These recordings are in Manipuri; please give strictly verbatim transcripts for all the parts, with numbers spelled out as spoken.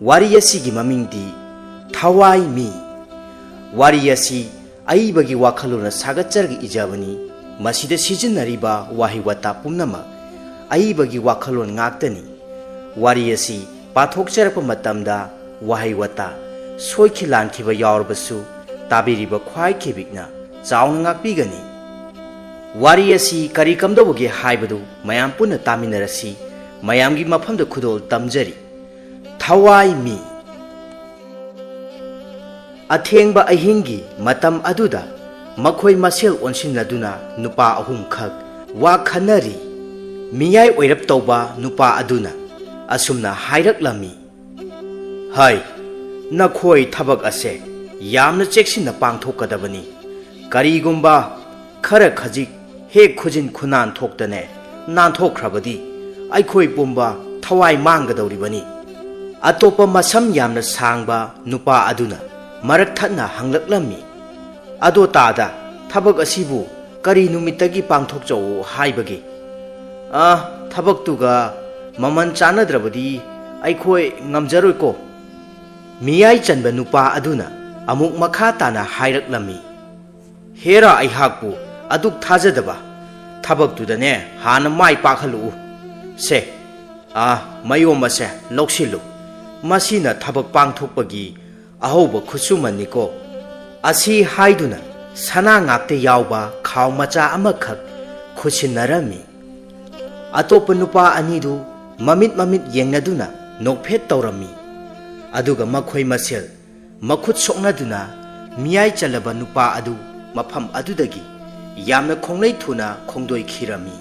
ꯋꯥꯔꯤ ꯑꯁꯤꯒꯤ ꯃꯃꯤꯡꯗꯤ ꯊꯋꯥꯏ ꯃꯤ꯫ ꯋꯥꯔꯤ ꯑꯁꯤ ꯑꯏꯕꯒꯤ ꯋꯥꯈꯜꯂꯣꯟꯅ ꯁꯥꯒꯠꯆꯔꯒ ꯏꯖꯕꯅꯤ꯫ ꯃꯁꯤꯗ ꯁꯤꯖꯤꯟꯅꯔꯤꯕ ꯋꯥꯍꯩ ꯋꯥꯇꯥ ꯄꯨꯝꯅꯃꯛ ꯑꯏꯕꯒꯤ ꯋꯥꯈꯜꯂꯣꯟ ꯉꯥꯛꯇꯅꯤ꯫ ꯋꯥꯔꯤ ꯑꯁꯤ ꯄꯥꯊꯣꯛꯆꯔꯛꯄ ꯃꯇꯝꯗ ꯋꯥꯍꯩ ꯋꯥꯇꯥ ꯁꯣꯏꯈꯤ ꯂꯥꯟꯈꯤꯕ ꯌꯥꯎꯔꯕꯁꯨ ꯇꯥꯕꯤꯔꯤꯕ ꯈ꯭ꯋꯥꯏ ꯈꯦꯕꯤꯛꯅ ꯆꯥꯎꯅ ꯉꯥꯛꯄꯤꯒꯅꯤ꯫ ꯋꯥꯔꯤ ꯑꯁꯤ ꯀꯔꯤ ꯀꯝꯗꯧꯕꯒꯦ ꯍꯥꯏꯕꯗꯨ ꯃꯌꯥꯝ ꯄꯨꯟꯅ ꯇꯥꯃꯤꯟꯅꯔꯁꯤ꯫ ꯃꯌꯥꯝꯒꯤ ꯃꯐꯝꯗ ꯈꯨꯗꯣꯜ ꯇꯝꯖꯔꯤ꯫ ꯊꯋꯥꯏ ꯃꯤ꯫ ꯑꯊꯦꯡꯕ ꯑꯍꯤꯡꯒꯤ ꯃꯇꯝ ꯑꯗꯨꯗ ꯃꯈꯣꯏ ꯃꯁꯦꯜ ꯑꯣꯟꯁꯤꯟꯅꯗꯨꯅ ꯅꯨꯄꯥ ꯑꯍꯨꯝꯈꯛ ꯋꯥ ꯈꯟꯅꯔꯤ꯫ ꯃꯤꯌꯥꯏ ꯑꯣꯏꯔꯞ ꯇꯧꯕ ꯅꯨꯄꯥ ꯑꯗꯨꯅ ꯑꯁꯨꯝꯅ ꯍꯥꯏꯔꯛꯂꯝꯃꯤ, "ꯍꯩ, ꯅꯈꯣꯏ ꯊꯕꯛ ꯑꯁꯦ ꯌꯥꯝꯅ ꯆꯦꯛꯁꯤꯟꯅ ꯄꯥꯡꯊꯣꯛꯀꯗꯕꯅꯤ꯫ ꯀꯔꯤꯒꯨꯝꯕ ꯈꯔ ꯈꯖꯤꯛ ꯍꯦꯛ ꯈꯨꯖꯤꯟ ꯈꯨꯅꯥꯟ ꯊꯣꯛꯇꯅꯦ ꯅꯥꯟꯊꯣꯛꯈ꯭ꯔꯕꯗꯤ ꯑꯩꯈꯣꯏ ꯄꯨꯝꯕ ꯊꯋꯥꯏ ꯃꯥꯡꯒꯗꯧꯔꯤꯕꯅꯤ"꯫ ꯑꯇꯣꯞꯄ ꯃꯁꯝ ꯌꯥꯝꯅ ꯁꯥꯡꯕ ꯅꯨꯄꯥ ꯑꯗꯨꯅ ꯃꯔꯛ ꯊꯠꯅ ꯍꯪꯂꯛꯂꯝꯃꯤ, "ꯑꯗꯣ ꯇꯥꯗ, ꯊꯕꯛ ꯑꯁꯤꯕꯨ ꯀꯔꯤ ꯅꯨꯃꯤꯠꯇꯒꯤ ꯄꯥꯡꯊꯣꯛꯆꯧ ꯍꯥꯏꯕꯒꯦ? ꯑ, ꯊꯕꯛꯇꯨꯒ ꯃꯃꯜ ꯆꯥꯟꯅꯗ꯭ꯔꯕꯗꯤ ꯑꯩꯈꯣꯏ ꯉꯝꯖꯔꯣꯏꯀꯣ"꯫ ꯃꯤꯌꯥꯏ ꯆꯟꯕ ꯅꯨꯄꯥ ꯑꯗꯨꯅ ꯑꯃꯨꯛ ꯃꯈꯥ ꯇꯥꯅ ꯍꯥꯏꯔꯛꯂꯝꯃꯤ, "ꯍꯦꯔꯥ, ꯑꯩꯍꯥꯛꯄꯨ ꯑꯗꯨꯛ ꯊꯥꯖꯗꯕ? ꯊꯕꯛꯇꯨꯗꯅꯦ ꯍꯥꯟꯅ ꯃꯥꯏ ꯄꯥꯛꯍꯜꯂꯛꯎ꯫ ꯁꯦ, ꯑꯥ, ꯃꯌꯣꯝ ꯑꯁꯦ ꯂꯧꯁꯤꯜꯂꯨ꯫ ꯃꯁꯤꯅ ꯊꯕꯛ ꯄꯥꯡꯊꯣꯛꯄꯒꯤ ꯑꯍꯧꯕ ꯈꯨꯠꯁꯨꯃꯟꯅꯤꯀꯣ"꯫ ꯑꯁꯤ ꯍꯥꯏꯗꯨꯅ ꯁꯅꯥ ꯉꯥꯛꯇ ꯌꯥꯎꯕ ꯈꯥꯎ ꯃꯆꯥ ꯑꯃꯈꯛ ꯈꯨꯠꯁꯤꯟꯅꯔꯝꯃꯤ꯫ ꯑꯇꯣꯞꯄ ꯅꯨꯄꯥ ꯑꯅꯤꯗꯨ ꯃꯃꯤꯠ ꯃꯃꯤꯠ ꯌꯦꯡꯅꯗꯨꯅ ꯅꯣꯛꯐꯦꯠ ꯇꯧꯔꯝꯃꯤ꯫ ꯑꯗꯨꯒ ꯃꯈꯣꯏ ꯃꯁꯦꯜ ꯃꯈꯨꯠ ꯁꯣꯛꯅꯗꯨꯅ ꯃꯤꯌꯥꯏ ꯆꯜꯂꯕ ꯅꯨꯄꯥ ꯑꯗꯨ ꯃꯐꯝ ꯑꯗꯨꯗꯒꯤ ꯌꯥꯝꯅ ꯈꯣꯡꯂꯩ ꯊꯨꯅ ꯈꯣꯡꯗꯣꯏꯈꯤꯔꯝꯃꯤ꯫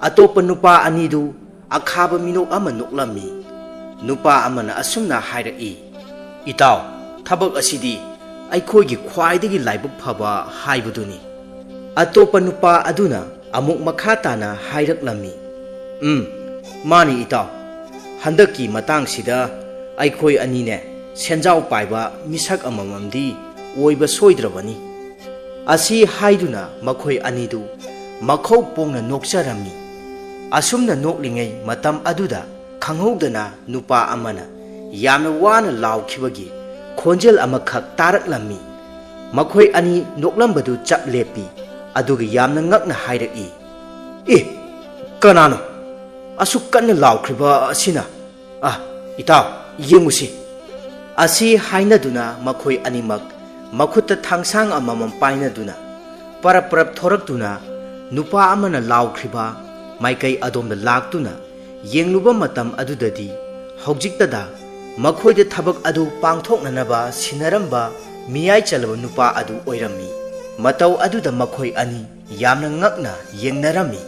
ꯑꯇꯣꯞꯄ ꯅꯨꯄꯥ ꯑꯅꯤꯗꯨ ꯑꯈꯥꯕ ꯃꯤꯅꯣꯛ ꯑꯃ ꯅꯣꯛꯂꯝꯃꯤ꯫ ꯅꯨꯄꯥ ꯑꯃꯅ ꯑꯁꯨꯝꯅ ꯍꯥꯏꯔꯛꯏ, "ꯏꯇꯥꯎ, ꯊꯕꯛ ꯑꯁꯤꯗꯤ ꯑꯩꯈꯣꯏꯒꯤ ꯈ꯭ꯋꯥꯏꯗꯒꯤ ꯂꯥꯏꯕꯛ ꯐꯕ ꯍꯥꯏꯕꯗꯨꯅꯤ"꯫ ꯑꯇꯣꯞꯄ ꯅꯨꯄꯥ ꯑꯗꯨꯅ ꯑꯃꯨꯛ ꯃꯈꯥ ꯇꯥꯅ ꯍꯥꯏꯔꯛꯂꯝꯃꯤ, "ꯎꯝ, ꯃꯥꯅꯤ ꯏꯇꯥꯎ, ꯍꯟꯗꯛꯀꯤ ꯃꯇꯥꯡꯁꯤꯗ ꯑꯩꯈꯣꯏ ꯑꯅꯤꯅꯦ ꯁꯦꯟꯖꯥꯎ ꯄꯥꯏꯕ ꯃꯤꯁꯛ ꯑꯃꯃꯝꯗꯤ ꯑꯣꯏꯕ ꯁꯣꯏꯗ꯭ꯔꯕꯅꯤ"꯫ ꯑꯁꯤ ꯍꯥꯏꯗꯨꯅ ꯃꯈꯣꯏ ꯑꯅꯤꯗꯨ ꯃꯈꯧ ꯄꯣꯡꯅ ꯅꯣꯛꯆꯔꯝꯃꯤ꯫ ꯑꯁꯨꯝꯅ ꯅꯣꯛꯂꯤꯉꯩ ꯃꯇꯝ ꯑꯗꯨꯗ ꯈꯪꯍꯧꯗꯅ ꯅꯨꯄꯥ ꯑꯃꯅ ꯌꯥꯝꯅ ꯋꯥꯅ ꯂꯥꯎꯈꯤꯕꯒꯤ ꯈꯣꯟꯖꯦꯜ ꯑꯃꯈꯛ ꯇꯥꯔꯛꯂꯝꯃꯤ꯫ ꯃꯈꯣꯏ ꯑꯅꯤ ꯅꯣꯛꯂꯝꯕꯗꯨ ꯆꯞ ꯂꯦꯞꯄꯤ, ꯑꯗꯨꯒ ꯌꯥꯝꯅ ꯉꯛꯅ ꯍꯥꯏꯔꯛꯏ, "ꯑꯦ, ꯀꯅꯥꯅꯣ ꯑꯁꯨꯛ ꯀꯟꯅ ꯂꯥꯎꯈ꯭ꯔꯤꯕ ꯑꯁꯤꯅ? ꯑ, ꯏꯇꯥꯎ, ꯌꯦꯡꯉꯨꯁꯤ꯫" ꯑꯁꯤ ꯍꯥꯏꯅꯗꯨꯅ ꯃꯈꯣꯏ ꯑꯅꯤꯃꯛ ꯃꯈꯨꯠꯇ ꯊꯥꯡꯁꯥꯡ ꯑꯃꯃꯝ ꯄꯥꯏꯅꯗꯨꯅ ꯄꯔꯞ ꯄꯔꯞ ꯊꯣꯔꯛꯇꯨꯅ ꯅꯨꯄꯥ ꯑꯃꯅ ꯂꯥꯎꯈ꯭ꯔꯤꯕ ꯃꯥꯏꯀꯩ ꯑꯗꯣꯝꯗ ꯂꯥꯛꯇꯨꯅ ꯌꯦꯡꯂꯨꯕ ꯃꯇꯝ ꯑꯗꯨꯗꯗꯤ ꯍꯧꯖꯤꯛꯇꯗ ꯃꯈꯣꯏꯗ ꯊꯕꯛ ꯑꯗꯨ ꯄꯥꯡꯊꯣꯛꯅꯅꯕ ꯁꯤꯟꯅꯔꯝꯕ ꯃꯤꯌꯥꯏ ꯆꯜꯂꯕ ꯅꯨꯄꯥ ꯑꯗꯨ ꯑꯣꯏꯔꯝꯃꯤ꯫ ꯃꯇꯧ ꯑꯗꯨꯗ ꯃꯈꯣꯏ ꯑꯅꯤ ꯌꯥꯝꯅ ꯉꯛꯅ ꯌꯦꯡꯅꯔꯝꯃꯤ꯫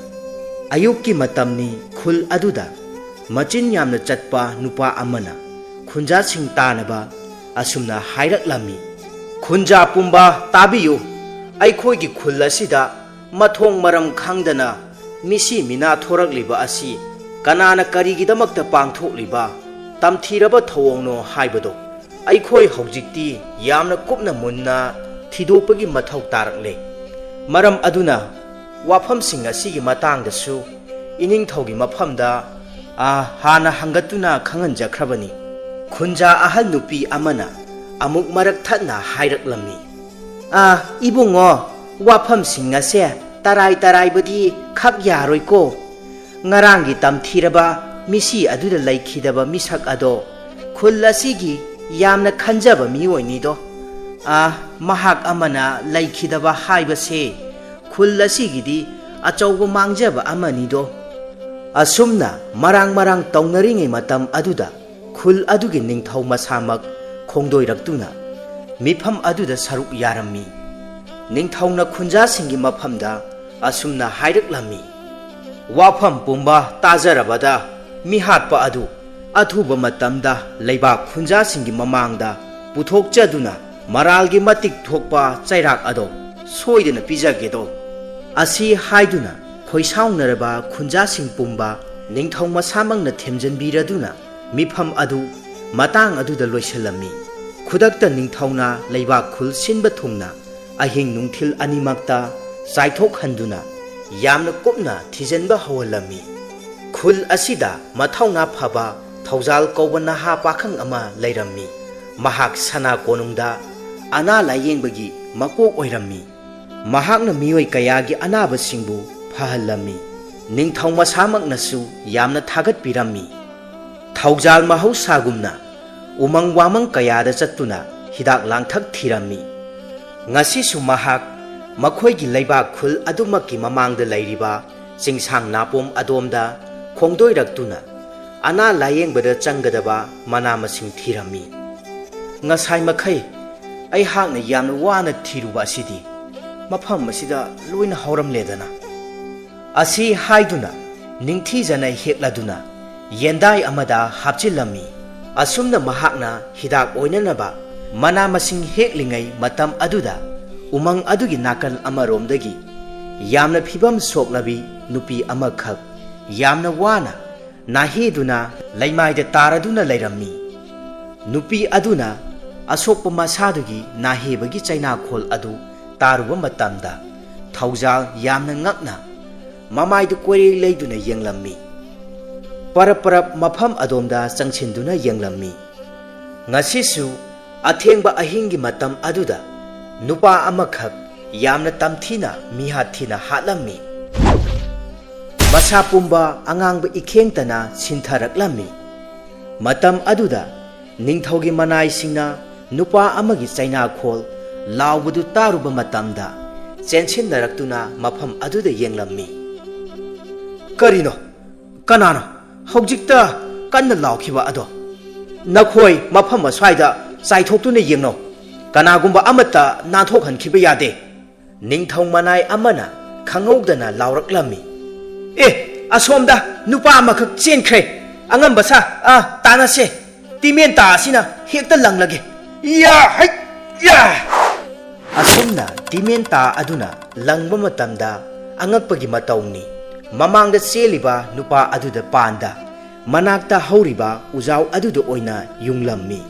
ꯑꯌꯨꯛꯀꯤ ꯃꯇꯝꯅꯤ꯫ ꯈꯨꯜ ꯑꯗꯨꯗ ꯃꯆꯤꯟ ꯌꯥꯝꯅ ꯆꯠꯄ ꯅꯨꯄꯥ ꯑꯃꯅ ꯈꯨꯟꯖꯥꯁꯤꯡ ꯇꯥꯅꯕ ꯑꯁꯨꯝꯅ ꯍꯥꯏꯔꯛꯂꯝꯃꯤ, "ꯈꯨꯟꯖꯥ ꯄꯨꯝꯕ ꯇꯥꯕꯤꯌꯨ, ꯑꯩꯈꯣꯏꯒꯤ ꯈꯨꯜ ꯑꯁꯤꯗ ꯃꯊꯣꯡ ꯃꯔꯝ ꯈꯪꯗꯅ ꯃꯤꯁꯤ ꯃꯤꯅꯥ ꯊꯣꯔꯛꯂꯤꯕ ꯑꯁꯤ ꯀꯅꯥꯅ ꯀꯔꯤꯒꯤꯗꯃꯛꯇ ꯄꯥꯡꯊꯣꯛꯂꯤꯕ ꯇꯝꯊꯤꯔꯕ ꯊꯧꯑꯣꯡꯅꯣ ꯍꯥꯏꯕꯗꯣ ꯑꯩꯈꯣꯏ ꯍꯧꯖꯤꯛꯇꯤ ꯌꯥꯝꯅ ꯀꯨꯞꯅ ꯃꯨꯟꯅ ꯊꯤꯗꯣꯛꯄꯒꯤ ꯃꯊꯧ ꯇꯥꯔꯛꯂꯦ꯫ ꯃꯔꯝ ꯑꯗꯨꯅ ꯋꯥꯐꯝꯁꯤꯡ ꯑꯁꯤꯒꯤ ꯃꯇꯥꯡꯗꯁꯨ ꯏꯅꯤꯡꯊꯧꯒꯤ ꯃꯐꯝꯗ, ꯑ, ꯍꯥꯟꯅ ꯍꯪꯒꯠꯇꯨꯅ ꯈꯪꯍꯟꯖꯈ꯭ꯔꯕꯅꯤ꯫" ꯈꯨꯟꯖꯥ ꯑꯍꯜ ꯅꯨꯄꯤ ꯑꯃꯅ ꯑꯃꯨꯛ ꯃꯔꯛ ꯊꯠꯅ ꯍꯥꯏꯔꯛꯂꯝꯃꯤ, "ꯑ, ꯏꯕꯨꯡꯉꯣ, ꯋꯥꯐꯝꯁꯤꯡ ꯑꯁꯦ ꯇꯔꯥꯏ ꯇꯔꯥꯏꯕꯗꯤ ꯈꯛ ꯌꯥꯔꯣꯏꯀꯣ꯫ ꯉꯔꯥꯡꯒꯤ ꯇꯝꯊꯤꯔꯕ ꯃꯤꯁꯤ ꯑꯗꯨꯗ ꯂꯩꯈꯤꯗꯕ ꯃꯤꯁꯛ ꯑꯗꯣ ꯈꯨꯜ ꯑꯁꯤꯒꯤ ꯌꯥꯝꯅ ꯈꯟꯖꯕ ꯃꯤꯑꯣꯏꯅꯤꯗꯣ꯫ ꯑ, ꯃꯍꯥꯛ ꯑꯃꯅ ꯂꯩꯈꯤꯗꯕ ꯍꯥꯏꯕꯁꯦ ꯈꯨꯜ ꯑꯁꯤꯒꯤꯗꯤ ꯑꯆꯧꯕ ꯃꯥꯡꯖꯕ ꯑꯃꯅꯤꯗꯣ꯫" ꯑꯁꯨꯝꯅ ꯃꯔꯥꯡ ꯃꯔꯥꯡ ꯇꯧꯅꯔꯤꯉꯩ ꯃꯇꯝ ꯑꯗꯨꯗ ꯈꯨꯜ ꯑꯗꯨꯒꯤ ꯅꯤꯡꯊꯧ ꯃꯁꯥꯃꯛ ꯈꯣꯡꯗꯣꯏꯔꯛꯇꯨꯅ ꯃꯤꯐꯝ ꯑꯗꯨꯗ ꯁꯔꯨꯛ ꯌꯥꯔꯝꯃꯤ꯫ ꯅꯤꯡꯊꯧꯅ ꯈꯨꯟꯖꯥꯁꯤꯡꯒꯤ ꯃꯐꯝꯗ ꯑꯁꯨꯝꯅ ꯍꯥꯏꯔꯛꯂꯝꯃꯤ, "ꯋꯥꯐꯝ ꯄꯨꯝꯕ ꯇꯥꯖꯔꯕꯗ ꯃꯤꯍꯥꯠꯄ ꯑꯗꯨ ꯑꯊꯨꯕ ꯃꯇꯝꯗ ꯂꯩꯕꯥꯛ ꯈꯨꯟꯖꯥꯁꯤꯡꯒꯤ ꯃꯃꯥꯡꯗ ꯄꯨꯊꯣꯛꯆꯗꯨꯅ ꯃꯔꯥꯜꯒꯤ ꯃꯇꯤꯛ ꯊꯣꯛꯄ ꯆꯩꯔꯥꯛ ꯑꯗꯣ ꯁꯣꯏꯗꯅ ꯄꯤꯖꯒꯦꯗꯣ꯫" ꯑꯁꯤ ꯍꯥꯏꯗꯨꯅ ꯈꯣꯏꯁꯥꯎꯅꯔꯕ ꯈꯨꯟꯖꯥꯁꯤꯡ ꯄꯨꯝꯕ ꯅꯤꯡꯊꯧ ꯃꯁꯥꯃꯛꯅ ꯊꯦꯝꯖꯤꯟꯕꯤꯔꯗꯨꯅ ꯃꯤꯐꯝ ꯑꯗꯨ ꯃꯇꯥꯡ ꯑꯗꯨꯗ ꯂꯣꯏꯁꯤꯜꯂꯝꯃꯤ꯫ ꯈꯨꯗꯛꯇ ꯅꯤꯡꯊꯧꯅ ꯂꯩꯕꯥꯛ ꯈꯨꯜ ꯁꯤꯟꯕ ꯊꯨꯡꯅ ꯑꯍꯤꯡ ꯅꯨꯡꯊꯤꯜ ꯑꯅꯤꯃꯛꯇ ꯆꯥꯏꯊꯣꯛꯍꯟꯗꯨꯅ ꯌꯥꯝꯅ ꯀꯨꯞꯅ ꯊꯤꯖꯤꯟꯕ ꯍꯧꯍꯜꯂꯝꯃꯤ꯫ ꯈꯨꯜ ꯑꯁꯤꯗ ꯃꯊꯧꯅꯥ ꯐꯕ ꯊꯧꯖꯥꯜ ꯀꯧꯕ ꯅꯍꯥ ꯄꯥꯈꯪ ꯑꯃ ꯂꯩꯔꯝꯃꯤ꯫ ꯃꯍꯥꯛ ꯁꯅꯥ ꯀꯣꯅꯨꯡꯗ ꯑꯅꯥ ꯂꯥꯌꯦꯡꯕꯒꯤ ꯃꯀꯣꯛ ꯑꯣꯏꯔꯝꯃꯤ꯫ ꯃꯍꯥꯛꯅ ꯃꯤꯑꯣꯏ ꯀꯌꯥꯒꯤ ꯑꯅꯥꯕꯁꯤꯡꯕꯨ ꯐꯍꯜꯂꯝꯃꯤ꯫ ꯅꯤꯡꯊꯧ ꯃꯁꯥꯃꯛꯅꯁꯨ ꯌꯥꯝꯅ ꯊꯥꯒꯠꯄꯤꯔꯝꯃꯤ꯫ ꯊꯧꯖꯥꯜ ꯃꯍꯧꯁꯥꯒꯨꯝꯅ ꯎꯃꯪ ꯋꯥꯃꯪ ꯀꯌꯥꯗ ꯆꯠꯇꯨꯅ ꯍꯤꯗꯥꯛ ꯂꯥꯡꯊꯛ ꯊꯤꯔꯝꯃꯤ꯫ ꯉꯁꯤꯁꯨ ꯃꯍꯥꯛ ꯃꯈꯣꯏꯒꯤ ꯂꯩꯕꯥꯛ ꯈꯨꯜ ꯑꯗꯨꯃꯛꯀꯤ ꯃꯃꯥꯡꯗ ꯂꯩꯔꯤꯕ ꯆꯤꯡꯁꯥꯡ ꯅꯥꯄꯣꯝ ꯑꯗꯣꯝꯗ ꯈꯣꯡꯗꯣꯏꯔꯛꯇꯨꯅ ꯑꯅꯥ ꯂꯥꯌꯦꯡꯕꯗ ꯆꯪꯒꯗꯕ ꯃꯅꯥ ꯃꯁꯤꯡ ꯊꯤꯔꯝꯃꯤ꯫ "ꯉꯁꯥꯏ ꯃꯈꯩ ꯑꯩꯍꯥꯛꯅ ꯌꯥꯝꯅ ꯋꯥꯅ ꯊꯤꯔꯨꯕ ꯑꯁꯤꯗꯤ ꯃꯐꯝ ꯑꯁꯤꯗ ꯂꯣꯏꯅ ꯍꯧꯔꯝꯂꯦꯗꯅ?" ꯑꯁꯤ ꯍꯥꯏꯗꯨꯅ ꯅꯤꯡꯊꯤꯖꯅ ꯍꯦꯛꯂꯗꯨꯅ ꯌꯦꯟꯗꯥꯏ ꯑꯃꯗ ꯍꯥꯞꯆꯤꯜꯂꯝꯃꯤ꯫ ꯑꯁꯨꯝꯅ ꯃꯍꯥꯛꯅ ꯍꯤꯗꯥꯛ ꯑꯣꯏꯅꯅꯕ ꯃꯅꯥ ꯃꯁꯤꯡ ꯍꯦꯛꯂꯤꯉꯩ ꯃꯇꯝ ꯑꯗꯨꯗ ꯎꯃꯪ ꯑꯗꯨꯒꯤ ꯅꯥꯀꯜ ꯑꯃꯔꯣꯝꯗꯒꯤ ꯌꯥꯝꯅ ꯐꯤꯕꯝ ꯁꯣꯛꯂꯕꯤ ꯅꯨꯄꯤ ꯑꯃꯈꯛ ꯌꯥꯝꯅ ꯋꯥꯅ ꯅꯥꯍꯦꯗꯨꯅ ꯂꯩꯃꯥꯏꯗ ꯇꯥꯔꯗꯨꯅ ꯂꯩꯔꯝꯃꯤ꯫ ꯅꯨꯄꯤ ꯑꯗꯨꯅ ꯑꯁꯣꯛꯄ ꯃꯁꯥꯗꯨꯒꯤ ꯅꯥꯍꯦꯕꯒꯤ ꯆꯩꯅꯥꯈꯣꯜ ꯑꯗꯨ ꯇꯥꯔꯨꯕ ꯃꯇꯝꯗ ꯊꯧꯖꯥꯜ ꯌꯥꯝꯅ ꯉꯛꯅ ꯃꯃꯥꯏꯗꯨ ꯀꯣꯏꯔꯦ ꯂꯩꯗꯨꯅ ꯌꯦꯡꯂꯝꯃꯤ꯫ ꯄꯔꯞ ꯄꯔꯞ ꯃꯐꯝ ꯑꯗꯣꯝꯗ ꯆꯪꯁꯤꯟꯗꯨꯅ ꯌꯦꯡꯂꯝꯃꯤ꯫ ꯉꯁꯤꯁꯨ ꯑꯊꯦꯡꯕ ꯑꯍꯤꯡꯒꯤ ꯃꯇꯝ ꯑꯗꯨꯗ ꯅꯨꯄꯥ ꯑꯃꯈꯛ ꯌꯥꯝꯅ ꯇꯝꯊꯤꯅ ꯃꯤꯍꯥꯠ ꯊꯤꯅ ꯍꯥꯠꯂꯝꯃꯤ꯫ ꯃꯁꯥ ꯄꯨꯝꯕ ꯑꯉꯥꯡꯕ ꯏꯈꯦꯡꯇꯅ ꯁꯤꯟꯊꯔꯛꯂꯝꯃꯤ꯫ ꯃꯇꯝ ꯑꯗꯨꯗ ꯅꯤꯡꯊꯧꯒꯤ ꯃꯅꯥꯏꯁꯤꯡꯅ ꯅꯨꯄꯥ ꯑꯃꯒꯤ ꯆꯩꯅꯥꯈꯣꯜ ꯂꯥꯎꯕꯗꯨ ꯇꯥꯔꯨꯕ ꯃꯇꯝꯗ ꯆꯦꯟꯁꯤꯟꯅꯔꯛꯇꯨꯅ ꯃꯐꯝ ꯑꯗꯨꯗ ꯌꯦꯡꯂꯝꯃꯤ꯫ "ꯀꯔꯤꯅꯣ? ꯀꯅꯥꯅꯣ ꯍꯧꯖꯤꯛꯇ ꯀꯟꯅ ꯂꯥꯎꯈꯤꯕ ꯑꯗꯣ? ꯅꯈꯣꯏ ꯃꯐꯝ ꯑꯁ꯭ꯋꯥꯏꯗ ꯆꯥꯏꯊꯣꯛꯇꯨꯅ ꯌꯦꯡꯅꯧ꯫ ꯀꯅꯥꯒꯨꯝꯕ ꯑꯃꯠꯇ ꯅꯥꯟꯊꯣꯛꯍꯟꯈꯤꯕ ꯌꯥꯗꯦ꯫" ꯅꯤꯡꯊꯧ ꯃꯅꯥꯏ ꯑꯃꯅ ꯈꯪꯍꯧꯗꯅ ꯂꯥꯎꯔꯛꯂꯝꯃꯤ꯫ "ꯑꯦ, ꯑꯁꯣꯝꯗ ꯅꯨꯄꯥ ꯑꯃꯈꯛ ꯆꯦꯟꯈ꯭ꯔꯦ꯫ ꯑꯉꯝꯕ ꯁꯥ, ꯑꯥ, ꯇꯥꯟꯅꯁꯦ꯫ ꯇꯤꯃꯦꯟꯇꯥ ꯑꯁꯤꯅ ꯍꯦꯛꯇ ꯂꯪꯂꯒꯦ꯫ ꯌꯥ, ꯍꯩ, ꯌꯥ!" ꯑꯁꯨꯝꯅ ꯇꯤꯃꯦꯟꯇꯥ ꯑꯗꯨꯅ ꯂꯪꯕ ꯃꯇꯝꯗ ꯑꯉꯛꯄꯒꯤ ꯃꯇꯧꯅꯤ꯫ ꯃꯃꯥꯡꯗ ꯆꯦꯜꯂꯤꯕ ꯅꯨꯄꯥ ꯑꯗꯨꯗ ꯄꯥꯟꯗ ꯃꯅꯥꯛꯇ ꯍꯧꯔꯤꯕ ꯎꯖꯥꯎ ꯑꯗꯨꯗ ꯑꯣꯏꯅ ꯌꯨꯡꯂꯝꯃꯤ꯫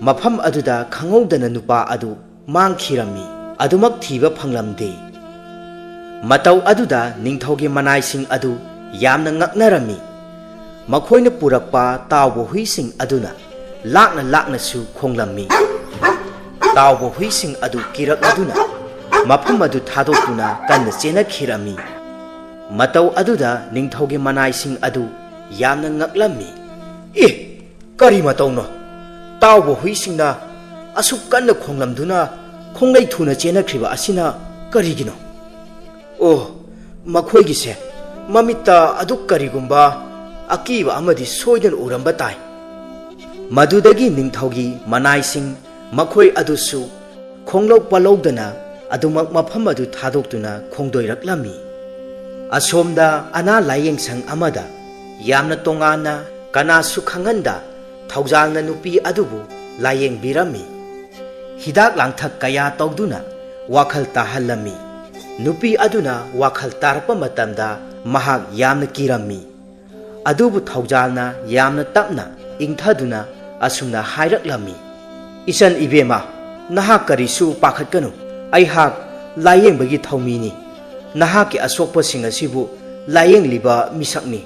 ꯃꯐꯝ ꯑꯗꯨꯗ ꯈꯪꯍꯧꯗꯅ ꯅꯨꯄꯥ ꯑꯗꯨ ꯃꯥꯡꯈꯤꯔꯝꯃꯤ꯫ ꯑꯗꯨꯃꯛ ꯊꯤꯕ ꯐꯪꯂꯝꯗꯦ꯫ ꯃꯇꯧ ꯑꯗꯨꯗ ꯅꯤꯡꯊꯧꯒꯤ ꯃꯅꯥꯏꯁꯤꯡ ꯑꯗꯨ ꯌꯥꯝꯅ ꯉꯛꯅꯔꯝꯃꯤ꯫ ꯃꯈꯣꯏꯅ ꯄꯨꯔꯛꯄ ꯇꯥꯎꯕ ꯍꯨꯏꯁꯤꯡ ꯑꯗꯨꯅ ꯂꯥꯛꯅ ꯂꯥꯛꯅꯁꯨ ꯈꯣꯡꯂꯝꯃꯤ꯫ ꯇꯥꯎꯕ ꯍꯨꯏꯁꯤꯡ ꯑꯗꯨ ꯀꯤꯔꯛꯂꯗꯨꯅ ꯃꯐꯝ ꯑꯗꯨ ꯊꯥꯗꯣꯛꯇꯨꯅ ꯀꯟꯅ ꯆꯦꯟꯅꯈꯤꯔꯝꯃꯤ꯫ ꯃꯇꯧ ꯑꯗꯨꯗ ꯅꯤꯡꯊꯧꯒꯤ ꯃꯅꯥꯏꯁꯤꯡ ꯑꯗꯨ ꯌꯥꯝꯅ ꯉꯛꯂꯝꯃꯤ꯫ "ꯑꯦ, ꯀꯔꯤ ꯃꯇꯧꯅꯣ? ꯇꯥꯎꯕ ꯍꯨꯏꯁꯤꯡꯅ ꯑꯁꯨꯛ ꯀꯟꯅ ꯈꯣꯡꯂꯝꯗꯨꯅ ꯈꯣꯡꯂꯩ ꯊꯨꯅ ꯆꯦꯟꯅꯈ꯭ꯔꯤꯕ ꯑꯁꯤꯅ ꯀꯔꯤꯒꯤꯅꯣ? ꯑꯣ, ꯃꯈꯣꯏꯒꯤꯁꯦ ꯃꯃꯤꯠꯇ ꯑꯗꯨꯛ ꯀꯔꯤꯒꯨꯝꯕ ꯑꯀꯤꯕ ꯑꯃꯗꯤ ꯁꯣꯏꯗꯅ ꯎꯔꯝꯕ ꯇꯥꯏ꯫" ꯃꯗꯨꯗꯒꯤ ꯅꯤꯡꯊꯧꯒꯤ ꯃꯅꯥꯏꯁꯤꯡ ꯃꯈꯣꯏ ꯑꯗꯨꯁꯨ ꯈꯣꯡꯂꯧ ꯄꯜꯂꯧꯗꯅ ꯑꯗꯨꯃꯛ ꯃꯐꯝ ꯑꯗꯨ ꯊꯥꯗꯣꯛꯇꯨꯅ ꯈꯣꯡꯗꯣꯏꯔꯛꯂꯝꯃꯤ꯫ ꯑꯁꯣꯝꯗ ꯑꯅꯥ ꯂꯥꯌꯦꯡ ꯁꯪ ꯑꯃꯗ ꯌꯥꯝꯅ ꯇꯣꯉꯥꯟꯅ ꯀꯅꯥꯁꯨ ꯈꯪꯍꯟꯗ ꯊꯧꯖꯥꯜꯅ ꯅꯨꯄꯤ ꯑꯗꯨꯕꯨ ꯂꯥꯌꯦꯡꯕꯤꯔꯝꯃꯤ꯫ ꯍꯤꯗꯥꯛ ꯂꯥꯡꯊꯛ ꯀꯌꯥ ꯇꯧꯗꯨꯅ ꯋꯥꯈꯜ ꯇꯥꯍꯜꯂꯝꯃꯤ꯫ ꯅꯨꯄꯤ ꯑꯗꯨꯅ ꯋꯥꯈꯜ ꯇꯥꯔꯛꯄ ꯃꯇꯝꯗ ꯃꯍꯥꯛ ꯌꯥꯝꯅ ꯀꯤꯔꯝꯃꯤ꯫ ꯑꯗꯨꯕꯨ ꯊꯧꯖꯥꯜꯅ ꯌꯥꯝꯅ ꯇꯞꯅ ꯏꯪꯊꯗꯨꯅ ꯑꯁꯨꯝꯅ ꯍꯥꯏꯔꯛꯂꯝꯃꯤ, "ꯏꯆꯟ ꯏꯕꯦꯝꯃ, ꯅꯍꯥꯛ ꯀꯔꯤꯁꯨ ꯄꯥꯈꯠꯀꯅꯨ꯫ ꯑꯩꯍꯥꯛ ꯂꯥꯌꯦꯡꯕꯒꯤ ꯊꯧꯃꯤꯅꯤ꯫ ꯅꯍꯥꯛꯀꯤ ꯑꯁꯣꯛꯄꯁꯤꯡ ꯑꯁꯤꯕꯨ ꯂꯥꯌꯦꯡꯂꯤꯕ ꯃꯤꯁꯛꯅꯤ꯫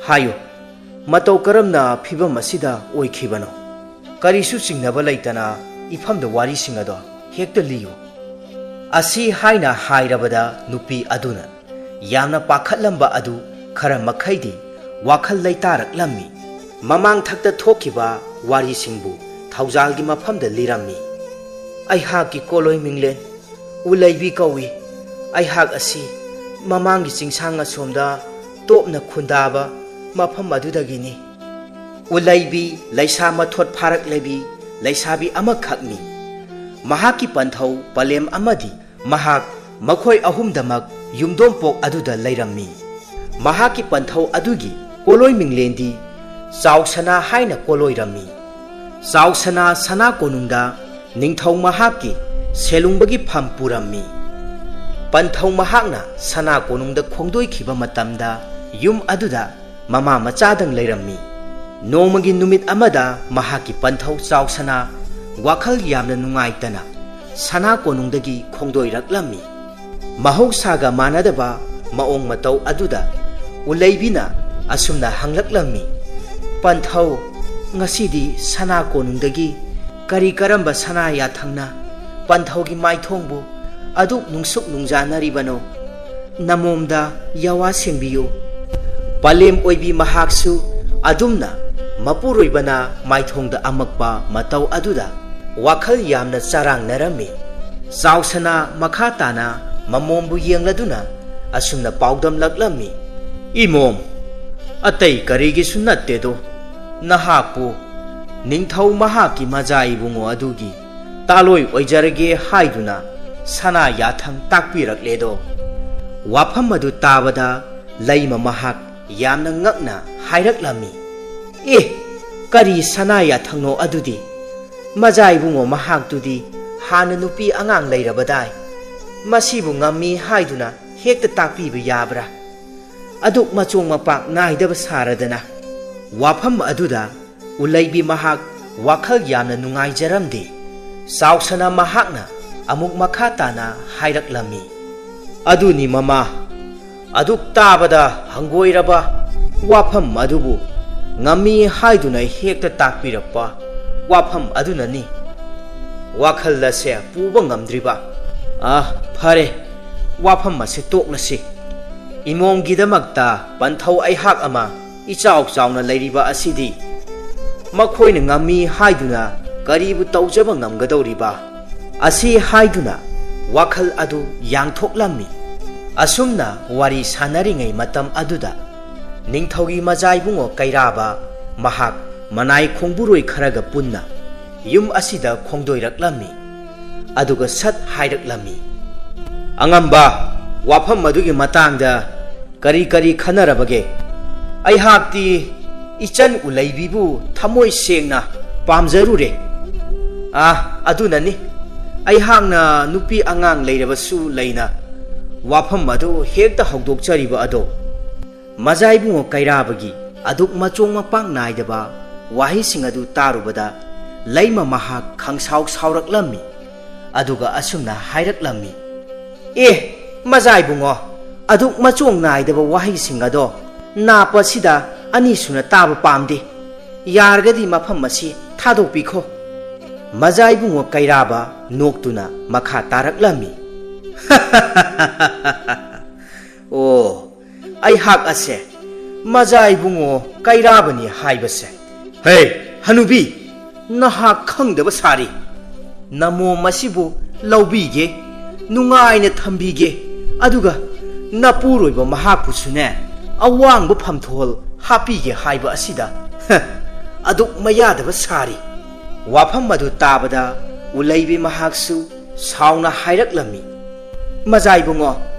ꯍꯥꯏꯌꯨ, ꯃꯇꯧ ꯀꯔꯝꯅ ꯐꯤꯚꯝ ꯑꯁꯤꯗ ꯑꯣꯏꯈꯤꯕꯅꯣ?" ꯀꯔꯤꯁꯨ ꯆꯤꯡꯅꯕ ꯂꯩꯇꯅ ꯏꯐꯝꯗ ꯋꯥꯔꯤꯁꯤꯡ ꯑꯗꯣ ꯍꯦꯛꯇ ꯂꯤꯌꯨ꯫ ꯑꯁꯤ ꯍꯥꯏꯅ ꯍꯥꯏꯔꯕꯗ ꯅꯨꯄꯤ ꯑꯗꯨꯅ ꯌꯥꯝꯅ ꯄꯥꯈꯠꯂꯝꯕ ꯑꯗꯨ ꯈꯔ ꯃꯈꯩꯗꯤ ꯋꯥꯈꯜ ꯂꯩꯇꯥꯔꯛꯂꯝꯃꯤ꯫ ꯃꯃꯥꯡ ꯊꯛꯇ ꯊꯣꯛꯈꯤꯕ ꯋꯥꯔꯤꯁꯤꯡꯕꯨ ꯊꯧꯖꯥꯜꯒꯤ ꯃꯐꯝꯗ ꯂꯤꯔꯝꯃꯤ꯫ "ꯑꯩꯍꯥꯛꯀꯤ ꯀꯣꯂꯣꯏ ꯃꯤꯡꯂꯦꯟ ꯎꯂꯩꯕꯤ ꯀꯧꯏ꯫ ꯑꯩꯍꯥꯛ ꯑꯁꯤ ꯃꯃꯥꯡꯒꯤ ꯆꯤꯡꯁꯥꯡ ꯑꯁꯣꯝꯗ ꯇꯣꯞꯅ ꯈꯨꯟꯗꯥꯕ ꯃꯐꯝ ꯑꯗꯨꯗꯒꯤꯅꯤ꯫" ꯎꯂꯩꯕꯤ ꯂꯩꯁꯥ ꯃꯊꯣꯠ ꯐꯥꯔꯛꯂꯕꯤ ꯂꯩꯁꯥꯕꯤ ꯑꯃꯈꯛꯅꯤ꯫ ꯃꯍꯥꯛꯀꯤ ꯄꯟꯊꯧ ꯄꯂꯦꯝ ꯑꯃꯗꯤ ꯃꯍꯥꯛ ꯃꯈꯣꯏ ꯑꯍꯨꯝꯗꯃꯛ ꯌꯨꯝꯗꯣꯡꯄꯣꯛ ꯑꯗꯨꯗ ꯂꯩꯔꯝꯃꯤ꯫ ꯃꯍꯥꯛꯀꯤ ꯄꯟꯊꯧ ꯑꯗꯨꯒꯤ ꯀꯣꯂꯣꯏ ꯃꯤꯡꯂꯦꯟꯗꯤ ꯆꯥꯎꯁꯅꯥ ꯍꯥꯏꯅ ꯀꯣꯂꯣꯏꯔꯝꯃꯤ꯫ ꯆꯥꯎꯁꯅꯥ ꯁꯅꯥ ꯀꯣꯅꯨꯡꯗ ꯅꯤꯡꯊꯧ ꯃꯍꯥꯛꯀꯤ ꯁꯦꯂꯨꯡꯕꯒꯤ ꯐꯝ ꯄꯨꯔꯝꯃꯤ꯫ ꯄꯟꯊꯧ ꯃꯍꯥꯛꯅ ꯁꯅꯥ ꯀꯣꯅꯨꯡꯗ ꯈꯣꯡꯗꯣꯏꯈꯤꯕ ꯃꯇꯝꯗ ꯌꯨꯝ ꯑꯗꯨꯗ ꯃꯃꯥ ꯃꯆꯥꯗꯪ ꯂꯩꯔꯝꯃꯤ꯫ ꯅꯣꯡꯃꯒꯤ ꯅꯨꯃꯤꯠ ꯑꯃꯗ ꯃꯍꯥꯛꯀꯤ ꯄꯟꯊꯧ ꯆꯥꯎꯁꯅꯥ ꯋꯥꯈꯜ ꯌꯥꯝꯅ ꯅꯨꯡꯉꯥꯏꯇꯅ ꯁꯅꯥ ꯀꯣꯅꯨꯡꯗꯒꯤ ꯈꯣꯡꯗꯣꯏꯔꯛꯂꯝꯃꯤ꯫ ꯃꯍꯧꯁꯥꯒ ꯃꯥꯟꯅꯗꯕ ꯃꯑꯣꯡ ꯃꯇꯧ ꯑꯗꯨꯗ ꯎꯂꯩꯕꯤꯅ ꯑꯁꯨꯝꯅ ꯍꯪꯂꯛꯂꯝꯃꯤ, "ꯄꯟꯊꯧ, ꯉꯁꯤꯗꯤ ꯁꯅꯥ ꯀꯣꯅꯨꯡꯗꯒꯤ ꯀꯔꯤ ꯀꯔꯝꯕ ꯁꯅꯥ ꯌꯥꯊꯪꯅ ꯄꯟꯊꯧꯒꯤ ꯃꯥꯏꯊꯣꯡꯕꯨ ꯑꯗꯨꯛ ꯅꯨꯡꯁꯨꯛ ꯅꯨꯡꯖꯥꯅꯔꯤꯕꯅꯣ? ꯅꯃꯣꯝꯗ ꯌꯥꯋꯥ ꯁꯦꯡꯕꯤꯌꯨ꯫" ꯄꯂꯦꯝ ꯑꯣꯏꯕꯤ ꯃꯍꯥꯛꯁꯨ ꯑꯗꯨꯝꯅ ꯃꯄꯨꯔꯣꯏꯕꯅ ꯃꯥꯏꯊꯣꯡꯗ ꯑꯃꯛꯄ ꯃꯇꯧ ꯑꯗꯨꯗ ꯋꯥꯈꯜ ꯌꯥꯝꯅ ꯆꯔꯥꯡꯅꯔꯝꯃꯤ꯫ ꯆꯥꯎꯁꯅꯥ ꯃꯈꯥ ꯇꯥꯅ ꯃꯃꯣꯝꯕꯨ ꯌꯦꯡꯂꯗꯨꯅ ꯑꯁꯨꯝꯅ ꯄꯥꯎꯗꯝꯂꯛꯂꯝꯃꯤ, "ꯏꯃꯣꯝ, ꯑꯇꯩ ꯀꯔꯤꯒꯤꯁꯨ ꯅꯠꯇꯦꯗꯣ, ꯅꯍꯥꯛꯄꯨ ꯅꯤꯡꯊꯧ ꯃꯍꯥꯛꯀꯤ ꯃꯖꯥ ꯏꯕꯨꯡꯉꯣ ꯑꯗꯨꯒꯤ ꯇꯥꯂꯣꯏ ꯑꯣꯏꯖꯔꯒꯦ ꯍꯥꯏꯗꯨꯅ ꯁꯅꯥ ꯌꯥꯊꯪ ꯇꯥꯛꯄꯤꯔꯛꯂꯦꯗꯣ꯫" ꯋꯥꯐꯝ ꯑꯗꯨ ꯇꯥꯕꯗ ꯂꯩꯃ ꯃꯍꯥꯛ ꯌꯥꯝꯅ ꯉꯛꯅ ꯍꯥꯏꯔꯛꯂꯝꯃꯤ, "ꯑꯦ, ꯀꯔꯤ ꯁꯅꯥ ꯌꯥꯊꯪꯅꯣ ꯑꯗꯨꯗꯤ? ꯃꯖꯥ ꯏꯕꯨꯡꯉꯣ ꯃꯍꯥꯛꯇꯨꯗꯤ ꯍꯥꯟꯅ ꯅꯨꯄꯤ ꯑꯉꯥꯡ ꯂꯩꯔꯕꯗꯥꯏ꯫ ꯃꯁꯤꯕꯨ ꯉꯝꯃꯤ ꯍꯥꯏꯗꯨꯅ ꯍꯦꯛꯇ ꯇꯥꯛꯄꯤꯕ ꯌꯥꯕ꯭ꯔꯥ? ꯑꯗꯨꯛ ꯃꯆꯣꯡ ꯃꯄꯥꯛ ꯅꯥꯏꯗꯕ ꯁꯥꯔꯗꯅ꯫" ꯋꯥꯐꯝ ꯑꯗꯨꯗ ꯎꯂꯩꯕꯤ ꯃꯍꯥꯛ ꯋꯥꯈꯜ ꯌꯥꯝꯅ ꯅꯨꯡꯉꯥꯏꯖꯔꯝꯗꯦ꯫ ꯆꯥꯎꯁꯅ ꯃꯍꯥꯛꯅ ꯑꯃꯨꯛ ꯃꯈꯥ ꯇꯥꯅ ꯍꯥꯏꯔꯛꯂꯝꯃꯤ, "ꯑꯗꯨꯅꯤ ꯃꯃꯥ, ꯑꯗꯨꯛ ꯇꯥꯕꯗ ꯍꯪꯒꯣꯏꯔꯕ ꯋꯥꯐꯝ ꯑꯗꯨꯕꯨ ꯉꯝꯃꯤ ꯍꯥꯏꯗꯨꯅ ꯍꯦꯛꯇ ꯇꯥꯛꯄꯤꯔꯛꯄ ꯋꯥꯐꯝ ꯑꯗꯨꯅꯅꯤ ꯋꯥꯈꯜ ꯑꯁꯦ ꯄꯨꯕ ꯉꯝꯗ꯭ꯔꯤꯕ꯫ ꯑꯥ, ꯐꯔꯦ, ꯋꯥꯐꯝ ꯑꯁꯦ ꯇꯣꯛꯂꯁꯤ꯫ ꯏꯃꯣꯝꯒꯤꯗꯃꯛꯇ ꯄꯟꯊꯧ ꯑꯩꯍꯥꯛ ꯑꯃ ꯏꯆꯥꯎ ꯆꯥꯎꯅ ꯂꯩꯔꯤꯕ ꯑꯁꯤꯗꯤ ꯃꯈꯣꯏꯅ ꯉꯝꯃꯤ ꯍꯥꯏꯗꯨꯅ ꯀꯔꯤꯕꯨ ꯇꯧꯖꯕ ꯉꯝꯒꯗꯧꯔꯤꯕ?" ꯑꯁꯤ ꯍꯥꯏꯗꯨꯅ ꯋꯥꯈꯜ ꯑꯗꯨ ꯌꯥꯡꯊꯣꯛꯂꯝꯃꯤ꯫ ꯑꯁꯨꯝꯅ ꯋꯥꯔꯤ ꯁꯥꯟꯅꯔꯤꯉꯩ ꯃꯇꯝ ꯑꯗꯨꯗ ꯅꯤꯡꯊꯧꯒꯤ ꯃꯖꯥꯏꯕꯨꯡꯉꯣ ꯀꯩꯔꯥꯕ ꯃꯍꯥꯛ ꯃꯅꯥꯏ ꯈꯣꯡꯕꯨꯔꯣꯏ ꯈꯔꯒ ꯄꯨꯟꯅ ꯌꯨꯝ ꯑꯁꯤꯗ ꯈꯣꯡꯗꯣꯏꯔꯛꯂꯝꯃꯤ꯫ ꯑꯗꯨꯒ ꯁꯠ ꯍꯥꯏꯔꯛꯂꯝꯃꯤ, "ꯑꯉꯝꯕ, ꯋꯥꯐꯝ ꯑꯗꯨꯒꯤ ꯃꯇꯥꯡꯗ ꯀꯔꯤ ꯀꯔꯤ ꯈꯟꯅꯔꯕꯒꯦ? ꯑꯩꯍꯥꯛꯇꯤ ꯏꯆꯟ ꯎꯂꯩꯕꯤꯕꯨ ꯊꯃꯣꯏ ꯁꯦꯡꯅ ꯄꯥꯝꯖꯔꯨꯔꯦ꯫ ꯑꯥ, ꯑꯗꯨꯅꯅꯤ, ꯑꯩꯍꯥꯛꯅ ꯅꯨꯄꯤ ꯑꯉꯥꯡ ꯂꯩꯔꯕꯁꯨ ꯂꯩꯅ ꯋꯥꯐꯝ ꯑꯗꯨ ꯍꯦꯛꯇ ꯍꯧꯗꯣꯛꯆꯔꯤꯕ ꯑꯗꯣ꯫" ꯃꯖꯥꯏꯕꯨꯡꯉꯣ ꯀꯩꯔꯥꯕꯒꯤ ꯑꯗꯨꯛ ꯃꯆꯣꯡ ꯃꯄꯥꯡ ꯅꯥꯏꯗꯕ ꯋꯥꯍꯩꯁꯤꯡ ꯑꯗꯨ ꯇꯥꯔꯨꯕꯗ ꯂꯩꯃ ꯃꯍꯥꯛ ꯈꯪꯁꯥꯎ ꯁꯥꯎꯔꯛꯂꯝꯃꯤ꯫ ꯑꯗꯨꯒ ꯑꯁꯨꯝꯅ ꯍꯥꯏꯔꯛꯂꯝꯃꯤ, "ꯑꯦ, ꯃꯖꯥꯏꯕꯨꯡꯉꯣ, ꯑꯗꯨꯛ ꯃꯆꯣꯡ ꯅꯥꯏꯗꯕ ꯋꯥꯍꯩꯁꯤꯡ ꯑꯗꯣ ꯅꯥꯞꯄ ꯑꯁꯤꯗ ꯑꯅꯤꯁꯨꯅ ꯇꯥꯕ ꯄꯥꯝꯗꯦ꯫ ꯌꯥꯔꯒꯗꯤ ꯃꯐꯝ ꯑꯁꯤ ꯊꯥꯗꯣꯛꯄꯤꯈꯣ꯫ ꯃꯖꯥ ꯏꯕꯨꯡꯉꯣ ꯀꯩꯔꯥꯕ ꯅꯣꯛꯇꯨꯅ ꯃꯈꯥ ꯇꯥꯔꯛꯂꯝꯃꯤ꯫ "ꯑꯣ, ꯑꯩꯍꯥꯛ ꯑꯁꯦ ꯃꯖꯥ ꯏꯕꯨꯡꯉꯣ ꯀꯩꯔꯥꯕꯅꯤ ꯍꯥꯏꯕꯁꯦ꯫ ꯍꯦ, ꯍꯅꯨꯕꯤ, ꯅꯍꯥꯛ ꯈꯪꯗꯕ ꯁꯥꯔꯤ꯫ ꯅꯃꯣꯝ ꯑꯁꯤꯕꯨ ꯂꯧꯕꯤꯒꯦ, ꯅꯨꯡꯉꯥꯏꯅ ꯊꯝꯕꯤꯒꯦ, ꯑꯗꯨꯒ ꯅꯄꯨꯔꯣꯏꯕ ꯃꯍꯥꯛꯄꯨꯁꯨꯅꯦ, ꯑꯋꯥꯡꯕ ꯐꯝꯊꯣꯜ ꯍꯥꯞꯄꯤꯒꯦ ꯍꯥꯏꯕ ꯑꯁꯤꯗ, ꯍ, ꯑꯗꯨꯛ ꯃꯌꯥꯗꯕ ꯁꯥꯔꯤ꯫" ꯋꯥꯐꯝ ꯑꯗꯨ ꯇꯥꯕꯗ ꯎꯂꯩꯕꯤ ꯃꯍꯥꯛꯁꯨ ꯁꯥꯎꯅ ꯍꯥꯏꯔꯛꯂꯝꯃꯤ, "ꯃꯖꯥ ꯏꯕꯨꯡꯉꯣ,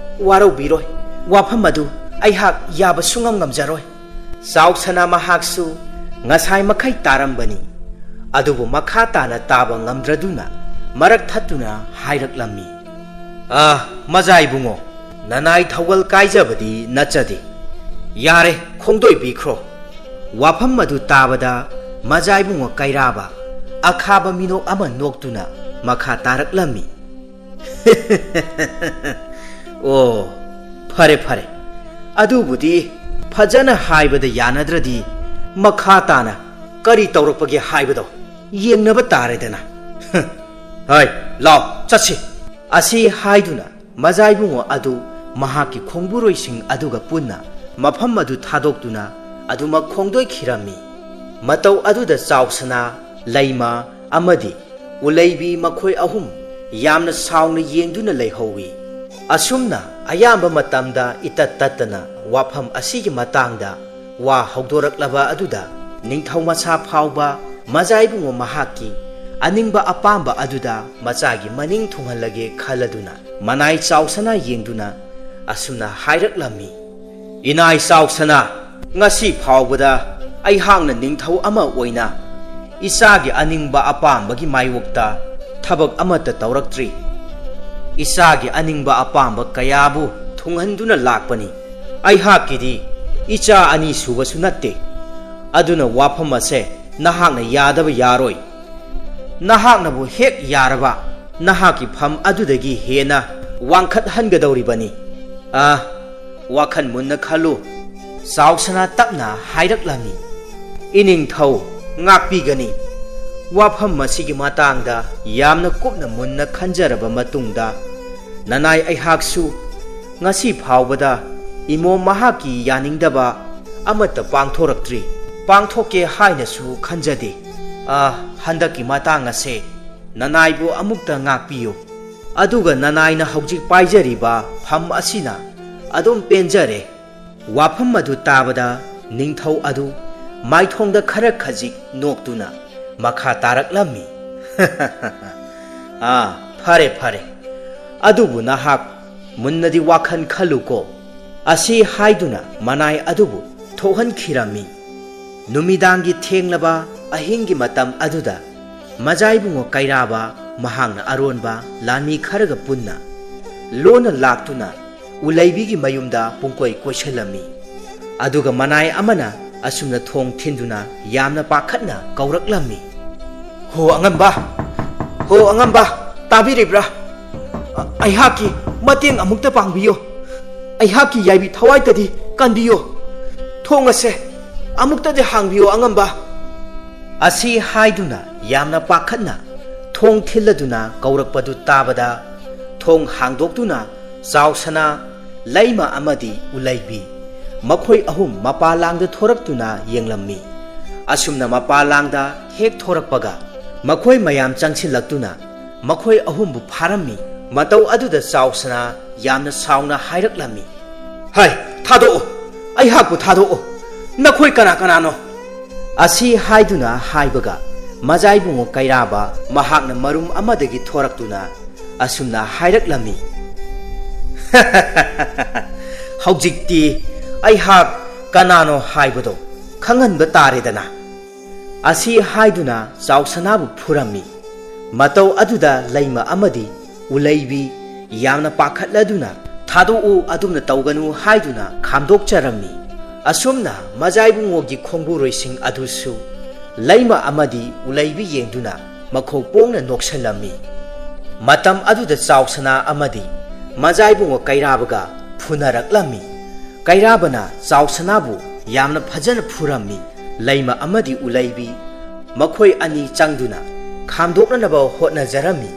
ꯋꯥꯔꯧꯕꯤꯔꯣꯏ꯫ ꯋꯥꯐꯝ ꯑꯗꯨ ꯑꯩꯍꯥꯛ ꯌꯥꯕ ꯁꯨꯡꯉꯝ ꯉꯝꯖꯔꯣꯏ꯫" ꯆꯥꯎꯁꯅꯥ ꯃꯍꯥꯛꯁꯨ ꯉꯁꯥꯏ ꯃꯈꯩ ꯇꯥꯔꯝꯕꯅꯤ, ꯑꯗꯨꯕꯨ ꯃꯈꯥ ꯇꯥꯅ ꯇꯥꯕ ꯉꯝꯗ꯭ꯔꯗꯨꯅ ꯃꯔꯛ ꯊꯠꯇꯨꯅ ꯍꯥꯏꯔꯛꯂꯝꯃꯤ, "ꯑꯥ, ꯃꯖꯥ ꯏꯕꯨꯡꯉꯣ, ꯅꯅꯥꯏ ꯊꯧꯒꯜ ꯀꯥꯏꯖꯕꯗꯤ ꯅꯠꯆꯗꯦ꯫ ꯌꯥꯔꯦ, ꯈꯣꯡꯗꯣꯏꯕꯤꯈ꯭ꯔꯣ꯫" ꯋꯥꯐꯝ ꯑꯗꯨ ꯇꯥꯕꯗ ꯃꯖꯥ ꯏꯕꯨꯡꯉꯣ ꯀꯩꯔꯥꯕ ꯑꯈꯥꯕ ꯃꯤꯅꯣꯛ ꯑꯃ ꯅꯣꯛꯇꯨꯅ ꯃꯈꯥ ꯇꯥꯔꯛꯂꯝꯃꯤ, "ꯑꯣ, ꯐꯔꯦ, ꯐꯔꯦ꯫ ꯑꯗꯨꯕꯨꯗꯤ ꯐꯖꯅ ꯍꯥꯏꯕꯗ ꯌꯥꯅꯗ꯭ꯔꯗꯤ ꯃꯈꯥ ꯇꯥꯅ ꯀꯔꯤ ꯇꯧꯔꯛꯄꯒꯦ ꯍꯥꯏꯕꯗꯣ ꯌꯦꯡꯅꯕ ꯇꯥꯔꯦꯗꯅ꯫ ꯍꯣꯏ, ꯂꯥꯎ, ꯆꯠꯁꯤ꯫" ꯑꯁꯤ ꯍꯥꯏꯗꯨꯅ ꯃꯖꯥ ꯏꯕꯨꯡꯉꯣ ꯑꯗꯨ ꯃꯍꯥꯛꯀꯤ ꯈꯣꯡꯕꯨꯔꯣꯏꯁꯤꯡ ꯑꯗꯨꯒ ꯄꯨꯟꯅ ꯃꯐꯝ ꯑꯗꯨ ꯊꯥꯗꯣꯛꯇꯨꯅ ꯑꯗꯨꯃꯛ ꯈꯣꯡꯗꯣꯏꯈꯤꯔꯝꯃꯤ꯫ ꯃꯇꯧ ꯑꯗꯨꯗ ꯆꯥꯎꯁꯅꯥ, ꯂꯩꯃ ꯑꯃꯗꯤ ꯎꯂꯩꯕꯤ ꯃꯈꯣꯏ ꯑꯍꯨꯝ ꯌꯥꯝꯅ ꯁꯥꯎꯅ ꯌꯦꯡꯗꯨꯅ ꯂꯩꯍꯧꯏ꯫ ꯑꯁꯨꯝꯅ ꯑꯌꯥꯝꯕ ꯃꯇꯝꯗ ꯏꯇꯠ ꯇꯠꯇꯅ ꯋꯥꯐꯝ ꯑꯁꯤꯒꯤ ꯃꯇꯥꯡꯗ ꯋꯥ ꯍꯧꯗꯣꯔꯛꯂꯕ ꯑꯗꯨꯗ ꯅꯤꯡꯊꯧ ꯃꯁꯥ ꯐꯥꯎꯕ ꯃꯖꯥ ꯏꯕꯨꯡꯉꯣ ꯃꯍꯥꯛꯀꯤ ꯑꯅꯤꯡꯕ ꯑꯄꯥꯝꯕ ꯑꯗꯨꯗ ꯃꯆꯥꯒꯤ ꯃꯅꯤꯡ ꯊꯨꯡꯍꯜꯂꯒꯦ ꯈꯜꯂꯗꯨꯅ ꯃꯅꯥꯏ ꯆꯥꯎꯁꯅꯥ ꯌꯦꯡꯗꯨꯅ ꯑꯁꯨꯝꯅ ꯍꯥꯏꯔꯛꯂꯝꯃꯤ, "ꯏꯅꯥꯏ ꯆꯥꯎꯁꯅꯥ, ꯉꯁꯤ ꯐꯥꯎꯕꯗ ꯑꯩꯍꯥꯛꯅ ꯅꯤꯡꯊꯧ ꯑꯃ ꯑꯣꯏꯅ ꯏꯆꯥꯒꯤ ꯑꯅꯤꯡꯕ ꯑꯄꯥꯝꯕꯒꯤ ꯃꯥꯌꯣꯛꯇ ꯊꯕꯛ ꯑꯃꯠꯇ ꯇꯧꯔꯛꯇ꯭ꯔꯤ꯫ ꯏꯆꯥꯒꯤ ꯑꯅꯤꯡꯕ ꯑꯄꯥꯝꯕ ꯀꯌꯥꯕꯨ ꯊꯨꯡꯍꯟꯗꯨꯅ ꯂꯥꯛꯄꯅꯤ꯫ ꯑꯩꯍꯥꯛꯀꯤꯗꯤ ꯏꯆꯥ ꯑꯅꯤ ꯁꯨꯕꯁꯨ ꯅꯠꯇꯦ꯫ ꯑꯗꯨꯅ ꯋꯥꯐꯝ ꯑꯁꯦ ꯅꯍꯥꯛꯅ ꯌꯥꯗꯕ ꯌꯥꯔꯣꯏ꯫ ꯅꯍꯥꯛꯅꯕꯨ ꯍꯦꯛ ꯌꯥꯔꯕ, ꯅꯍꯥꯛꯀꯤ ꯐꯝ ꯑꯗꯨꯗꯒꯤ ꯍꯦꯟꯅ ꯋꯥꯡꯈꯠꯍꯟꯒꯗꯧꯔꯤꯕꯅꯤ꯫ ꯑꯥ, ꯋꯥꯈꯜ ꯃꯨꯟꯅ ꯈꯜꯂꯨ꯫" ꯆꯥꯎꯁꯅꯥ ꯇꯞꯅ ꯍꯥꯏꯔꯛꯂꯝꯃꯤ, "ꯏꯅꯤꯡꯊꯧ, ꯉꯥꯛꯄꯤꯒꯅꯤ꯫ ꯋꯥꯐꯝ ꯑꯁꯤꯒꯤ ꯃꯇꯥꯡꯗ ꯌꯥꯝꯅ ꯀꯨꯞꯅ ꯃꯨꯟꯅ ꯈꯟꯖꯔꯕ ꯃꯇꯨꯡꯗ, ꯅꯅꯥꯏ ꯑꯩꯍꯥꯛꯁꯨ ꯉꯁꯤ ꯐꯥꯎꯕꯗ ꯏꯃꯣꯝ ꯃꯍꯥꯛꯀꯤ ꯌꯥꯅꯤꯡꯗꯕ ꯑꯃꯠꯇ ꯄꯥꯡꯊꯣꯔꯛꯇ꯭ꯔꯤ꯫ ꯄꯥꯡꯊꯣꯛꯀꯦ ꯍꯥꯏꯅꯁꯨ ꯈꯟꯖꯗꯦ꯫ ꯑ, ꯍꯟꯗꯛꯀꯤ ꯃꯇꯥꯡ ꯑꯁꯦ ꯅꯅꯥꯏꯕꯨ ꯑꯃꯨꯛꯇ ꯉꯥꯛꯄꯤꯌꯨ꯫ ꯑꯗꯨꯒ ꯅꯅꯥꯏꯅ ꯍꯧꯖꯤꯛ ꯄꯥꯏꯖꯔꯤꯕ ꯐꯝ ꯑꯁꯤꯅ ꯑꯗꯨꯝ ꯄꯦꯟꯖꯔꯦ꯫" ꯋꯥꯐꯝ ꯑꯗꯨ ꯇꯥꯕꯗ ꯅꯤꯡꯊꯧ ꯑꯗꯨ ꯃꯥꯏꯊꯣꯡꯗ ꯈꯔ ꯈꯖꯤꯛ ꯅꯣꯛꯇꯨꯅ ꯃꯈꯥ ꯇꯥꯔꯛꯂꯝꯃꯤ, "ꯑꯥ, ꯐꯔꯦ, ꯐꯔꯦ꯫ ꯑꯗꯨꯕꯨ ꯅꯍꯥꯛ ꯃꯨꯟꯅꯗꯤ ꯋꯥꯈꯜ ꯈꯜꯂꯨꯀꯣ꯫" ꯑꯁꯤ ꯍꯥꯏꯗꯨꯅ ꯃꯅꯥꯏ ꯑꯗꯨꯕꯨ ꯊꯣꯛꯍꯟꯈꯤꯔꯝꯃꯤ꯫ ꯅꯨꯃꯤꯗꯥꯡꯒꯤ ꯊꯦꯡꯂꯕ ꯑꯍꯤꯡꯒꯤ ꯃꯇꯝ ꯑꯗꯨꯗ ꯃꯖꯥꯏꯕꯨꯡꯉꯣ ꯀꯩꯔꯥꯕ ꯃꯍꯥꯛꯅ ꯑꯔꯣꯟꯕ ꯂꯥꯟꯃꯤ ꯈꯔꯒ ꯄꯨꯟꯅ ꯂꯣꯟꯅ ꯂꯥꯛꯇꯨꯅ ꯎꯂꯩꯕꯤꯒꯤ ꯃꯌꯨꯝꯗ ꯄꯨꯡꯀꯣꯏ ꯀꯣꯏꯁꯜꯂꯝꯃꯤ꯫ ꯑꯗꯨꯒ ꯃꯅꯥꯏ ꯑꯃꯅ ꯑꯁꯨꯝꯅ ꯊꯣꯡ ꯊꯤꯟꯗꯨꯅ ꯌꯥꯝꯅ ꯄꯥꯈꯠꯅ ꯀꯧꯔꯛꯂꯝꯃꯤ, "ꯍꯣ ꯑꯉꯝꯕ, ꯍꯣ ꯑꯉꯝꯕ, ꯇꯥꯕꯤꯔꯤꯕ꯭ꯔꯥ? ꯑ-, ꯑꯩꯍꯥꯛꯀꯤ ꯃꯇꯦꯡ ꯑꯃꯨꯛꯇ ꯄꯥꯡꯕꯤꯌꯨ꯫ ꯑꯩꯍꯥꯛꯀꯤ ꯌꯥꯏꯕꯤ ꯊꯋꯥꯏꯇꯗꯤ ꯀꯟꯕꯤꯌꯨ꯫ ꯊꯣꯡ ꯑꯁꯦ ꯑꯃꯨꯛꯇꯗꯤ ꯍꯥꯡꯕꯤꯌꯨ ꯑꯉꯝꯕ꯫" ꯑꯁꯤ ꯍꯥꯏꯗꯨꯅ ꯌꯥꯝꯅ ꯄꯥꯈꯠꯅ ꯊꯣꯡ ꯊꯤꯜꯂꯗꯨꯅ ꯀꯧꯔꯛꯄꯗꯨ ꯇꯥꯕꯗ, ꯊꯣꯡ ꯍꯥꯡꯗꯣꯛꯇꯨꯅ ꯆꯥꯎꯁꯅꯥ, ꯂꯩꯃ ꯑꯃꯗꯤ ꯎꯂꯩꯕꯤ, ꯃꯈꯣꯏ ꯑꯍꯨꯝ ꯃꯄꯥ ꯂꯥꯡꯗ ꯊꯣꯔꯛꯇꯨꯅ ꯌꯦꯡꯂꯝꯃꯤ꯫ ꯑꯁꯨꯝꯅ ꯃꯄꯥ ꯂꯥꯡꯗ ꯍꯦꯛ ꯊꯣꯔꯛꯄꯒ, ꯃꯈꯣꯏ ꯃꯌꯥꯝ ꯆꯪꯁꯤꯜꯂꯛꯇꯨꯅ ꯃꯈꯣꯏ ꯑꯍꯨꯝꯕꯨ ꯐꯥꯔꯝꯃꯤ꯫ ꯃꯇꯧ ꯑꯗꯨꯗ ꯆꯥꯎꯁꯅꯥ ꯌꯥꯝꯅ ꯁꯥꯎꯅ ꯍꯥꯏꯔꯛꯂꯝꯃꯤ, "ꯍꯩ, ꯊꯥꯗꯣꯛꯑꯣ! ꯑꯩꯍꯥꯛꯄꯨ ꯊꯥꯗꯣꯛꯑꯣ! ꯅꯈꯣꯏ ꯀꯅꯥ ꯀꯅꯥꯅꯣ?" ꯑꯁꯤ ꯍꯥꯏꯗꯨꯅ ꯍꯥꯏꯕꯒ, ꯃꯖꯥꯏꯕꯨꯡꯉꯣ ꯀꯩꯔꯥꯕ ꯃꯍꯥꯛꯅ ꯃꯔꯨꯝ ꯑꯃꯗꯒꯤ ꯊꯣꯔꯛꯇꯨꯅ ꯑꯁꯨꯝꯅ ꯍꯥꯏꯔꯛꯂꯝꯃꯤ, "ꯍꯧꯖꯤꯛꯇꯤ ꯑꯩꯍꯥꯛ ꯀꯅꯥꯅꯣ ꯍꯥꯏꯕꯗꯣ ꯈꯪꯍꯟꯕ ꯇꯥꯔꯦꯗꯅ꯫" ꯑꯁꯤ ꯍꯥꯏꯗꯨꯅ ꯆꯥꯎꯁꯅꯥꯕꯨ ꯐꯨꯔꯝꯃꯤ꯫ ꯃꯇꯧ ꯑꯗꯨꯗ ꯂꯩꯃ ꯑꯃꯗꯤ ꯎꯂꯩꯕꯤ ꯌꯥꯝꯅ ꯄꯥꯈꯠꯂꯗꯨꯅ, "ꯊꯥꯗꯣꯛꯎ, ꯑꯗꯨꯝꯅ ꯇꯧꯒꯅꯨ" ꯍꯥꯏꯗꯨꯅ ꯈꯥꯝꯗꯣꯛꯆꯔꯝꯃꯤ꯫ ꯑꯁꯨꯝꯅ ꯃꯖꯥꯏꯕꯨꯡꯉꯣꯒꯤ ꯈꯣꯡꯕꯨꯔꯣꯏꯁꯤꯡ ꯑꯗꯨꯁꯨ ꯂꯩꯃ ꯑꯃꯗꯤ ꯎꯂꯩꯕꯤ ꯌꯦꯡꯗꯨꯅ ꯃꯈꯣꯛ ꯄꯣꯡꯅ ꯅꯣꯛꯁꯜꯂꯝꯃꯤ꯫ ꯃꯇꯝ ꯑꯗꯨꯗ ꯆꯥꯎꯁꯅꯥ ꯑꯃꯗꯤ ꯃꯖꯥꯏꯕꯨꯡꯉꯣ ꯀꯩꯔꯥꯕꯒ ꯐꯨꯅꯔꯛꯂꯝꯃꯤ꯫ ꯀꯩꯔꯥꯕꯅ ꯆꯥꯎꯁꯅꯥꯕꯨ ꯌꯥꯝꯅ ꯐꯖꯅ ꯐꯨꯔꯝꯃꯤ꯫ ꯂꯩꯃ ꯑꯃꯗꯤ ꯎꯂꯩꯕꯤ ꯃꯈꯣꯏ ꯑꯅꯤ ꯆꯪꯗꯨꯅ ꯈꯥꯝꯗꯣꯛꯅꯅꯕ ꯍꯣꯠꯅꯖꯔꯝꯃꯤ꯫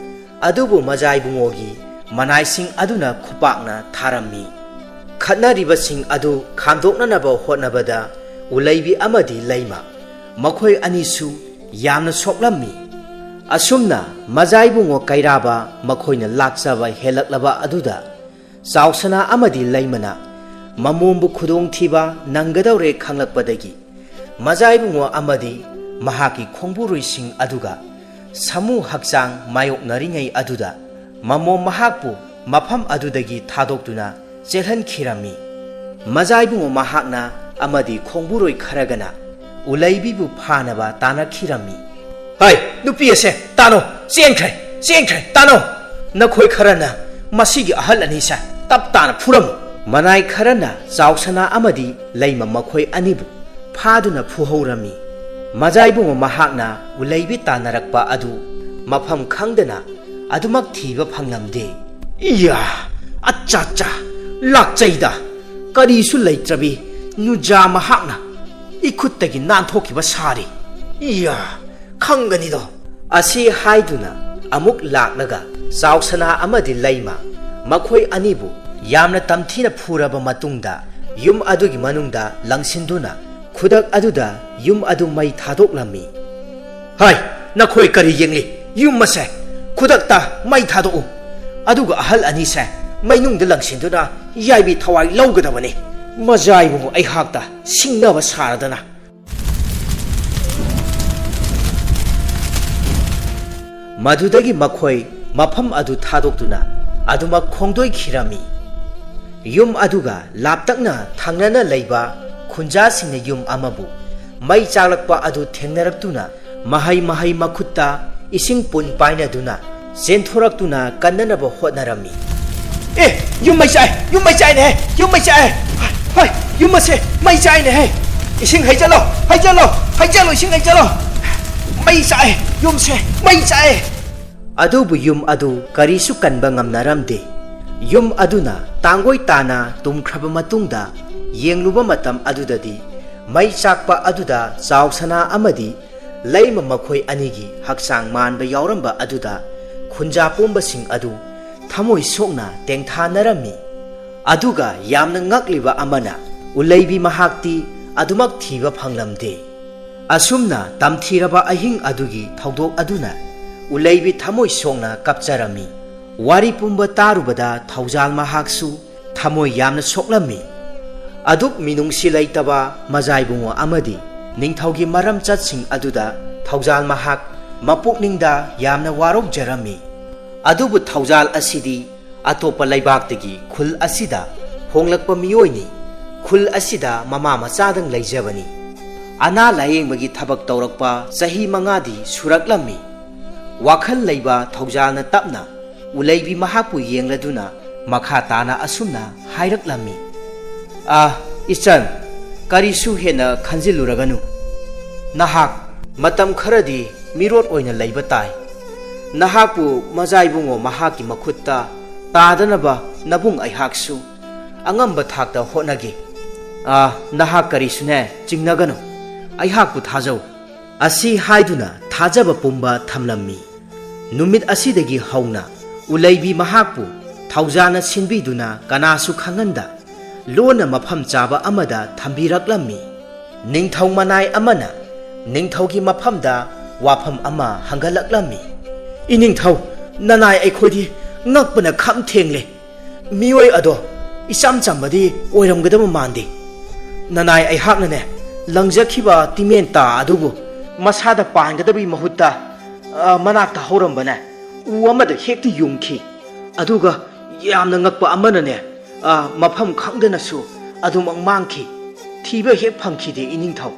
ꯑꯗꯨꯕꯨ ꯃꯖꯥꯏꯕꯨꯡꯉꯣꯒꯤ ꯃꯅꯥꯏꯁꯤꯡ ꯑꯗꯨꯅ ꯈꯨꯄꯥꯛꯅ ꯊꯥꯔꯝꯃꯤ꯫ ꯈꯠꯅꯔꯤꯕꯁꯤꯡ ꯑꯗꯨ ꯈꯥꯝꯗꯣꯛꯅꯅꯕ ꯍꯣꯠꯅꯕꯗ ꯎꯂꯩꯕꯤ ꯑꯃꯗꯤ ꯂꯩꯃ ꯃꯈꯣꯏ ꯑꯅꯤꯁꯨ ꯌꯥꯝꯅ ꯁꯣꯛꯂꯝꯃꯤ꯫ ꯑꯁꯨꯝꯅ ꯃꯖꯥꯏꯕꯨꯡꯉꯣ ꯀꯩꯔꯥꯕ ꯃꯈꯣꯏꯅ ꯂꯥꯛꯆꯕ ꯍꯦꯜꯂꯛꯂꯕ ꯑꯗꯨꯗ ꯆꯥꯎꯁꯅꯥ ꯑꯃꯗꯤ ꯂꯩꯃꯅ ꯃꯃꯣꯝꯕꯨ ꯈꯨꯗꯣꯡꯊꯤꯕ ꯅꯪꯒꯗꯧꯔꯦ ꯈꯪꯂꯛꯄꯗꯒꯤ ꯃꯖꯥꯏꯕꯨꯡꯉꯣ ꯑꯃꯗꯤ ꯃꯍꯥꯛꯀꯤ ꯈꯣꯡꯕꯨꯔꯣꯏꯁꯤꯡ ꯑꯗꯨꯒ ꯁꯥꯃꯨ ꯍꯛꯆꯥꯡ ꯃꯥꯌꯣꯛꯅꯔꯤꯉꯩ ꯑꯗꯨꯗ ꯃꯃꯣꯝ ꯃꯍꯥꯛꯄꯨ ꯃꯐꯝ ꯑꯗꯨꯗꯒꯤ ꯊꯥꯗꯣꯛꯇꯨꯅ ꯆꯦꯜꯍꯟꯈꯤꯔꯝꯃꯤ꯫ ꯃꯖꯥꯏꯕꯨꯡꯉꯣ ꯃꯍꯥꯛꯅ ꯑꯃꯗꯤ ꯈꯣꯡꯕꯨꯔꯣꯏ ꯈꯔꯒꯅ ꯎꯂꯩꯕꯤꯕꯨ ꯐꯥꯅꯕ ꯇꯥꯟꯅꯈꯤꯔꯝꯃꯤ꯫ "ꯍꯩ, ꯅꯨꯄꯤ ꯑꯁꯦ ꯇꯥꯅꯣ, ꯆꯦꯟꯈ꯭ꯔꯦ, ꯆꯦꯟꯈ꯭ꯔꯦ, ꯇꯥꯅꯣ! ꯅꯈꯣꯏ ꯈꯔꯅ ꯃꯁꯤꯒꯤ ꯑꯍꯜ ꯑꯅꯤꯁꯦ ꯇꯞ ꯇꯥꯅ ꯐꯨꯔꯝꯃꯨ!" ꯃꯅꯥꯏ ꯈꯔꯅ ꯆꯥꯎꯁꯅꯥ ꯑꯃꯗꯤ ꯂꯩꯃ ꯃꯈꯣꯏ ꯑꯅꯤꯕꯨ ꯐꯥꯗꯨꯅ ꯐꯨꯍꯧꯔꯝꯃꯤ꯫ ꯃꯖꯥꯏꯕꯨꯡꯉꯣ ꯃꯍꯥꯛꯅ ꯎꯂꯩꯕꯤ ꯇꯥꯟꯅꯔꯛꯄ ꯑꯗꯨ ꯃꯐꯝ ꯈꯪꯗꯅ ꯑꯗꯨꯃꯛ ꯊꯤꯕ ꯐꯪꯂꯝꯗꯦ꯫ "ꯏꯌꯥ! ꯑꯠꯆꯥ ꯆꯥ! ꯂꯥꯛꯆꯩꯗ! ꯀꯔꯤꯁꯨ ꯂꯩꯇ꯭ꯔꯕꯤ ꯅꯨꯖꯥ ꯃꯍꯥꯛꯅ ꯏꯈꯨꯠꯇꯒꯤ ꯅꯥꯟꯊꯣꯛꯈꯤꯕ ꯁꯥꯔꯤ꯫ ꯏꯌꯥ! ꯈꯪꯒꯅꯤꯗꯣ!" ꯑꯁꯤ ꯍꯥꯏꯗꯨꯅ ꯑꯃꯨꯛ ꯂꯥꯛꯂꯒ ꯆꯥꯎꯁꯅꯥ ꯑꯃꯗꯤ ꯂꯩꯃ ꯃꯈꯣꯏ ꯑꯅꯤꯕꯨ ꯌꯥꯝꯅ ꯇꯝꯊꯤꯅ ꯐꯨꯔꯕ ꯃꯇꯨꯡꯗ ꯌꯨꯝ ꯑꯗꯨꯒꯤ ꯃꯅꯨꯡꯗ ꯂꯪꯁꯤꯟꯗꯨꯅ ꯈꯨꯗꯛ ꯑꯗꯨꯗ ꯌꯨꯝ ꯑꯗꯨ ꯃꯩ ꯊꯥꯗꯣꯛꯂꯝꯃꯤ꯫ "ꯍꯥꯏ, ꯅꯈꯣꯏ ꯀꯔꯤ ꯌꯦꯡꯂꯤ? ꯌꯨꯝ ꯑꯁꯦ ꯈꯨꯗꯛꯇ ꯃꯩ ꯊꯥꯗꯣꯛꯎ꯫ ꯑꯗꯨꯒ ꯑꯍꯜ ꯑꯅꯤꯁꯦ ꯃꯩꯅꯨꯡꯗ ꯂꯪꯁꯤꯟꯗꯨꯅ ꯌꯥꯏꯕꯤ ꯊꯋꯥꯏ ꯂꯧꯒꯗꯕꯅꯤ꯫ ꯃꯖꯥꯏꯕꯨꯡꯉꯣ ꯑꯩꯍꯥꯛꯇ ꯁꯤꯡꯅꯕ ꯁꯥꯔꯗꯅ!" ꯃꯗꯨꯗꯒꯤ ꯃꯈꯣꯏ ꯃꯐꯝ ꯑꯗꯨ ꯊꯥꯗꯣꯛꯇꯨꯅ ꯑꯗꯨꯃꯛ ꯈꯣꯡꯗꯣꯏꯈꯤꯔꯝꯃꯤ꯫ ꯌꯨꯝ ꯑꯗꯨꯒ ꯂꯥꯞꯇꯛꯅ ꯊꯪꯅꯅ ꯂꯩꯕ ꯈꯨꯟꯖꯥꯁꯤꯡꯅ ꯌꯨꯝ ꯑꯃꯕꯨ ꯃꯩ ꯆꯥꯛꯂꯛꯄ ꯑꯗꯨ ꯊꯦꯡꯅꯔꯛꯇꯨꯅ ꯃꯍꯩ ꯃꯍꯩ ꯃꯈꯨꯠꯇ ꯏꯁꯤꯡ ꯄꯨꯟ ꯄꯥꯏꯅꯗꯨꯅ ꯆꯦꯟꯊꯣꯔꯛꯇꯨꯅ ꯀꯟꯅꯅꯕ ꯍꯣꯠꯅꯔꯝꯃꯤ꯫ "ꯑꯦ, ꯌꯨꯝ ꯃꯩ ꯆꯥꯛꯑꯦ! ꯌꯨꯝ ꯃꯩ ꯆꯥꯛꯑꯦꯅꯦꯍꯦ! ꯌꯨꯝ ꯃꯩ ꯆꯥꯛꯑꯦ! ꯍꯣꯏ, ꯌꯨꯝ ꯑꯁꯦ ꯃꯩ ꯆꯥꯛꯑꯦꯅꯦꯍꯦ! ꯏꯁꯤꯡ ꯍꯩꯖꯜꯂꯣ! ꯍꯩꯖꯜꯂꯣ! ꯍꯩꯖꯜꯂꯣ! ꯏꯁꯤꯡ ꯍꯩꯖꯜꯂꯣ! ꯃꯩ ꯆꯥꯛꯑꯦ! ꯌꯨꯝꯁꯦ ꯃꯩ ꯆꯥꯛꯑꯦ!" ꯑꯗꯨꯕꯨ ꯌꯨꯝ ꯑꯗꯨ ꯀꯔꯤꯁꯨ ꯀꯟꯕ ꯉꯝꯅꯔꯝꯗꯦ꯫ ꯌꯨꯝ ꯑꯗꯨꯅ ꯇꯥꯡꯒꯣꯏ ꯇꯥꯅ ꯇꯨꯝꯈ꯭ꯔꯕ ꯃꯇꯨꯡꯗ ꯌꯦꯡꯂꯨꯕ ꯃꯇꯝ ꯑꯗꯨꯗꯗꯤ, ꯃꯩ ꯆꯥꯛꯄ ꯑꯗꯨꯗ ꯆꯥꯎ ꯁꯅꯥ ꯑꯃꯗꯤ ꯂꯩꯃ ꯃꯈꯣꯏ ꯑꯅꯤꯒꯤ ꯍꯛꯆꯥꯡ ꯃꯥꯟꯕ ꯌꯥꯎꯔꯝꯕ ꯑꯗꯨꯗ ꯈꯨꯟꯖꯥ ꯄꯨꯝꯕꯁꯤꯡ ꯑꯗꯨ ꯊꯃꯣꯏ ꯁꯣꯛꯅ ꯇꯦꯡꯊꯥꯅꯔꯝꯃꯤ꯫ ꯑꯗꯨꯒ ꯌꯥꯝꯅ ꯉꯛꯂꯤꯕ ꯑꯃꯅ, ꯎꯂꯩꯕꯤ ꯃꯍꯥꯛꯇꯤ ꯑꯗꯨꯃꯛ ꯊꯤꯕ ꯐꯪꯂꯝꯗꯦ꯫ ꯑꯁꯨꯝꯅ ꯇꯝꯊꯤꯔꯕ ꯑꯍꯤꯡ ꯑꯗꯨꯒꯤ ꯊꯧꯗꯣꯛ ꯑꯗꯨꯅ ꯎꯂꯩꯕꯤ ꯊꯃꯣꯏ ꯁꯣꯛꯅ ꯀꯞꯆꯔꯝꯃꯤ꯫ ꯋꯥꯔꯤ ꯄꯨꯝꯕ ꯇꯥꯔꯨꯕꯗ ꯊꯧꯖꯥꯜ ꯃꯍꯥꯛꯁꯨ ꯊꯃꯣꯏ ꯌꯥꯝꯅ ꯁꯣꯛꯂꯝꯃꯤ꯫ ꯑꯗꯨꯛ ꯃꯤꯅꯨꯡꯁꯤ ꯂꯩꯇꯕ ꯃꯖꯥꯏꯕꯨꯡꯉꯣ ꯑꯃꯗꯤ ꯅꯤꯡꯊꯧꯒꯤ ꯃꯔꯝꯆꯠꯁꯤꯡ ꯑꯗꯨꯗ ꯊꯧꯖꯥꯜ ꯃꯍꯥꯛ ꯃꯄꯨꯛꯅꯤꯡꯗ ꯌꯥꯝꯅ ꯋꯥꯔꯧꯖꯔꯝꯃꯤ꯫ ꯑꯗꯨꯕꯨ ꯊꯧꯖꯥꯜ ꯑꯁꯤꯗꯤ ꯑꯇꯣꯞꯄ ꯂꯩꯕꯥꯛꯇꯒꯤ ꯈꯨꯜ ꯑꯁꯤꯗ ꯍꯣꯡꯂꯛꯄ ꯃꯤꯑꯣꯏꯅꯤ꯫ ꯈꯨꯜ ꯑꯁꯤꯗ ꯃꯃꯥ ꯃꯆꯥꯗꯪ ꯂꯩꯖꯕꯅꯤ꯫ ꯑꯅꯥ ꯂꯥꯌꯦꯡꯕꯒꯤ ꯊꯕꯛ ꯇꯧꯔꯛꯄ ꯆꯍꯤ ꯃꯉꯥꯗꯤ ꯁꯨꯔꯛꯂꯝꯃꯤ꯫ ꯋꯥꯈꯜ ꯂꯩꯕ ꯊꯧꯖꯥꯜꯅ ꯇꯞꯅ ꯎꯂꯩꯕꯤ ꯃꯍꯥꯛꯄꯨ ꯌꯦꯡꯂꯗꯨꯅ ꯃꯈꯥ ꯇꯥꯅ ꯑꯁꯨꯝꯅ ꯍꯥꯏꯔꯛꯂꯝꯃꯤ, "ꯑꯥ, ꯏꯆꯟ, ꯀꯔꯤꯁꯨ ꯍꯦꯟꯅ ꯈꯟꯖꯤꯜꯂꯨꯔꯒꯅꯨ꯫ ꯅꯍꯥꯛ ꯃꯇꯝ ꯈꯔꯗꯤ ꯃꯤꯔꯣꯠ ꯑꯣꯏꯅ ꯂꯩꯕ ꯇꯥꯏ꯫ ꯅꯍꯥꯛꯄꯨ ꯃꯖꯥꯏꯕꯨꯡꯉꯣ ꯃꯍꯥꯛꯀꯤ ꯃꯈꯨꯠꯇ ꯇꯥꯗꯅꯕ ꯅꯕꯨꯡ ꯑꯩꯍꯥꯛꯁꯨ ꯑꯉꯝꯕ ꯊꯥꯛꯇ ꯍꯣꯠꯅꯒꯦ꯫ ꯑꯥ, ꯅꯍꯥꯛ ꯀꯔꯤꯁꯨꯅꯦ ꯆꯤꯡꯅꯒꯅꯨ꯫ ꯑꯩꯍꯥꯛꯄꯨ ꯊꯥꯖꯧ"꯫ ꯑꯁꯤ ꯍꯥꯏꯗꯨꯅ ꯊꯥꯖꯕ ꯄꯨꯝꯕ ꯊꯝꯂꯝꯃꯤ꯫ ꯅꯨꯃꯤꯠ ꯑꯁꯤꯗꯒꯤ ꯍꯧꯅ ꯎꯂꯩꯕꯤ ꯃꯍꯥꯛꯄꯨ ꯊꯧꯖꯥꯅ ꯁꯤꯟꯕꯤꯗꯨꯅ ꯀꯅꯥꯁꯨ ꯈꯪꯍꯟꯗ ꯂꯣꯟꯅ ꯃꯐꯝ ꯆꯥꯕ ꯑꯃꯗ ꯊꯝꯕꯤꯔꯛꯂꯝꯃꯤ꯫ ꯅꯤꯡꯊꯧ ꯃꯅꯥꯏ ꯑꯃꯅ ꯅꯤꯡꯊꯧꯒꯤ ꯃꯐꯝꯗ ꯋꯥꯐꯝ ꯑꯃ ꯍꯪꯒꯠꯂꯛꯂꯝꯃꯤ꯫ "ꯏꯅꯤꯡꯊꯧ, ꯅꯅꯥꯏ ꯑꯩꯈꯣꯏꯗꯤ ꯉꯛꯄꯅ ꯈꯝ ꯊꯦꯡꯂꯦ꯫ ꯃꯤꯑꯣꯏ ꯑꯗꯣ ꯏꯆꯝ ꯆꯝꯕꯗꯤ ꯑꯣꯏꯔꯝꯒꯗꯕ ꯃꯥꯟꯗꯦ꯫ ꯅꯅꯥꯏ ꯑꯩꯍꯥꯛꯅꯅꯦ, ꯂꯪꯖꯈꯤꯕ ꯇꯤꯃꯦꯟ ꯇꯥ ꯑꯗꯨꯕꯨ ꯃꯁꯥꯗ ꯄꯥꯟꯒꯗꯕꯒꯤ ꯃꯍꯨꯠꯇ, ꯑ, ꯃꯅꯥꯛꯇ ꯍꯧꯔꯝꯕꯅꯦ ꯎ ꯑꯃꯗ ꯍꯦꯛꯇ ꯌꯨꯡꯈꯤ꯫ ꯑꯗꯨꯒ ꯌꯥꯝꯅ ꯉꯛꯄ ꯑꯃꯅꯅꯦ, ꯑ, ꯃꯐꯝ ꯈꯪꯗꯅꯁꯨ ꯑꯗꯨꯃꯛ ꯃꯥꯡꯈꯤ꯫ ꯊꯤꯕ ꯍꯦꯛ ꯐꯪꯈꯤꯗꯦ, ꯏꯅꯤꯡꯊꯧ"꯫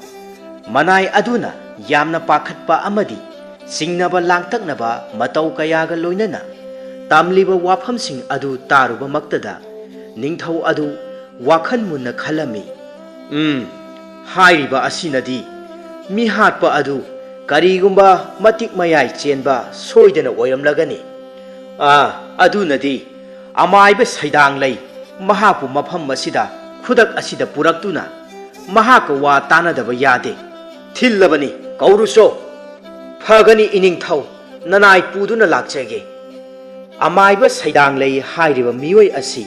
ꯃꯅꯥꯏ ꯑꯗꯨꯅ ꯌꯥꯝꯅ ꯄꯥꯈꯠꯄ ꯑꯃꯗꯤ ꯆꯤꯡꯅꯕ ꯂꯥꯡꯇꯛꯅꯕ ꯃꯇꯧ ꯀꯌꯥꯒ ꯂꯣꯏꯅꯅ ꯇꯝꯂꯤꯕ ꯋꯥꯐꯝꯁꯤꯡ ꯑꯗꯨ ꯇꯥꯔꯨꯕꯃꯛꯇꯗ ꯅꯤꯡꯊꯧ ꯑꯗꯨ ꯋꯥꯈꯜ ꯃꯨꯟꯅ ꯈꯜꯂꯝꯃꯤ꯫ "ꯎꯝ, ꯍꯥꯏꯔꯤꯕ ꯑꯁꯤꯅꯗꯤ ꯃꯤꯍꯥꯠꯄ ꯑꯗꯨ ꯀꯔꯤꯒꯨꯝꯕ ꯃꯇꯤꯛ ꯃꯌꯥꯏ ꯆꯦꯟꯕ ꯁꯣꯏꯗꯅ ꯑꯣꯏꯔꯝꯂꯒꯅꯤ꯫ ꯑꯥ, ꯑꯗꯨꯅꯗꯤ ꯑꯃꯥꯏꯕ ꯁꯩꯗꯥꯡꯂꯩ ꯃꯍꯥꯛꯄꯨ ꯃꯐꯝ ꯑꯁꯤꯗ ꯈꯨꯗꯛ ꯑꯁꯤꯗ ꯄꯨꯔꯛꯇꯨꯅ ꯃꯍꯥꯛꯀ ꯋꯥ ꯇꯥꯅꯗꯕ ꯌꯥꯗꯦ꯫ ꯊꯤꯜꯂꯕꯅꯤ, ꯀꯧꯔꯨꯆꯣ꯫ ꯐꯒꯅꯤ ꯏꯅꯤꯡꯊꯧ, ꯅꯅꯥꯏ ꯄꯨꯗꯨꯅ ꯂꯥꯛꯆꯒꯦ꯫ ꯑꯃꯥꯏꯕ ꯁꯩꯗꯥꯡꯂꯩ ꯍꯥꯏꯔꯤꯕ ꯃꯤꯑꯣꯏ ꯑꯁꯤ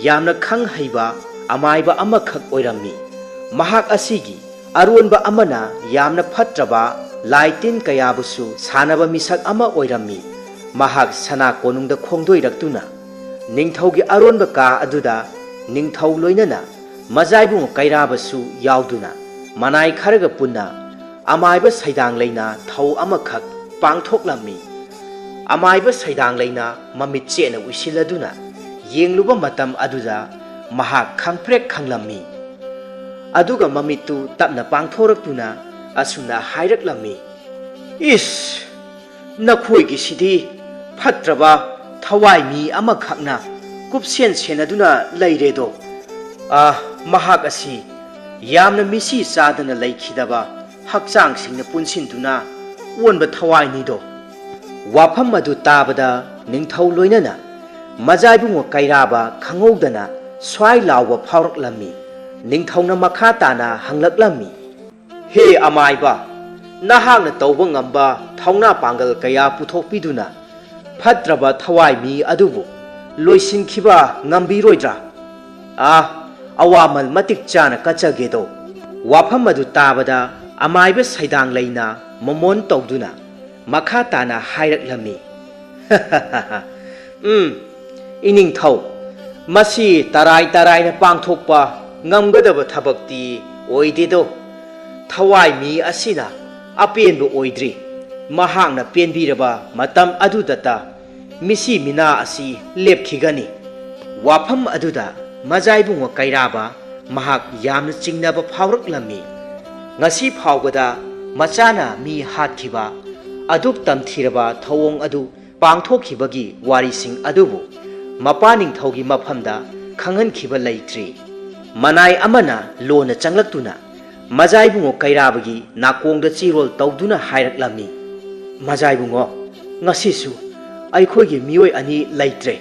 ꯌꯥꯝꯅ ꯈꯪ ꯍꯩꯕ ꯑꯃꯥꯏꯕ ꯑꯃꯈꯛ ꯑꯣꯏꯔꯝꯃꯤ꯫ ꯃꯍꯥꯛ ꯑꯁꯤꯒꯤ ꯑꯔꯣꯟꯕ ꯑꯃꯅ ꯌꯥꯝꯅ ꯐꯠꯇ꯭ꯔꯕ ꯂꯥꯏ ꯇꯤꯟ ꯀꯌꯥꯕꯨꯁꯨ ꯁꯥꯟꯅꯕ ꯃꯤꯁꯛ ꯑꯃ ꯑꯣꯏꯔꯝꯃꯤ꯫ ꯃꯍꯥꯛ ꯁꯅꯥ ꯀꯣꯅꯨꯡꯗ ꯈꯣꯡꯗꯣꯏꯔꯛꯇꯨꯅ ꯅꯤꯡꯊꯧꯒꯤ ꯑꯔꯣꯟꯕ ꯀꯥ ꯑꯗꯨꯗ ꯅꯤꯡꯊꯧ ꯂꯣꯏꯅꯅ ꯃꯖꯥꯏꯕꯨꯡ ꯀꯩꯔꯥꯕꯁꯨ ꯌꯥꯎꯗꯨꯅ ꯃꯅꯥꯏ ꯈꯔꯒ ꯄꯨꯟꯅ ꯑꯃꯥꯏꯕ ꯁꯩꯗꯥꯡꯂꯩꯅ ꯊꯧ ꯑꯃꯈꯛ ꯄꯥꯡꯊꯣꯛꯂꯝꯃꯤ꯫ ꯑꯃꯥꯏꯕ ꯁꯩꯗꯥꯡꯂꯩꯅ ꯃꯃꯤꯠ ꯆꯦꯠꯅ ꯎꯏꯁꯤꯜꯂꯗꯨꯅ ꯌꯦꯡꯂꯨꯕ ꯃꯇꯝ ꯑꯗꯨꯗ ꯃꯍꯥꯛ ꯈꯪꯄ꯭ꯔꯦꯛ ꯈꯪꯂꯝꯃꯤ꯫ ꯑꯗꯨꯒ ꯃꯃꯤꯠꯇꯨ ꯇꯞꯅ ꯄꯥꯡꯊꯣꯔꯛꯇꯨꯅ ꯑꯁꯨꯝꯅ ꯍꯥꯏꯔꯛꯂꯝꯃꯤ, "ꯏꯁ! ꯅꯈꯣꯏꯒꯤꯁꯤꯗꯤ ꯐꯠꯇ꯭ꯔꯕ ꯊꯋꯥꯏ ꯃꯤ ꯑꯃꯈꯛꯅ ꯀꯨꯞꯁꯦꯟ ꯁꯦꯟꯅꯗꯨꯅ ꯂꯩꯔꯦꯗꯣ꯫ ꯑꯥ, ꯃꯍꯥꯛ ꯑꯁꯤ ꯌꯥꯝꯅ ꯃꯤꯁꯤ ꯆꯥꯗꯅ ꯂꯩꯈꯤꯗꯕ ꯍꯛꯆꯥꯡꯁꯤꯡꯅ ꯄꯨꯟꯁꯤꯟꯗꯨꯅ ꯑꯣꯟꯕ ꯊꯋꯥꯏꯅꯤꯗꯣ꯫" ꯋꯥꯐꯝ ꯑꯗꯨ ꯇꯥꯕꯗ ꯅꯤꯡꯊꯧ ꯂꯣꯏꯅꯅ ꯃꯖꯥꯏꯕꯨꯡꯉꯣ ꯀꯩꯔꯥꯕ ꯈꯪꯍꯧꯗꯅ ꯁ꯭ꯋꯥꯏ ꯂꯥꯎꯕ ꯐꯥꯎꯔꯛꯂꯝꯃꯤ꯫ ꯅꯤꯡꯊꯧꯅ ꯃꯈꯥ ꯇꯥꯅ ꯍꯪꯂꯛꯂꯝꯃꯤ, "ꯍꯦ ꯑꯃꯥꯏꯕ, ꯅꯍꯥꯛꯅ ꯇꯧꯕ ꯉꯝꯕ ꯊꯧꯅꯥ ꯄꯥꯡꯒꯜ ꯀꯌꯥ ꯄꯨꯊꯣꯛꯄꯤꯗꯨꯅ ꯐꯠꯇ꯭ꯔꯕ ꯊꯋꯥꯏ ꯃꯤ ꯑꯗꯨꯕꯨ ꯂꯣꯏꯁꯤꯟꯈꯤꯕ ꯉꯝꯕꯤꯔꯣꯏꯗ꯭ꯔꯥ? ꯑꯥ, ꯑꯋꯥꯃꯜ ꯃꯇꯤꯛ ꯆꯥꯅ ꯀꯠꯆꯒꯦꯗꯣ꯫" ꯋꯥꯐꯝ ꯑꯗꯨ ꯇꯥꯕꯗ ꯑꯃꯥꯏꯕ ꯁꯩꯗꯥꯡꯂꯩꯅ ꯃꯣꯃꯣꯟ ꯇꯧꯗꯨꯅ ꯃꯈꯥ ꯇꯥꯅ ꯍꯥꯏꯔꯛꯂꯝꯃꯤ, "ꯎꯝ, ꯏꯅꯤꯡꯊꯧ, ꯃꯁꯤ ꯇꯔꯥꯏ ꯇꯔꯥꯏꯅ ꯄꯥꯡꯊꯣꯛꯄ ꯉꯝꯒꯗꯕ ꯊꯕꯛꯇꯤ ꯑꯣꯏꯗꯦꯗꯣ꯫ ꯊꯋꯥꯏ ꯃꯤ ꯑꯁꯤꯅ ꯑꯄꯦꯟꯕ ꯑꯣꯏꯗ꯭ꯔꯤ꯫ ꯃꯍꯥꯛꯅ ꯄꯦꯟꯕꯤꯔꯕ ꯃꯇꯝ ꯑꯗꯨꯗꯇ ꯃꯤꯁꯤ ꯃꯤꯅꯥ ꯑꯁꯤ ꯂꯦꯞꯈꯤꯒꯅꯤ꯫" ꯋꯥꯐꯝ ꯑꯗꯨꯗ ꯃꯖꯥꯏꯕꯨꯡꯉꯣ ꯀꯩꯔꯥꯕ ꯃꯍꯥꯛ ꯌꯥꯝꯅ ꯆꯤꯡꯅꯕ ꯐꯥꯎꯔꯛꯂꯝꯃꯤ꯫ ꯉꯁꯤ ꯐꯥꯎꯕꯗ ꯃꯆꯥꯅ ꯃꯤ ꯍꯥꯠꯈꯤꯕ, ꯑꯗꯨꯛ ꯇꯝꯊꯤꯔꯕ ꯊꯧꯑꯣꯡ ꯑꯗꯨ ꯄꯥꯡꯊꯣꯛꯈꯤꯕꯒꯤ ꯋꯥꯔꯤꯁꯤꯡ ꯑꯗꯨꯕꯨ ꯃꯄꯥ ꯅꯤꯡꯊꯧꯒꯤ ꯃꯐꯝꯗ ꯈꯪꯍꯟꯈꯤꯕ ꯂꯩꯇ꯭ꯔꯤ꯫ ꯃꯅꯥꯏ ꯑꯃꯅ ꯂꯣꯟꯅ ꯆꯪꯂꯛꯇꯨꯅ ꯃꯖꯥꯏꯕꯨꯡꯉꯣ ꯀꯩꯔꯥꯕꯒꯤ ꯅꯥꯀꯣꯡꯗ ꯆꯤꯔꯣꯜ ꯇꯧꯗꯨꯅ ꯍꯥꯏꯔꯛꯂꯝꯃꯤ, "ꯃꯖꯥꯏꯕꯨꯡꯉꯣ, ꯉꯁꯤꯁꯨ ꯑꯩꯈꯣꯏꯒꯤ ꯃꯤꯑꯣꯏ ꯑꯅꯤ ꯂꯩꯇ꯭ꯔꯦ꯫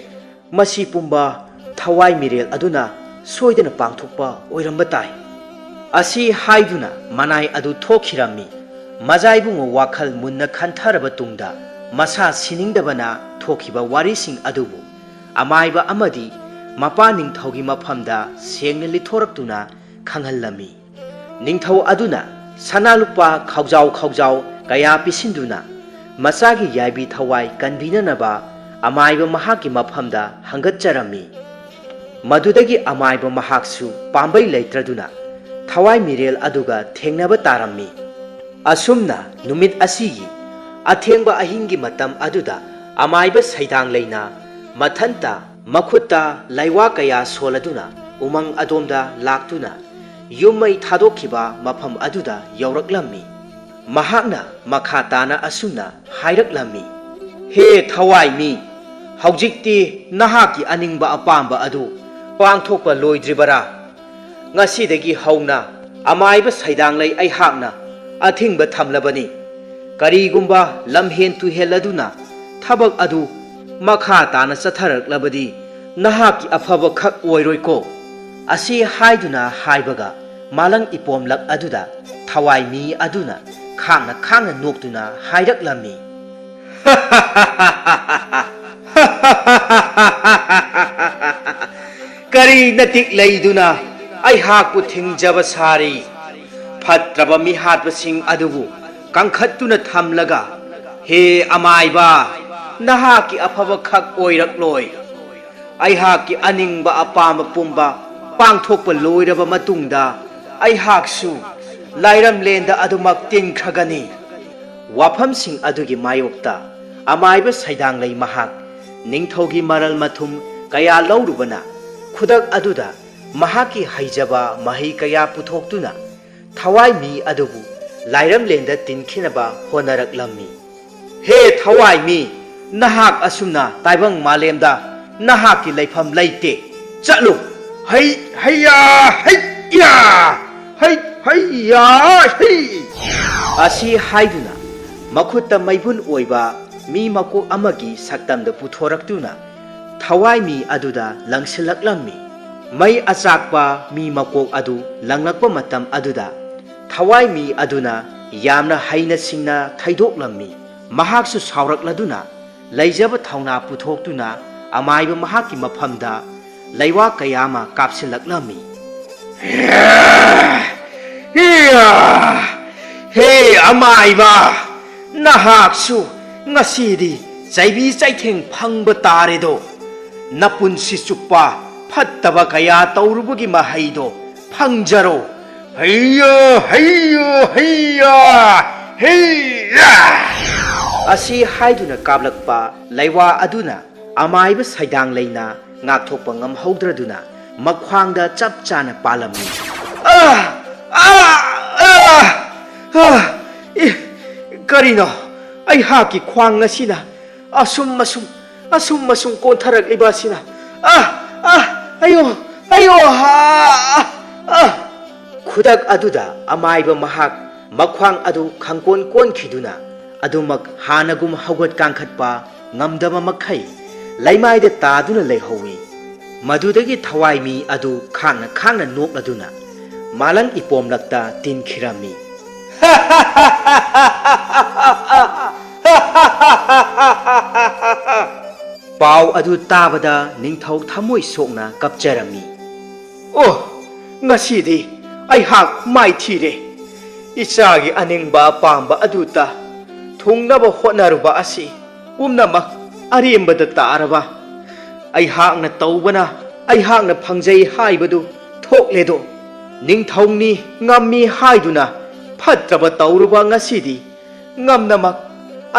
ꯃꯁꯤ ꯄꯨꯝꯕ ꯊꯋꯥꯏ ꯃꯤꯔꯦꯜ ꯑꯗꯨꯅ ꯁꯣꯏꯗꯅ ꯄꯥꯡꯊꯣꯛꯄ ꯑꯣꯏꯔꯝꯕ ꯇꯥꯏ꯫ ꯑꯁꯤ ꯍꯥꯏꯗꯨꯅ ꯃꯅꯥꯏ ꯑꯗꯨ ꯊꯣꯛꯈꯤꯔꯝꯃꯤ꯫ ꯃꯖꯥ ꯏꯕꯨꯡꯉꯣ ꯋꯥꯈꯜ ꯃꯨꯟꯅ ꯈꯟꯊꯔꯕ ꯇꯨꯡꯗ ꯃꯁꯥ ꯁꯤꯅꯤꯡꯗꯕꯅ ꯊꯣꯛꯈꯤꯕ ꯋꯥꯔꯤꯁꯤꯡ ꯑꯗꯨꯕꯨ ꯑꯃꯥꯏꯕ ꯑꯃꯗꯤ ꯃꯄꯥ ꯅꯤꯡꯊꯧꯒꯤ ꯃꯐꯝꯗ ꯁꯦꯡꯅ ꯂꯤꯊꯣꯔꯛꯇꯨꯅ ꯈꯪꯍꯜꯂꯝꯃꯤ꯫ ꯅꯤꯡꯊꯧ ꯑꯗꯨꯅ ꯁꯅꯥ ꯂꯨꯄꯥ ꯈꯥꯎꯖꯥꯎ ꯈꯥꯎꯖꯥꯎ ꯀꯌꯥ ꯄꯤꯁꯤꯟꯗꯨꯅ ꯃꯆꯥꯒꯤ ꯌꯥꯏꯕꯤ ꯊꯋꯥꯏ ꯀꯟꯕꯤꯅꯅꯕ ꯑꯃꯥꯏꯕ ꯃꯍꯥꯛꯀꯤ ꯃꯐꯝꯗ ꯍꯪꯒꯠꯆꯔꯝꯃꯤ꯫ ꯃꯗꯨꯗꯒꯤ ꯑꯃꯥꯏꯕ ꯃꯍꯥꯛꯁꯨ ꯄꯥꯝꯕꯩ ꯂꯩꯇ꯭ꯔꯗꯨꯅ ꯊꯋꯥꯏ ꯃꯤꯔꯦꯜ ꯑꯗꯨꯒ ꯊꯦꯡꯅꯕ ꯇꯥꯔꯝꯃꯤ꯫ ꯑꯁꯨꯝꯅ ꯅꯨꯃꯤꯠ ꯑꯁꯤꯒꯤ ꯑꯊꯦꯡꯕ ꯑꯍꯤꯡꯒꯤ ꯃꯇꯝ ꯑꯗꯨꯗ ꯑꯃꯥꯏꯕ ꯁꯩꯗꯥꯡꯂꯩꯅ ꯃꯊꯟꯇ ꯃꯈꯨꯠꯇ ꯂꯥꯏꯋꯥ ꯀꯌꯥ ꯁꯣꯜꯂꯗꯨꯅ ꯎꯃꯪ ꯑꯗꯣꯝꯗ ꯂꯥꯛꯇꯨꯅ ꯌꯨꯝ ꯃꯩ ꯊꯥꯗꯣꯛꯈꯤꯕ ꯃꯐꯝ ꯑꯗꯨꯗ ꯌꯧꯔꯛꯂꯝꯃꯤ꯫ ꯃꯍꯥꯛꯅ ꯃꯈꯥ ꯇꯥꯅ ꯑꯁꯨꯝꯅ ꯍꯥꯏꯔꯛꯂꯝꯃꯤ, "ꯍꯦ ꯊꯋꯥꯏ ꯃꯤ, ꯍꯧꯖꯤꯛꯇꯤ ꯅꯍꯥꯛꯀꯤ ꯑꯅꯤꯡꯕ ꯑꯄꯥꯝꯕ ꯑꯗꯨ ꯄꯥꯡꯊꯣꯛꯄ ꯂꯣꯏꯗ꯭ꯔꯤꯕꯔꯥ? ꯉꯁꯤꯗꯒꯤ ꯍꯧꯅ ꯑꯃꯥꯏꯕ ꯁꯩꯗꯥꯡꯂꯩ ꯑꯩꯍꯥꯛꯅ ꯑꯊꯤꯡꯕ ꯊꯝꯂꯕꯅꯤ꯫ ꯀꯔꯤꯒꯨꯝꯕ ꯂꯝꯍꯦꯟ ꯇꯨꯍꯦꯜꯂꯗꯨꯅ ꯊꯕꯛ ꯑꯗꯨ ꯃꯈꯥ ꯇꯥꯅ ꯆꯠꯊꯔꯛꯂꯕꯗꯤ ꯅꯍꯥꯛꯀꯤ ꯑꯐꯕ ꯈꯛ ꯑꯣꯏꯔꯣꯏꯀꯣ?" ꯑꯁꯤ ꯍꯥꯏꯗꯨꯅ ꯍꯥꯏꯕꯒ ꯃꯥꯂꯪ ꯏꯄꯣꯝꯂꯛ ꯑꯗꯨꯗ ꯊꯋꯥꯏ ꯃꯤ ꯑꯗꯨꯅ ꯈꯥꯡꯅ ꯈꯥꯡꯅ ꯅꯣꯛꯇꯨꯅ ꯍꯥꯏꯔꯛꯂꯝꯃꯤ, "ꯀꯔꯤ ꯅꯇꯤꯛ ꯂꯩꯗꯨꯅ ꯑꯩꯍꯥꯛꯄꯨ ꯊꯤꯡꯖꯕ ꯁꯥꯔꯤ? ꯐꯠꯇ꯭ꯔꯕ ꯃꯤꯍꯥꯠꯄꯁꯤꯡ ꯑꯗꯨꯕꯨ ꯀꯪꯈꯠꯇꯨꯅ ꯊꯝꯂꯒ, ꯍꯦ ꯑꯃꯥꯏꯕ, ꯅꯍꯥꯛꯀꯤ ꯑꯐꯕ ꯈꯛ ꯑꯣꯏꯔꯛꯂꯣꯏ꯫ ꯑꯩꯍꯥꯛꯀꯤ ꯑꯅꯤꯡꯕ ꯑꯄꯥꯝꯕ ꯄꯨꯝꯕ ꯄꯥꯡꯊꯣꯛꯄ ꯂꯣꯏꯔꯕ ꯃꯇꯨꯡꯗ ꯑꯩꯍꯥꯛꯁꯨ ꯂꯥꯏꯔꯝꯂꯦꯟꯗ ꯑꯗꯨꯃꯛ ꯇꯤꯟꯈ꯭ꯔꯒꯅꯤ꯫" ꯋꯥꯐꯝꯁꯤꯡ ꯑꯗꯨꯒꯤ ꯃꯥꯌꯣꯛꯇ ꯑꯃꯥꯏꯕ ꯁꯩꯗꯥꯡꯂꯩ ꯃꯍꯥꯛ ꯅꯤꯡꯊꯧꯒꯤ ꯃꯔꯜ ꯃꯊꯨꯝ ꯀꯌꯥ ꯂꯧꯔꯨꯕꯅ ꯈꯨꯗꯛ ꯑꯗꯨꯗ ꯃꯍꯥꯛꯀꯤ ꯍꯩꯖꯕ ꯃꯍꯩ ꯀꯌꯥ ꯄꯨꯊꯣꯛꯇꯨꯅ ꯊꯋꯥꯏ ꯃꯤ ꯑꯗꯨꯕꯨ ꯂꯥꯏꯔꯝꯂꯦꯟꯗ ꯇꯤꯟꯈꯤꯅꯕ ꯍꯣꯠꯅꯔꯛꯂꯝꯃꯤ꯫ "ꯍꯦ ꯊꯋꯥꯏ ꯃꯤ, ꯅꯍꯥꯛ ꯑꯁꯨꯝꯅ ꯇꯥꯏꯕꯪ ꯃꯥꯂꯦꯝꯗ ꯅꯍꯥꯛꯀꯤ ꯂꯩꯐꯝ ꯂꯩꯇꯦ꯫ ꯆꯠꯂꯨ! ꯍꯩ, ꯍꯩꯌꯥ, ꯍꯩꯌꯥ! ꯍꯩ, ꯍꯩꯌꯥ, ꯍꯩ!" ꯑꯁꯤ ꯍꯥꯏꯗꯨꯅ ꯃꯈꯨꯠꯇ ꯃꯩꯕꯨꯟ ꯑꯣꯏꯕ ꯃꯤ ꯃꯀꯣꯛ ꯑꯃꯒꯤ ꯁꯛꯇꯝꯗ ꯄꯨꯊꯣꯔꯛꯇꯨꯅ ꯊꯋꯥꯏ ꯃꯤ ꯑꯗꯨꯗ ꯂꯪꯁꯤꯜꯂꯛꯂꯝꯃꯤ꯫ ꯃꯩ ꯑꯆꯥꯛꯄ ꯃꯤ ꯃꯀꯣꯛ ꯑꯗꯨ ꯂꯪꯂꯛꯄ ꯃꯇꯝ ꯑꯗꯨꯗ ꯊꯋꯥꯏ ꯃꯤ ꯑꯗꯨꯅ ꯌꯥꯝꯅ ꯍꯩꯅ ꯁꯤꯡꯅ ꯊꯩꯗꯣꯛꯂꯝꯃꯤ꯫ ꯃꯍꯥꯛꯁꯨ ꯁꯥꯎꯔꯛꯂꯗꯨꯅ ꯂꯩꯖꯕ ꯊꯧꯅꯥ ꯄꯨꯊꯣꯛꯇꯨꯅ ꯑꯃꯥꯏꯕ ꯃꯍꯥꯛꯀꯤ ꯃꯐꯝꯗ ꯂꯩꯋꯥ ꯀꯌꯥ ꯑꯃ ꯀꯥꯞꯁꯤꯜꯂꯛꯂꯝꯃꯤ꯫ ꯍꯦ ꯑꯃꯥꯏꯕ, ꯅꯍꯥꯛꯁꯨ ꯉꯁꯤꯗꯤ ꯆꯩꯕꯤ ꯆꯩꯊꯦꯡ ꯐꯪꯕ ꯇꯥꯔꯦꯗꯣ꯫ ꯅꯄꯨꯟꯁꯤ ꯆꯨꯞꯄ ꯐꯠꯇꯕ ꯀꯌꯥ ꯇꯧꯔꯨꯕꯒꯤ ꯃꯍꯩꯗꯣ ꯐꯪꯖꯔꯣ꯫ ꯍꯩꯌꯥ, ꯍꯩꯌꯥ, ꯍꯩꯌꯥ, ꯍꯩꯌꯥ꯫ ꯑꯁꯤ ꯍꯥꯏꯗꯨꯅ ꯀꯥꯞꯂꯛꯄ ꯂꯩꯋꯥ ꯑꯗꯨꯅ ꯑꯃꯥꯏꯕ ꯁꯩꯗꯥꯡ ꯂꯩꯅ ꯉꯥꯛꯊꯣꯛꯄ ꯉꯝꯍꯧꯗ꯭ꯔꯗꯨꯅ ꯃꯈ꯭ꯋꯥꯡꯗ ꯆꯞ ꯆꯥꯅ ꯄꯥꯜꯂꯝꯃꯤ꯫ ꯑꯥ! ꯑꯥ! ꯑꯥ! ꯑꯥ! ꯏ! ꯀꯔꯤꯅꯣ? ꯑꯩꯍꯥꯛꯀꯤ ꯈ꯭ꯋꯥꯡ ꯑꯁꯤꯅ ꯑꯁꯨꯝ ꯑꯁꯨꯝ, ꯑꯁꯨꯝ ꯑꯁꯨꯝ ꯀꯣꯟꯊꯔꯛꯂꯤꯕ ꯑꯁꯤꯅ꯫ ꯑꯥ! ꯑꯥ! ꯑꯌꯣ! ꯑꯌꯣ! ꯑꯥ! ꯑꯥ! ꯈꯨꯗꯛ ꯑꯗꯨꯗ ꯑꯃꯥꯏꯕ ꯃꯍꯥꯛ ꯃꯈ꯭ꯋꯥꯡ ꯑꯗꯨ ꯈꯪꯀꯣꯟ ꯀꯣꯟꯈꯤꯗꯨꯅ ꯑꯗꯨꯃꯛ ꯍꯥꯟꯅꯒꯨꯝ ꯍꯧꯒꯠ ꯀꯥꯡꯈꯠꯄ ꯉꯝꯗꯕ ꯃꯈꯩ ꯂꯩꯃꯥꯏꯗ ꯇꯥꯗꯨꯅ ꯂꯩꯍꯧꯏ꯫ ꯃꯗꯨꯗꯒꯤ ꯊꯋꯥꯏ ꯃꯤ ꯑꯗꯨ ꯈꯥꯡꯅ ꯈꯥꯡꯅ ꯅꯣꯛꯂꯗꯨꯅ ꯃꯥꯂꯪ ꯏꯄꯣꯝꯂꯛꯇ ꯇꯤꯟꯈꯤꯔꯝꯃꯤ꯫ ꯄꯥꯎ ꯑꯗꯨ ꯇꯥꯕꯗ ꯅꯤꯡꯊꯧ ꯊꯃꯣꯏ ꯁꯣꯛꯅ ꯀꯞꯆꯔꯝꯃꯤ꯫ ꯑꯣ, ꯉꯁꯤꯗꯤ ꯑꯩꯍꯥꯛ ꯃꯥꯏꯊꯤꯔꯦ꯫ ꯏꯆꯥꯒꯤ ꯑꯅꯤꯡꯕ ꯑꯄꯥꯝꯕ ꯑꯗꯨꯇ ꯊꯨꯡꯅꯕ ꯍꯣꯠꯅꯔꯨꯕ ꯑꯁꯤ ꯄꯨꯝꯅꯃꯛ ꯑꯔꯦꯝꯕꯗ ꯇꯥꯔꯕ꯫ ꯑꯩꯍꯥꯛꯅ ꯇꯧꯕꯅ ꯑꯩꯍꯥꯛꯅ ꯐꯪꯖꯩ ꯍꯥꯏꯕꯗꯨ ꯊꯣꯛꯂꯦꯗꯣ꯫ ꯅꯤꯡꯊꯧꯅꯤ ꯉꯝꯃꯤ ꯍꯥꯏꯗꯨꯅ ꯐꯠꯇ꯭ꯔꯕ ꯇꯧꯔꯨꯕ ꯉꯁꯤꯗꯤ ꯉꯝꯅꯃꯛ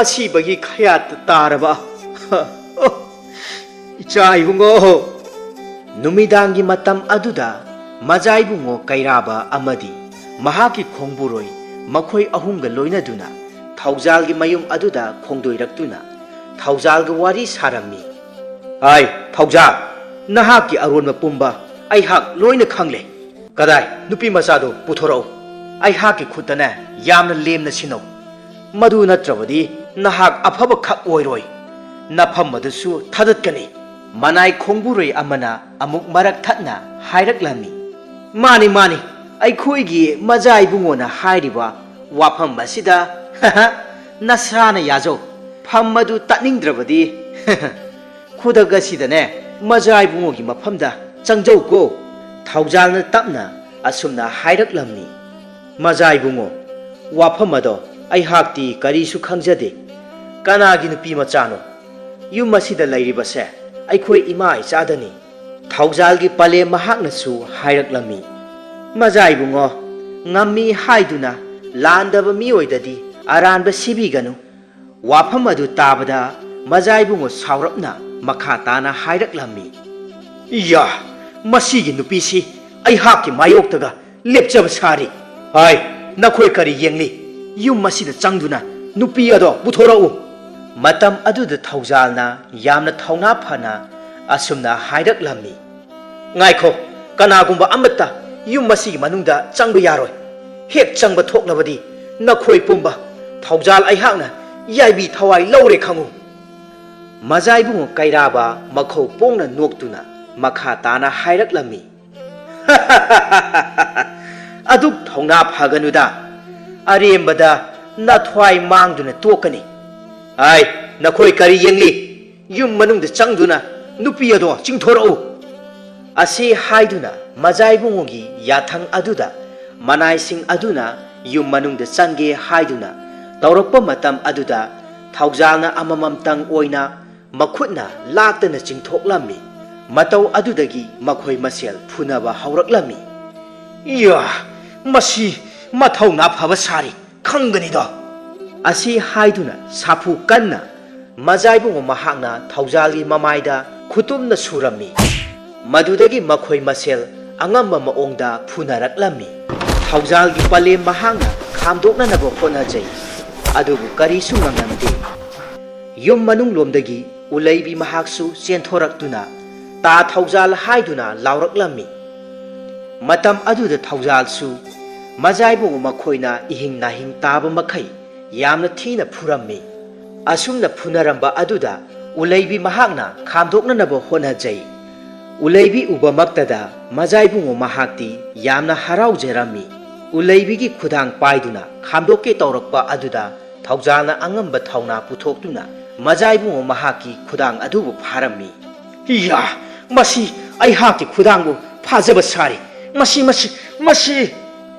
ꯑꯁꯤꯕꯒꯤ ꯈꯌꯥꯠꯇ ꯇꯥꯔꯕ꯫ ꯏꯆꯥ ꯏꯕꯨꯡꯉꯣ꯫ ꯅꯨꯃꯤꯗꯥꯡꯒꯤ ꯃꯇꯝ ꯑꯗꯨꯗ ꯃꯖꯥ ꯏꯕꯨꯡꯉꯣ ꯀꯩꯔꯥꯕ ꯑꯃꯗꯤ ꯃꯍꯥꯛꯀꯤ ꯈꯣꯡꯕꯨꯔꯣꯏ ꯃꯈꯣꯏ ꯑꯍꯨꯝꯒ ꯂꯣꯏꯅꯗꯨꯅ ꯊꯧꯖꯥꯜꯒꯤ ꯃꯌꯨꯝ ꯑꯗꯨꯗ ꯈꯣꯡꯗꯣꯏꯔꯛꯇꯨꯅ ꯊꯧꯖꯥꯜꯒ ꯋꯥꯔꯤ ꯁꯥꯔꯝꯃꯤ꯫ ꯍꯥꯏ ꯊꯧꯖꯥꯜ, ꯅꯍꯥꯛꯀꯤ ꯑꯔꯣꯟꯕ ꯄꯨꯝꯕ ꯑꯩꯍꯥꯛ ꯂꯣꯏꯅ ꯈꯪꯂꯦ꯫ ꯀꯗꯥꯏ, ꯅꯨꯄꯤ ꯃꯆꯥꯗꯨ ꯄꯨꯊꯣꯔꯛꯎ꯫ ꯑꯩꯍꯥꯛꯀꯤ ꯈꯨꯠꯇꯅꯦ ꯌꯥꯝꯅ ꯂꯦꯝꯅ ꯁꯤꯟꯅꯧ꯫ ꯃꯗꯨ ꯅꯠꯇ꯭ꯔꯕꯗꯤ ꯅꯍꯥꯛ ꯑꯐꯕ ꯈꯛ ꯑꯣꯏꯔꯣꯏ꯫ ꯅꯐꯝ ꯑꯗꯨꯁꯨ ꯊꯥꯗꯠꯀꯅꯤ꯫ ꯃꯅꯥꯏ ꯈꯣꯡꯕꯨꯔꯣꯏ ꯑꯃꯅ ꯑꯃꯨꯛ ꯃꯔꯛ ꯊꯠꯅ ꯍꯥꯏꯔꯛꯂꯝꯃꯤ, "ꯃꯥꯅꯤ, ꯃꯥꯅꯤ, ꯑꯩꯈꯣꯏꯒꯤ ꯃꯖꯥ ꯏꯕꯨꯡꯉꯣꯅ ꯍꯥꯏꯔꯤꯕ ꯋꯥꯐꯝ ꯑꯁꯤꯗ ꯅꯁꯥꯅ ꯌꯥꯖꯧ꯫ ꯐꯝ ꯑꯗꯨ ꯇꯠꯅꯤꯡꯗ꯭ꯔꯕꯗꯤ ꯈꯨꯗꯛ ꯑꯁꯤꯗꯅꯦ ꯃꯖꯥ ꯏꯕꯨꯡꯉꯣꯒꯤ ꯃꯐꯝꯗ ꯆꯪꯖꯧꯀꯣ꯫" ꯊꯧꯖꯥꯜꯅ ꯇꯞꯅ ꯑꯁꯨꯝꯅ ꯍꯥꯏꯔꯛꯂꯝꯃꯤ, "ꯃꯖꯥ ꯏꯕꯨꯡꯉꯣ, ꯋꯥꯐꯝ ꯑꯗꯣ ꯑꯩꯍꯥꯛꯇꯤ ꯀꯔꯤꯁꯨ ꯈꯪꯖꯗꯦ꯫ ꯀꯅꯥꯒꯤ ꯅꯨꯄꯤ ꯃꯆꯥꯅꯣ? ꯌꯨꯝ ꯑꯁꯤꯗ ꯂꯩꯔꯤꯕꯁꯦ ꯑꯩꯈꯣꯏ ꯏꯃꯥ ꯏꯆꯥꯗꯅꯤ꯫" ꯊꯧꯖꯥꯜꯒꯤ ꯄꯂꯦꯝ ꯃꯍꯥꯛꯅꯁꯨ ꯍꯥꯏꯔꯛꯂꯝꯃꯤ, "ꯃꯖꯥ ꯏꯕꯨꯡꯉꯣ, ꯉꯝꯃꯤ ꯍꯥꯏꯗꯨꯅ ꯂꯥꯟꯗꯕ ꯃꯤꯑꯣꯏꯗꯗꯤ ꯑꯔꯥꯟꯕ ꯁꯤꯕꯤꯒꯅꯨ꯫" ꯋꯥꯐꯝ ꯑꯗꯨ ꯇꯥꯕꯗ ꯃꯖꯥ ꯏꯕꯨꯡꯉꯣ ꯁꯥꯎꯔꯞꯅ ꯃꯈꯥ ꯇꯥꯅ ꯍꯥꯏꯔꯛꯂꯝꯃꯤ, "ꯏꯌꯥ, ꯃꯁꯤꯒꯤ ꯅꯨꯄꯤꯁꯤ ꯑꯩꯍꯥꯛꯀꯤ ꯃꯥꯌꯣꯛꯇꯒ ꯂꯦꯞꯆꯕ ꯁꯥꯔꯤ꯫ ꯍꯥꯏ, ꯅꯈꯣꯏ ꯀꯔꯤ ꯌꯦꯡꯂꯤ? ꯌꯨꯝ ꯑꯁꯤꯗ ꯆꯪꯗꯨꯅ ꯅꯨꯄꯤ ꯑꯗꯣ ꯄꯨꯊꯣꯔꯛꯎ꯫" ꯃꯇꯝ ꯑꯗꯨꯗ ꯊꯧꯖꯥꯜꯅ ꯌꯥꯝꯅ ꯊꯧꯅꯥ ꯐꯅ ꯑꯁꯨꯝꯅ ꯍꯥꯏꯔꯛꯂꯝꯃꯤ, "ꯉꯥꯏꯈꯣ, ꯀꯅꯥꯒꯨꯝꯕ ꯑꯃꯠꯇ ꯌꯨꯝ ꯑꯁꯤꯒꯤ ꯃꯅꯨꯡꯗ ꯆꯪꯕ ꯌꯥꯔꯣꯏ꯫ ꯍꯦꯛ ꯆꯪꯕ ꯊꯣꯛꯂꯕꯗꯤ ꯅꯈꯣꯏ ꯄꯨꯝꯕ ꯊꯧꯖꯥꯜ ꯑꯩꯍꯥꯛꯅ ꯌꯥꯏꯕꯤ ꯊꯋꯥꯏ ꯂꯧꯔꯦ ꯈꯪꯉꯨ꯫" ꯃꯖꯥ ꯏꯕꯨꯡꯉꯣ ꯀꯩꯔꯥꯕ ꯃꯈꯧ ꯄꯣꯡꯅ ꯅꯣꯛꯇꯨꯅ ꯃꯈꯥ ꯇꯥꯅ ꯍꯥꯏꯔꯛꯂꯝꯃꯤ, "ꯑꯗꯨꯛ ꯊꯧꯅꯥ ꯐꯒꯅꯨꯗ, ꯑꯔꯦꯝꯕꯗ ꯅꯊ꯭ꯋꯥꯏ ꯃꯥꯡꯗꯨꯅ ꯇꯣꯛꯀꯅꯤ꯫ ꯍꯥꯏ, ꯅꯈꯣꯏ ꯀꯔꯤ ꯌꯦꯡꯂꯤ? ꯌꯨꯝ ꯃꯅꯨꯡꯗ ꯆꯪꯗꯨꯅ ꯅꯨꯄꯤ ꯑꯗꯣ ꯆꯤꯡꯊꯣꯔꯛꯎ꯫" ꯑꯁꯤ ꯍꯥꯏꯗꯨꯅ ꯃꯖꯥ ꯏꯕꯨꯡꯉꯣꯒꯤ ꯌꯥꯊꯪ ꯑꯗꯨꯗ ꯃꯅꯥꯏꯁꯤꯡ ꯑꯗꯨꯅ ꯌꯨꯝ ꯃꯅꯨꯡꯗ ꯆꯪꯒꯦ ꯍꯥꯏꯗꯨꯅ ꯇꯧꯔꯛꯄ ꯃꯇꯝ ꯑꯗꯨꯗ ꯊꯧꯖꯥꯜꯅ ꯑꯃꯃꯝꯇꯪ ꯑꯣꯏꯅ ꯃꯈꯨꯠꯅ ꯂꯥꯛꯇꯅ ꯆꯤꯡꯊꯣꯛꯂꯝꯃꯤ꯫ ꯃꯇꯧ ꯑꯗꯨꯗꯒꯤ ꯃꯈꯣꯏ ꯃꯁꯦꯜ ꯐꯨꯅꯕ ꯍꯧꯔꯛꯂꯝꯃꯤ꯫ "ꯏꯌꯥ, ꯃꯁꯤ ꯃꯊꯧꯅꯥ ꯐꯕ ꯁꯥꯔꯤ, ꯈꯪꯒꯅꯤꯗꯣ!" ꯑꯁꯤ ꯍꯥꯏꯗꯨꯅ ꯁꯥꯐꯨ ꯀꯟꯅ ꯃꯖꯥ ꯏꯕꯨꯡꯉꯣ ꯃꯍꯥꯛꯅ ꯊꯧꯖꯥꯜꯒꯤ ꯃꯃꯥꯏꯗ ꯈꯨꯇꯨꯝꯅ ꯁꯨꯔꯝꯃꯤ꯫ ꯃꯗꯨꯗꯒꯤ ꯃꯈꯣꯏ ꯃꯁꯦꯜ ꯑꯉꯝꯕ ꯃꯑꯣꯡꯗ ꯐꯨꯅꯔꯛꯂꯝꯃꯤ꯫ ꯊꯧꯖꯥꯜꯒꯤ ꯄꯂꯦꯝ ꯃꯍꯥꯛꯅ ꯈꯥꯝꯗꯣꯛꯅꯅꯕ ꯍꯣꯠꯅꯖꯩ, ꯑꯗꯨꯕꯨ ꯀꯔꯤꯁꯨ ꯉꯝꯂꯝꯗꯦ꯫ ꯌꯨꯝ ꯃꯅꯨꯡꯂꯣꯝꯗꯒꯤ ꯎꯂꯩꯕꯤ ꯃꯍꯥꯛꯁꯨ ꯆꯦꯟꯊꯣꯔꯛꯇꯨꯅ "ꯇꯥ ꯊꯧꯖꯥꯜ" ꯍꯥꯏꯗꯨꯅ ꯂꯥꯎꯔꯛꯂꯝꯃꯤ꯫ ꯃꯇꯝ ꯑꯗꯨꯗ ꯊꯧꯖꯥꯜꯁꯨ ꯃꯖꯥ ꯏꯕꯨꯡꯉꯣ ꯃꯈꯣꯏꯅ ꯏꯍꯤꯡ ꯅꯥꯍꯤꯡ ꯇꯥꯕ ꯃꯈꯩ ꯌꯥꯝꯅ ꯊꯤꯅ ꯐꯨꯔꯝꯃꯤ꯫ ꯑꯁꯨꯝꯅ ꯐꯨꯅꯔꯝꯕ ꯑꯗꯨꯗ ꯎꯂꯩꯕꯤ ꯃꯍꯥꯛꯅ ꯈꯥꯝꯗꯣꯛꯅꯅꯕ ꯍꯣꯠꯅꯖꯩ꯫ ꯎꯂꯩꯕꯤ ꯎꯕꯃꯛꯇꯗ ꯃꯖꯥꯏꯕꯨꯡꯉꯣ ꯃꯍꯥꯛꯇꯤ ꯌꯥꯝꯅ ꯍꯔꯥꯎꯖꯔꯝꯃꯤ꯫ ꯎꯂꯩꯕꯤꯒꯤ ꯈꯨꯗꯥꯡ ꯄꯥꯏꯗꯨꯅ ꯈꯥꯝꯗꯣꯛꯀꯦ ꯇꯧꯔꯛꯄ ꯑꯗꯨꯗ ꯊꯧꯖꯥꯜꯅ ꯑꯉꯝꯕ ꯊꯧꯅꯥ ꯄꯨꯊꯣꯛꯇꯨꯅ ꯃꯖꯥꯏꯕꯨꯡꯉꯣ ꯃꯍꯥꯛꯀꯤ ꯈꯨꯗꯥꯡ ꯑꯗꯨꯕꯨ ꯐꯥꯔꯝꯃꯤ꯫ "ꯏꯌꯥ! ꯃꯁꯤ ꯑꯩꯍꯥꯛꯀꯤ ꯈꯨꯗꯥꯡꯕꯨ ꯐꯥꯖꯕ ꯁꯥꯔꯤ꯫ ꯃꯁꯤ, ꯃꯁꯤ, ꯃꯁꯤ!"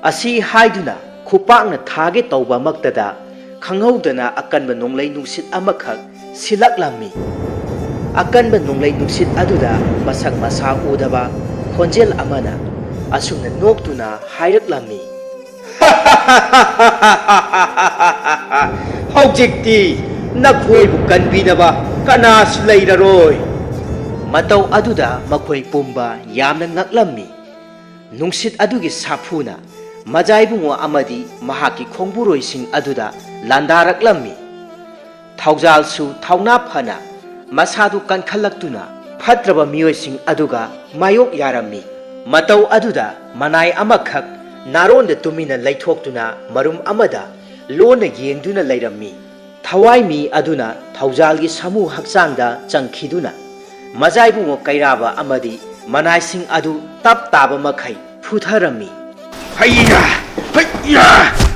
ꯑꯁꯤ ꯍꯥꯏꯗꯨꯅ ꯈꯨꯄꯥꯛꯅ ꯊꯥꯒꯦ ꯇꯧꯕꯃꯛꯇꯗ ꯈꯪꯍꯧꯗꯅ ꯑꯀꯟꯕ ꯅꯣꯡꯂꯩ ꯅꯨꯡꯁꯤꯠ ꯑꯃꯈꯛ ꯁꯤꯜꯂꯛꯂꯝꯃꯤ꯫ ꯑꯀꯟꯕ ꯅꯣꯡꯂꯩ ꯅꯨꯡꯁꯤꯠ ꯑꯗꯨꯗ ꯃꯁꯛ ꯃꯁꯥ ꯎꯗꯕ ꯈꯣꯟꯖꯦꯜ ꯑꯃꯅ ꯑꯁꯨꯝꯅ ꯅꯣꯛꯇꯨꯅ ꯍꯥꯏꯔꯛꯂꯝꯃꯤ꯫ "ꯍꯧꯖꯤꯛꯇꯤ ꯅꯈꯣꯏꯕꯨ ꯀꯟꯕꯤꯅꯕ ꯀꯅꯥꯁꯨ ꯂꯩꯔꯔꯣꯏ!" ꯃꯇꯧ ꯑꯗꯨꯗ ꯃꯈꯣꯏ ꯄꯨꯝꯕ ꯌꯥꯝꯅ ꯉꯛꯂꯝꯃꯤ꯫ ꯅꯨꯡꯁꯤꯠ ꯑꯗꯨꯒꯤ ꯁꯥꯐꯨꯅ ꯃꯖꯥꯏꯕꯨꯡꯉꯣ ꯑꯃꯗꯤ ꯃꯍꯥꯛꯀꯤ ꯈꯣꯡꯕꯨꯔꯣꯏꯁꯤꯡ ꯑꯗꯨꯗ ꯂꯥꯟꯗꯥꯔꯛꯂꯝꯃꯤ꯫ ꯊꯧꯖꯥꯜꯁꯨ ꯊꯧꯅꯥ ꯐꯅ ꯃꯁꯥꯗꯨ ꯀꯟꯈꯠꯂꯛꯇꯨꯅ ꯐꯠꯇ꯭ꯔꯕ ꯃꯤꯑꯣꯏꯁꯤꯡ ꯑꯗꯨꯒ ꯃꯥꯌꯣꯛ ꯌꯥꯔꯝꯃꯤ꯫ ꯃꯇꯧ ꯑꯗꯨꯗ ꯃꯅꯥꯏ ꯑꯃꯈꯛ ꯅꯥꯔꯣꯟꯗ ꯇꯨꯃꯤꯟꯅ ꯂꯩꯊꯣꯛꯇꯨꯅ ꯃꯔꯨꯝ ꯑꯃꯗ ꯂꯣꯟꯅ ꯌꯦꯡꯗꯨꯅ ꯂꯩꯔꯝꯃꯤ꯫ ꯊꯋꯥꯏ ꯃꯤ ꯑꯗꯨꯅ ꯊꯧꯖꯥꯜꯒꯤ ꯁꯥꯃꯨ ꯍꯛꯆꯥꯡꯗ ꯆꯪꯈꯤꯗꯨꯅ ꯃꯖꯥꯏꯕꯨꯡꯉꯣ ꯀꯩꯔꯥꯕ ꯑꯃꯗꯤ ꯃꯅꯥꯏꯁꯤꯡ ꯑꯗꯨ ꯇꯞ ꯇꯥꯕ ꯃꯈꯩ ꯐꯨꯊꯔꯝꯃꯤ꯫ "ꯍꯩꯌꯥ! ꯍꯩꯌꯥ!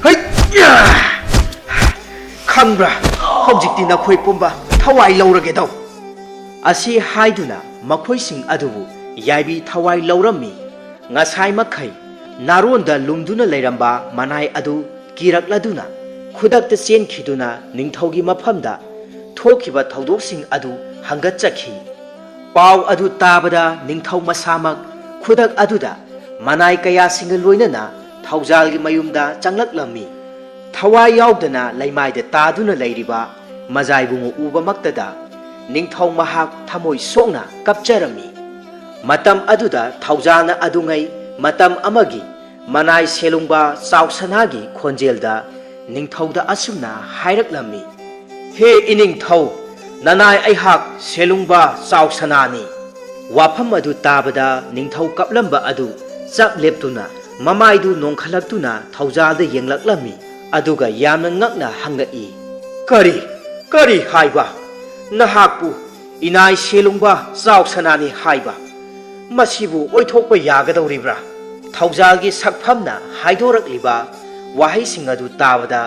ꯍꯩꯌꯥ! ꯈꯪꯕ꯭ꯔꯥ? ꯍꯧꯖꯤꯛꯇꯤ ꯅꯈꯣꯏ ꯄꯨꯝꯕ ꯊꯋꯥꯏ ꯂꯧꯔꯒꯦꯗꯧ!" ꯑꯁꯤ ꯍꯥꯏꯗꯨꯅ ꯃꯈꯣꯏꯁꯤꯡ ꯑꯗꯨꯕꯨ ꯌꯥꯏꯕꯤ ꯊꯋꯥꯏ ꯂꯧꯔꯝꯃꯤ꯫ ꯉꯁꯥꯏ ꯃꯈꯩ ꯅꯥꯔꯣꯟꯗ ꯂꯨꯝꯗꯨꯅ ꯂꯩꯔꯝꯕ ꯃꯅꯥꯏ ꯑꯗꯨ ꯀꯤꯔꯛꯂꯗꯨꯅ ꯈꯨꯗꯛꯇ ꯆꯦꯟꯈꯤꯗꯨꯅ ꯅꯤꯡꯊꯧꯒꯤ ꯃꯐꯝꯗ ꯊꯣꯛꯈꯤꯕ ꯊꯧꯗꯣꯛꯁꯤꯡ ꯑꯗꯨ ꯍꯪꯒꯠꯆꯈꯤ꯫ ꯄꯥꯎ ꯑꯗꯨ ꯇꯥꯕꯗ ꯅꯤꯡꯊꯧ ꯃꯁꯥꯃꯛ ꯈꯨꯗꯛ ꯑꯗꯨꯗ ꯃꯅꯥꯏ ꯀꯌꯥꯁꯤꯡꯒ ꯂꯣꯏꯅꯅ ꯊꯧꯖꯥꯜꯒꯤ ꯃꯌꯨꯝꯗ ꯆꯪꯂꯛꯂꯝꯃꯤ꯫ ꯊꯋꯥꯏ ꯌꯥꯎꯗꯅ ꯂꯩꯃꯥꯏꯗ ꯇꯥꯗꯨꯅ ꯂꯩꯔꯤꯕ ꯃꯖꯥꯏꯕꯨꯡꯉꯣ ꯎꯕꯃꯛꯇꯗ ꯅꯤꯡꯊꯧ ꯃꯍꯥꯛ ꯊꯃꯣꯏ ꯁꯣꯛꯅ ꯀꯞꯆꯔꯝꯃꯤ꯫ ꯃꯇꯝ ꯑꯗꯨꯗ ꯊꯧꯖꯥꯜꯅ ꯑꯗꯨꯉꯩ ꯃꯇꯝ ꯑꯃꯒꯤ ꯃꯅꯥꯏ ꯁꯦꯂꯨꯡꯕ ꯆꯥꯎꯁꯅꯥꯒꯤ ꯈꯣꯟꯖꯦꯜꯗ ꯅꯤꯡꯊꯧꯗ ꯑꯁꯨꯝꯅ ꯍꯥꯏꯔꯛꯂꯝꯃꯤ, "ꯍꯦ ꯏꯅꯤꯡꯊꯧ, ꯅꯅꯥꯏ ꯑꯩꯍꯥꯛ ꯁꯦꯂꯨꯡꯕ ꯆꯥꯎꯁꯅꯥꯅꯤ!" ꯋꯥꯐꯝ ꯑꯗꯨ ꯇꯥꯕꯗ ꯅꯤꯡꯊꯧ ꯀꯞꯂꯝꯕ ꯑꯗꯨ ꯆꯞ ꯂꯦꯞꯇꯨꯅ ꯃꯃꯥꯏꯗꯨ ꯅꯣꯡꯈꯠꯂꯛꯇꯨꯅ ꯊꯧꯖꯥꯜꯗ ꯌꯦꯡꯂꯛꯂꯝꯃꯤ꯫ ꯑꯗꯨꯒ ꯌꯥꯝꯅ ꯉꯛꯅ ꯍꯪꯂꯛꯏ, "ꯀꯔꯤ? ꯀꯔꯤ ꯍꯥꯏꯕ? "ꯅꯍꯥꯛꯄꯨ ꯏꯅꯥꯏ ꯁꯦꯂꯨꯡꯕ ꯆꯥꯎ ꯁꯅꯥꯅꯤ ꯍꯥꯏꯕ, ꯃꯁꯤꯕꯨ ꯑꯣꯏꯊꯣꯛꯄ ꯌꯥꯒꯗꯧꯔꯤꯕ꯭ꯔꯥ?" ꯊꯧꯖꯥꯜꯒꯤ ꯁꯛꯐꯝꯅ ꯍꯥꯏꯗꯣꯔꯛꯂꯤꯕ ꯋꯥꯍꯩꯁꯤꯡ ꯑꯗꯨ ꯇꯥꯕꯗ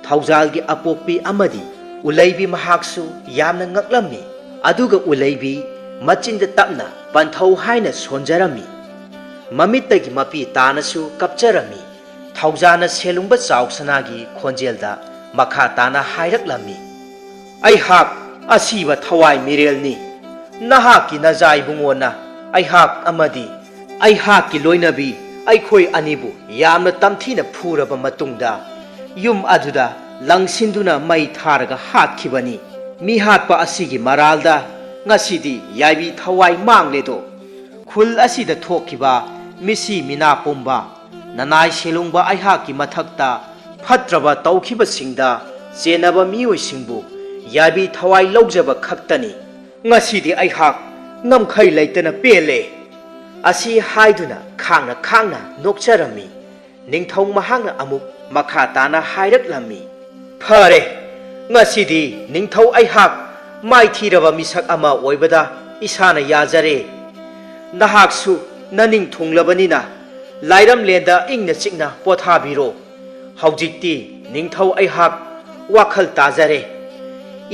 ꯊꯧꯖꯥꯜꯒꯤ ꯑꯄꯣꯛꯄꯤ ꯑꯃꯗꯤ ꯎꯂꯩꯕꯤ ꯃꯍꯥꯛꯁꯨ ꯌꯥꯝꯅ ꯉꯛꯂꯝꯃꯤ꯫ ꯑꯗꯨꯒ ꯎꯂꯩꯕꯤ ꯃꯆꯤꯟꯗ ꯇꯞꯅ "ꯄꯟꯊꯧ" ꯍꯥꯏꯅ ꯁꯣꯟꯖꯔꯝꯃꯤ꯫ ꯃꯃꯤꯠꯇꯒꯤ ꯃꯄꯤ ꯇꯥꯅꯁꯨ ꯀꯞꯆꯔꯝꯃꯤ꯫ ꯊꯧꯖꯥꯜꯅ ꯁꯦꯂꯨꯡꯕ ꯆꯥꯎ ꯁꯅꯥꯒꯤ ꯈꯣꯟꯖꯦꯜꯗ ꯃꯈꯥ ꯇꯥꯅ ꯍꯥꯏꯔꯛꯂꯝꯃꯤ, "ꯑꯩꯍꯥꯛ ꯑꯁꯤꯕ ꯊꯋꯥꯏ ꯃꯤꯔꯦꯜꯅꯤ꯫ ꯅꯍꯥꯛꯀꯤ ꯅꯖꯥ ꯏꯕꯨꯡꯉꯣꯅ ꯑꯩꯍꯥꯛ ꯑꯃꯗꯤ ꯑꯩꯍꯥꯛꯀꯤ ꯂꯣꯏꯅꯕꯤ, ꯑꯩꯈꯣꯏ ꯑꯅꯤꯕꯨ ꯌꯥꯝꯅ ꯇꯝꯊꯤꯅ ꯐꯨꯔꯕ ꯃꯇꯨꯡꯗ ꯌꯨꯝ ꯑꯗꯨꯗ ꯂꯪꯁꯤꯟꯗꯨꯅ ꯃꯩ ꯊꯥꯔꯒ ꯍꯥꯠꯈꯤꯕꯅꯤ꯫ ꯃꯤꯍꯥꯠꯄ ꯑꯁꯤꯒꯤ ꯃꯔꯥꯜꯗ ꯉꯁꯤꯗꯤ ꯌꯥꯏꯕꯤ ꯊꯋꯥꯏ ꯃꯥꯡꯂꯦꯗꯣ꯫ ꯈꯨꯜ ꯑꯁꯤꯗ ꯊꯣꯛꯈꯤꯕ ꯃꯤꯁꯤ ꯃꯤꯅꯥ ꯄꯨꯝꯕ, ꯅꯅꯥꯏ ꯁꯦꯂꯨꯡꯕ ꯑꯩꯍꯥꯛꯀꯤ ꯃꯊꯛꯇ ꯐꯠꯇ꯭ꯔꯕ ꯇꯧꯈꯤꯕꯁꯤꯡꯗ ꯆꯦꯟꯅꯕ ꯃꯤꯑꯣꯏꯁꯤꯡꯕꯨ ꯌꯥꯏꯕꯤ ꯊꯋꯥꯏ ꯂꯧꯖꯕ ꯈꯛꯇꯅꯤ꯫ ꯉꯁꯤꯗꯤ ꯑꯩꯍꯥꯛ ꯉꯝꯈꯩ ꯂꯩꯇꯅ ꯄꯦꯜꯂꯦ" ꯑꯁꯤ ꯍꯥꯏꯗꯨꯅ ꯈꯥꯡꯅ ꯈꯥꯡꯅ ꯅꯣꯛꯆꯔꯝꯃꯤ꯫ ꯅꯤꯡꯊꯧ ꯃꯍꯥꯛꯅ ꯑꯃꯨꯛ ꯃꯈꯥ ꯇꯥꯅ ꯍꯥꯏꯔꯛꯂꯝꯃꯤ, "ꯐꯔꯦ, ꯉꯁꯤꯗꯤ ꯅꯤꯡꯊꯧ ꯑꯩꯍꯥꯛ ꯃꯥꯏꯊꯤꯔꯕ ꯃꯤꯁꯛ ꯑꯃ ꯑꯣꯏꯕꯗ ꯏꯁꯥꯅ ꯌꯥꯖꯔꯦ꯫ ꯅꯍꯥꯛꯁꯨ ꯅꯅꯤꯡ ꯊꯨꯡꯂꯕꯅꯤꯅ ꯂꯥꯏꯔꯝꯂꯦꯟꯗ ꯏꯪꯅ ꯆꯤꯛꯅ ꯄꯣꯊꯥꯕꯤꯔꯣ꯫ ꯍꯧꯖꯤꯛꯇꯤ ꯅꯤꯡꯊꯧ ꯑꯩꯍꯥꯛ ꯋꯥꯈꯜ ꯇꯥꯖꯔꯦ꯫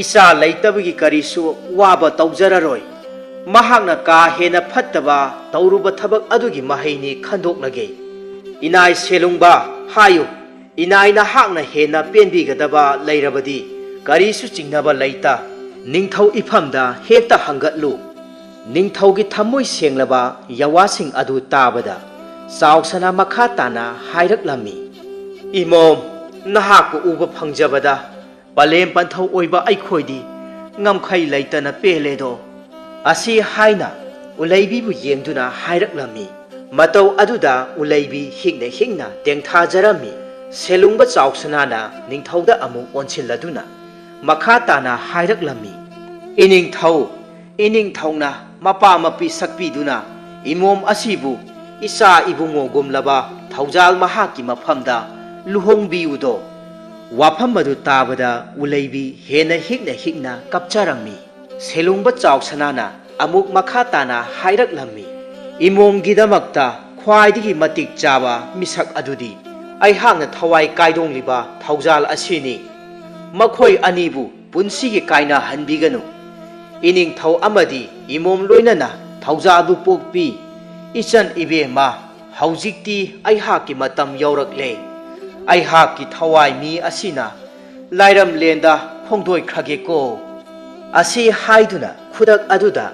ꯏꯆꯥ ꯂꯩꯇꯕꯒꯤ ꯀꯔꯤꯁꯨ ꯋꯥꯕ ꯇꯧꯖꯔꯔꯣꯏ꯫ ꯃꯍꯥꯛꯅ ꯀꯥ ꯍꯦꯟꯅ ꯐꯠꯇꯕ ꯇꯧꯔꯨꯕ ꯊꯕꯛ ꯑꯗꯨꯒꯤ ꯃꯍꯩꯅꯤ ꯈꯟꯗꯣꯛꯂꯒꯦ꯫ ꯏꯅꯥꯏ ꯁꯦꯂꯨꯡꯕ ꯍꯥꯏꯌꯨ, ꯏꯅꯥꯏ ꯅꯍꯥꯛꯅ ꯍꯦꯟꯅ ꯄꯦꯟꯕꯤꯒꯗꯕ ꯂꯩꯔꯕꯗꯤ ꯀꯔꯤꯁꯨ ꯆꯤꯡꯅꯕ ꯂꯩꯇ꯫ ꯅꯤꯡꯊꯧ ꯏꯐꯝꯗ ꯍꯦꯛꯇ ꯍꯪꯒꯠꯂꯨ"꯫ ꯅꯤꯡꯊꯧꯒꯤ ꯊꯝꯃꯣꯏ ꯁꯦꯡꯂꯕ ꯌꯋꯥꯁꯤꯡ ꯑꯗꯨ ꯇꯥꯕꯗ ꯆꯥꯎꯁꯅꯥ ꯃꯈꯥ ꯇꯥꯅ ꯍꯥꯏꯔꯛꯂꯝꯃꯤ, "ꯏꯃꯣꯝ, ꯅꯍꯥꯛꯄꯨ ꯎꯕ ꯐꯪꯖꯕꯗ ꯄꯂꯦꯝ ꯄꯟꯊꯧ ꯑꯣꯏꯕ ꯑꯩꯈꯣꯏꯗꯤ ꯉꯝꯈꯩ ꯂꯩꯇꯅ ꯄꯦꯜꯂꯦꯗꯣ"꯫ ꯑꯁꯤ ꯍꯥꯏꯅ ꯎꯂꯩꯕꯤꯕꯨ ꯌꯦꯡꯗꯨꯅ ꯍꯥꯏꯔꯛꯂꯝꯃꯤ꯫ ꯃꯇꯧ ꯑꯗꯨꯗ ꯎꯂꯩꯕꯤ ꯍꯤꯛꯅ ꯍꯤꯛꯅ ꯇꯦꯡꯊꯥꯖꯔꯝꯃꯤ꯫ ꯁꯦꯂꯨꯡꯕ ꯆꯥꯎꯁꯅꯥꯅ ꯅꯤꯡꯊꯧꯗ ꯑꯃꯨꯛ ꯑꯣꯟꯁꯤꯜꯂꯗꯨꯅ ꯃꯈꯥ ꯇꯥꯅ ꯍꯥꯏꯔꯛꯂꯝꯃꯤ, "ꯏꯅꯤꯡꯊꯧ, ꯏꯅꯤꯡꯊꯧꯅ ꯃꯄꯥ ꯃꯄꯤ ꯁꯛꯄꯤꯗꯨꯅ ꯏꯃꯣꯝ ꯑꯁꯤꯕꯨ ꯏꯆꯥ ꯏꯕꯨꯡꯉꯣꯒꯨꯝꯂꯕ ꯊꯧꯖꯥꯜ ꯃꯍꯥꯛꯀꯤ ꯃꯐꯝꯗ ꯂꯨꯍꯣꯡꯕꯤꯌꯨꯗꯣ"꯫ ꯋꯥꯐꯝ ꯑꯗꯨ ꯇꯥꯕꯗ ꯎꯂꯩꯕꯤ ꯍꯦꯟꯅ ꯍꯤꯛꯅ ꯍꯤꯛꯅ ꯀꯞꯆꯔꯝꯃꯤ꯫ ꯁꯦꯂꯨꯡꯕ ꯆꯥꯎꯁꯅꯥꯅ ꯑꯃꯨꯛ ꯃꯈꯥ ꯇꯥꯅ ꯍꯥꯏꯔꯛꯂꯝꯃꯤ, "ꯏꯃꯣꯝꯒꯤꯗꯃꯛꯇ ꯈ꯭ꯋꯥꯏꯗꯒꯤ ꯃꯇꯤꯛ ꯆꯥꯕ ꯃꯤꯁꯛ ꯑꯗꯨꯗꯤ ꯑꯩꯍꯥꯛꯅ ꯊꯋꯥꯏ ꯀꯥꯏꯗꯣꯡꯂꯤꯕ ꯊꯧꯖꯥꯜ ꯑꯁꯤꯅꯤ꯫ ꯃꯈꯣꯏ ꯑꯅꯤꯕꯨ ꯄꯨꯟꯁꯤꯒꯤ ꯀꯥꯏꯅꯍꯟꯕꯤꯒꯅꯨ꯫ ꯏꯅꯤꯡꯊꯧ ꯑꯃꯗꯤ ꯏꯃꯣꯝ ꯂꯣꯏꯅꯅ ꯊꯧꯖꯥꯜꯕꯨ ꯄꯣꯛꯄꯤ꯫ ꯏꯆꯟ ꯏꯕꯦꯝꯃ, ꯍꯧꯖꯤꯛꯇꯤ ꯑꯩꯍꯥꯛꯀꯤ ꯃꯇꯝ ꯌꯧꯔꯛꯂꯦ꯫ ꯑꯩꯍꯥꯛꯀꯤ ꯊꯋꯥꯏ ꯃꯤ ꯑꯁꯤꯅ ꯂꯥꯏꯔꯝꯂꯦꯟꯗ ꯐꯣꯡꯗꯣꯏꯈ꯭ꯔꯒꯦꯀꯣ"꯫ ꯑꯁꯤ ꯍꯥꯏꯗꯨꯅ ꯈꯨꯗꯛ ꯑꯗꯨꯗ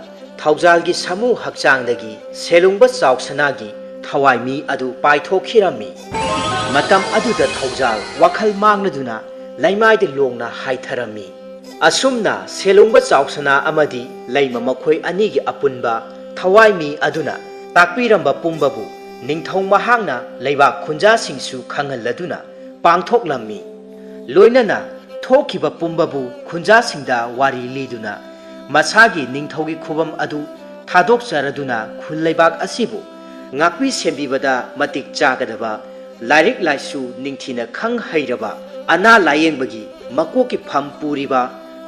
ꯊꯧꯖꯥꯜꯒꯤ ꯁꯥꯃꯨ ꯍꯛꯆꯥꯡꯗꯒꯤ ꯁꯦꯂꯨꯡꯕ ꯆꯥꯎꯁꯅꯥꯒꯤ ꯊꯋꯥꯏ ꯃꯤ ꯑꯗꯨ ꯄꯥꯏꯊꯣꯛꯈꯤꯔꯝꯃꯤ꯫ ꯃꯇꯝ ꯑꯗꯨꯗ ꯊꯧꯖꯥꯜ ꯋꯥꯈꯜ ꯃꯥꯡꯂꯗꯨꯅ ꯂꯩꯃꯥꯏꯗ ꯂꯣꯡꯅ ꯍꯥꯏꯊꯔꯝꯃꯤ꯫ ꯑꯁꯨꯝꯅ ꯁꯦꯂꯨꯡꯕ ꯆꯥꯎꯁꯅꯥ ꯑꯃꯗꯤ ꯂꯩꯃ ꯃꯈꯣꯏ ꯑꯅꯤꯒꯤ ꯑꯄꯨꯟꯕ ꯊꯋꯥꯏ ꯃꯤ ꯑꯗꯨꯅ ꯇꯥꯛꯄꯤꯔꯝꯕ ꯄꯨꯝꯕꯕꯨ ꯅꯤꯡꯊꯧ ꯃꯍꯥꯛꯅ ꯂꯩꯕꯥꯛ ꯈꯨꯟꯖꯥꯁꯤꯡꯁꯨ ꯈꯪꯍꯜꯂꯗꯨꯅ ꯄꯥꯡꯊꯣꯛꯂꯝꯃꯤ꯫ ꯂꯣꯏꯅꯅ ꯊꯣꯛꯈꯤꯕ ꯄꯨꯝꯕꯕꯨ ꯈꯨꯟꯖꯥꯁꯤꯡꯗ ꯋꯥꯔꯤ ꯂꯤꯗꯨꯅ ꯃꯁꯥꯒꯤ ꯅꯤꯡꯊꯧꯒꯤ ꯈꯨꯕꯝ ꯑꯗꯨ ꯊꯥꯗꯣꯛꯆꯔꯗꯨꯅ ꯈꯨꯜ ꯂꯩꯕꯥꯛ ꯑꯁꯤꯕꯨ ꯉꯥꯛꯄꯤ ꯁꯦꯟꯕꯤꯕꯗ ꯃꯇꯤꯛ ꯆꯥꯒꯗꯕ ꯂꯥꯏꯔꯤꯛ ꯂꯥꯏꯁꯨ ꯅꯤꯡꯊꯤꯅ ꯈꯪ ꯍꯩꯔꯕ, ꯑꯅꯥ ꯂꯥꯌꯦꯡꯕꯒꯤ ꯃꯀꯣꯛꯀꯤ ꯐꯝ ꯄꯨꯔꯤꯕ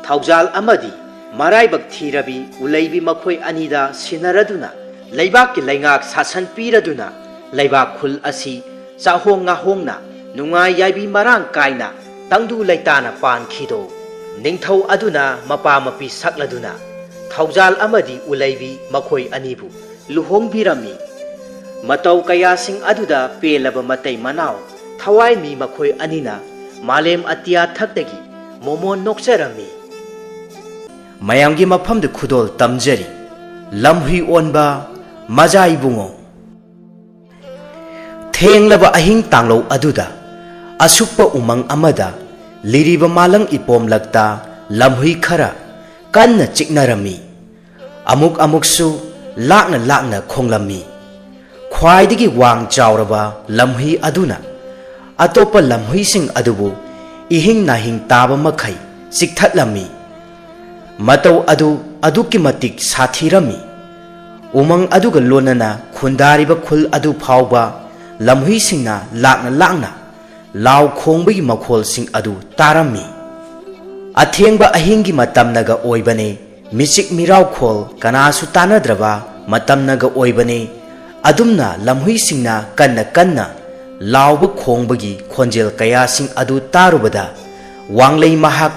ꯊꯧꯖꯥꯜ ꯑꯃꯗꯤ ꯃꯔꯥꯏꯕꯛ ꯊꯤꯔꯕꯤ ꯎꯂꯩꯕꯤ ꯃꯈꯣꯏ ꯑꯅꯤꯗ ꯁꯤꯟꯅꯔꯗꯨꯅ ꯂꯩꯕꯥꯛꯀꯤ ꯂꯩꯉꯥꯛ ꯁꯥꯁꯟ ꯄꯤꯔꯗꯨꯅ ꯂꯩꯕꯥꯛ ꯈꯨꯜ ꯑꯁꯤ ꯆꯥꯍꯣꯡ ꯉꯥꯍꯣꯡꯅ ꯅꯨꯡꯉꯥꯏ ꯌꯥꯏꯕꯤ ꯃꯔꯥꯡ ꯀꯥꯏꯅ ꯇꯪꯗꯨ ꯂꯩꯇꯥꯅ ꯄꯥꯟꯈꯤꯗꯣ꯫ ꯅꯤꯡꯊꯧ ꯑꯗꯨꯅ ꯃꯄꯥ ꯃꯄꯤ ꯁꯛꯂꯗꯨꯅ ꯊꯧꯖꯥꯜ ꯑꯃꯗꯤ ꯎꯂꯩꯕꯤ ꯃꯈꯣꯏ ꯑꯅꯤꯕꯨ ꯂꯨꯍꯣꯡꯕꯤꯔꯝꯃꯤ꯫ ꯃꯇꯧ ꯀꯌꯥꯁꯤꯡ ꯑꯗꯨꯗ ꯄꯦꯜꯂꯕ ꯃꯇꯩ ꯃꯅꯥꯎ ꯊꯋꯥꯏ ꯃꯤ ꯃꯈꯣꯏ ꯑꯅꯤꯅ ꯃꯥꯂꯦꯝ ꯑꯇꯤꯌꯥ ꯊꯛꯇꯒꯤ ꯃꯣꯃꯣꯟ ꯅꯣꯛꯆꯔꯝꯃꯤ꯫ ꯃꯌꯥꯝꯒꯤ ꯃꯐꯝꯗ ꯈꯨꯗꯣꯜ ꯇꯝꯖꯔꯤ꯫ ꯂꯝꯍꯨꯏ ꯑꯣꯟꯕ ꯃꯖꯥ ꯏꯕꯨꯡꯉꯣ꯫ ꯊꯦꯡꯂꯕ ꯑꯍꯤꯡ ꯇꯥꯡꯂꯧ ꯑꯗꯨꯗ ꯑꯁꯨꯛꯄ ꯎꯃꯪ ꯑꯃꯗ ꯂꯤꯔꯤꯕ ꯃꯥꯂꯪ ꯏꯄꯣꯝꯂꯛꯇ ꯂꯝꯍꯨꯏ ꯈꯔ ꯀꯟꯅ ꯆꯤꯛꯅꯔꯝꯃꯤ꯫ ꯑꯃꯨꯛ ꯑꯃꯨꯛꯁꯨ ꯂꯥꯛꯅ ꯂꯥꯛꯅ ꯈꯣꯡꯂꯝꯃꯤ꯫ ꯈ꯭ꯋꯥꯏꯗꯒꯤ ꯋꯥꯡ ꯆꯥꯎꯔꯕ ꯂꯝꯍꯨꯏ ꯑꯗꯨꯅ ꯑꯇꯣꯞꯄ ꯂꯝꯍꯨꯏꯁꯤꯡ ꯑꯗꯨꯕꯨ ꯏꯍꯤꯡ ꯅꯥꯍꯤꯡ ꯇꯥꯕ ꯃꯈꯩ ꯆꯤꯛꯊꯠꯂꯝꯃꯤ꯫ ꯃꯇꯧ ꯑꯗꯨ ꯑꯗꯨꯛꯀꯤ ꯃꯇꯤꯛ ꯁꯥꯊꯤꯔꯝꯃꯤ꯫ ꯎꯃꯪ ꯑꯗꯨꯒ ꯂꯣꯟꯅꯅ ꯈꯨꯟꯗꯥꯔꯤꯕ ꯈꯨꯜ ꯑꯗꯨ ꯐꯥꯎꯕ ꯂꯝꯍꯨꯏꯁꯤꯡꯅ ꯂꯥꯛꯅ ꯂꯥꯛꯅ ꯂꯥꯎ ꯈꯣꯡꯕꯒꯤ ꯃꯈꯣꯜꯁꯤꯡ ꯑꯗꯨ ꯇꯥꯔꯝꯃꯤ꯫ ꯑꯊꯦꯡꯕ ꯑꯍꯤꯡꯒꯤ ꯃꯇꯝꯅꯒ ꯑꯣꯏꯕꯅꯦ, ꯃꯤꯆꯤꯛ ꯃꯤꯔꯥꯎꯈꯣꯜ ꯀꯅꯥꯁꯨ ꯇꯥꯅꯗ꯭ꯔꯕ ꯃꯇꯝꯅꯒ ꯑꯣꯏꯕꯅꯦ꯫ ꯑꯗꯨꯝꯅ ꯂꯝꯍꯨꯏꯁꯤꯡꯅ ꯀꯟꯅ ꯀꯟꯅ ꯂꯥꯎꯕ ꯈꯣꯡꯕꯒꯤ ꯈꯣꯟꯖꯦꯜ ꯀꯌꯥꯁꯤꯡ ꯑꯗꯨ ꯇꯥꯔꯨꯕꯗ ꯋꯥꯡꯂꯩ ꯃꯍꯥꯛ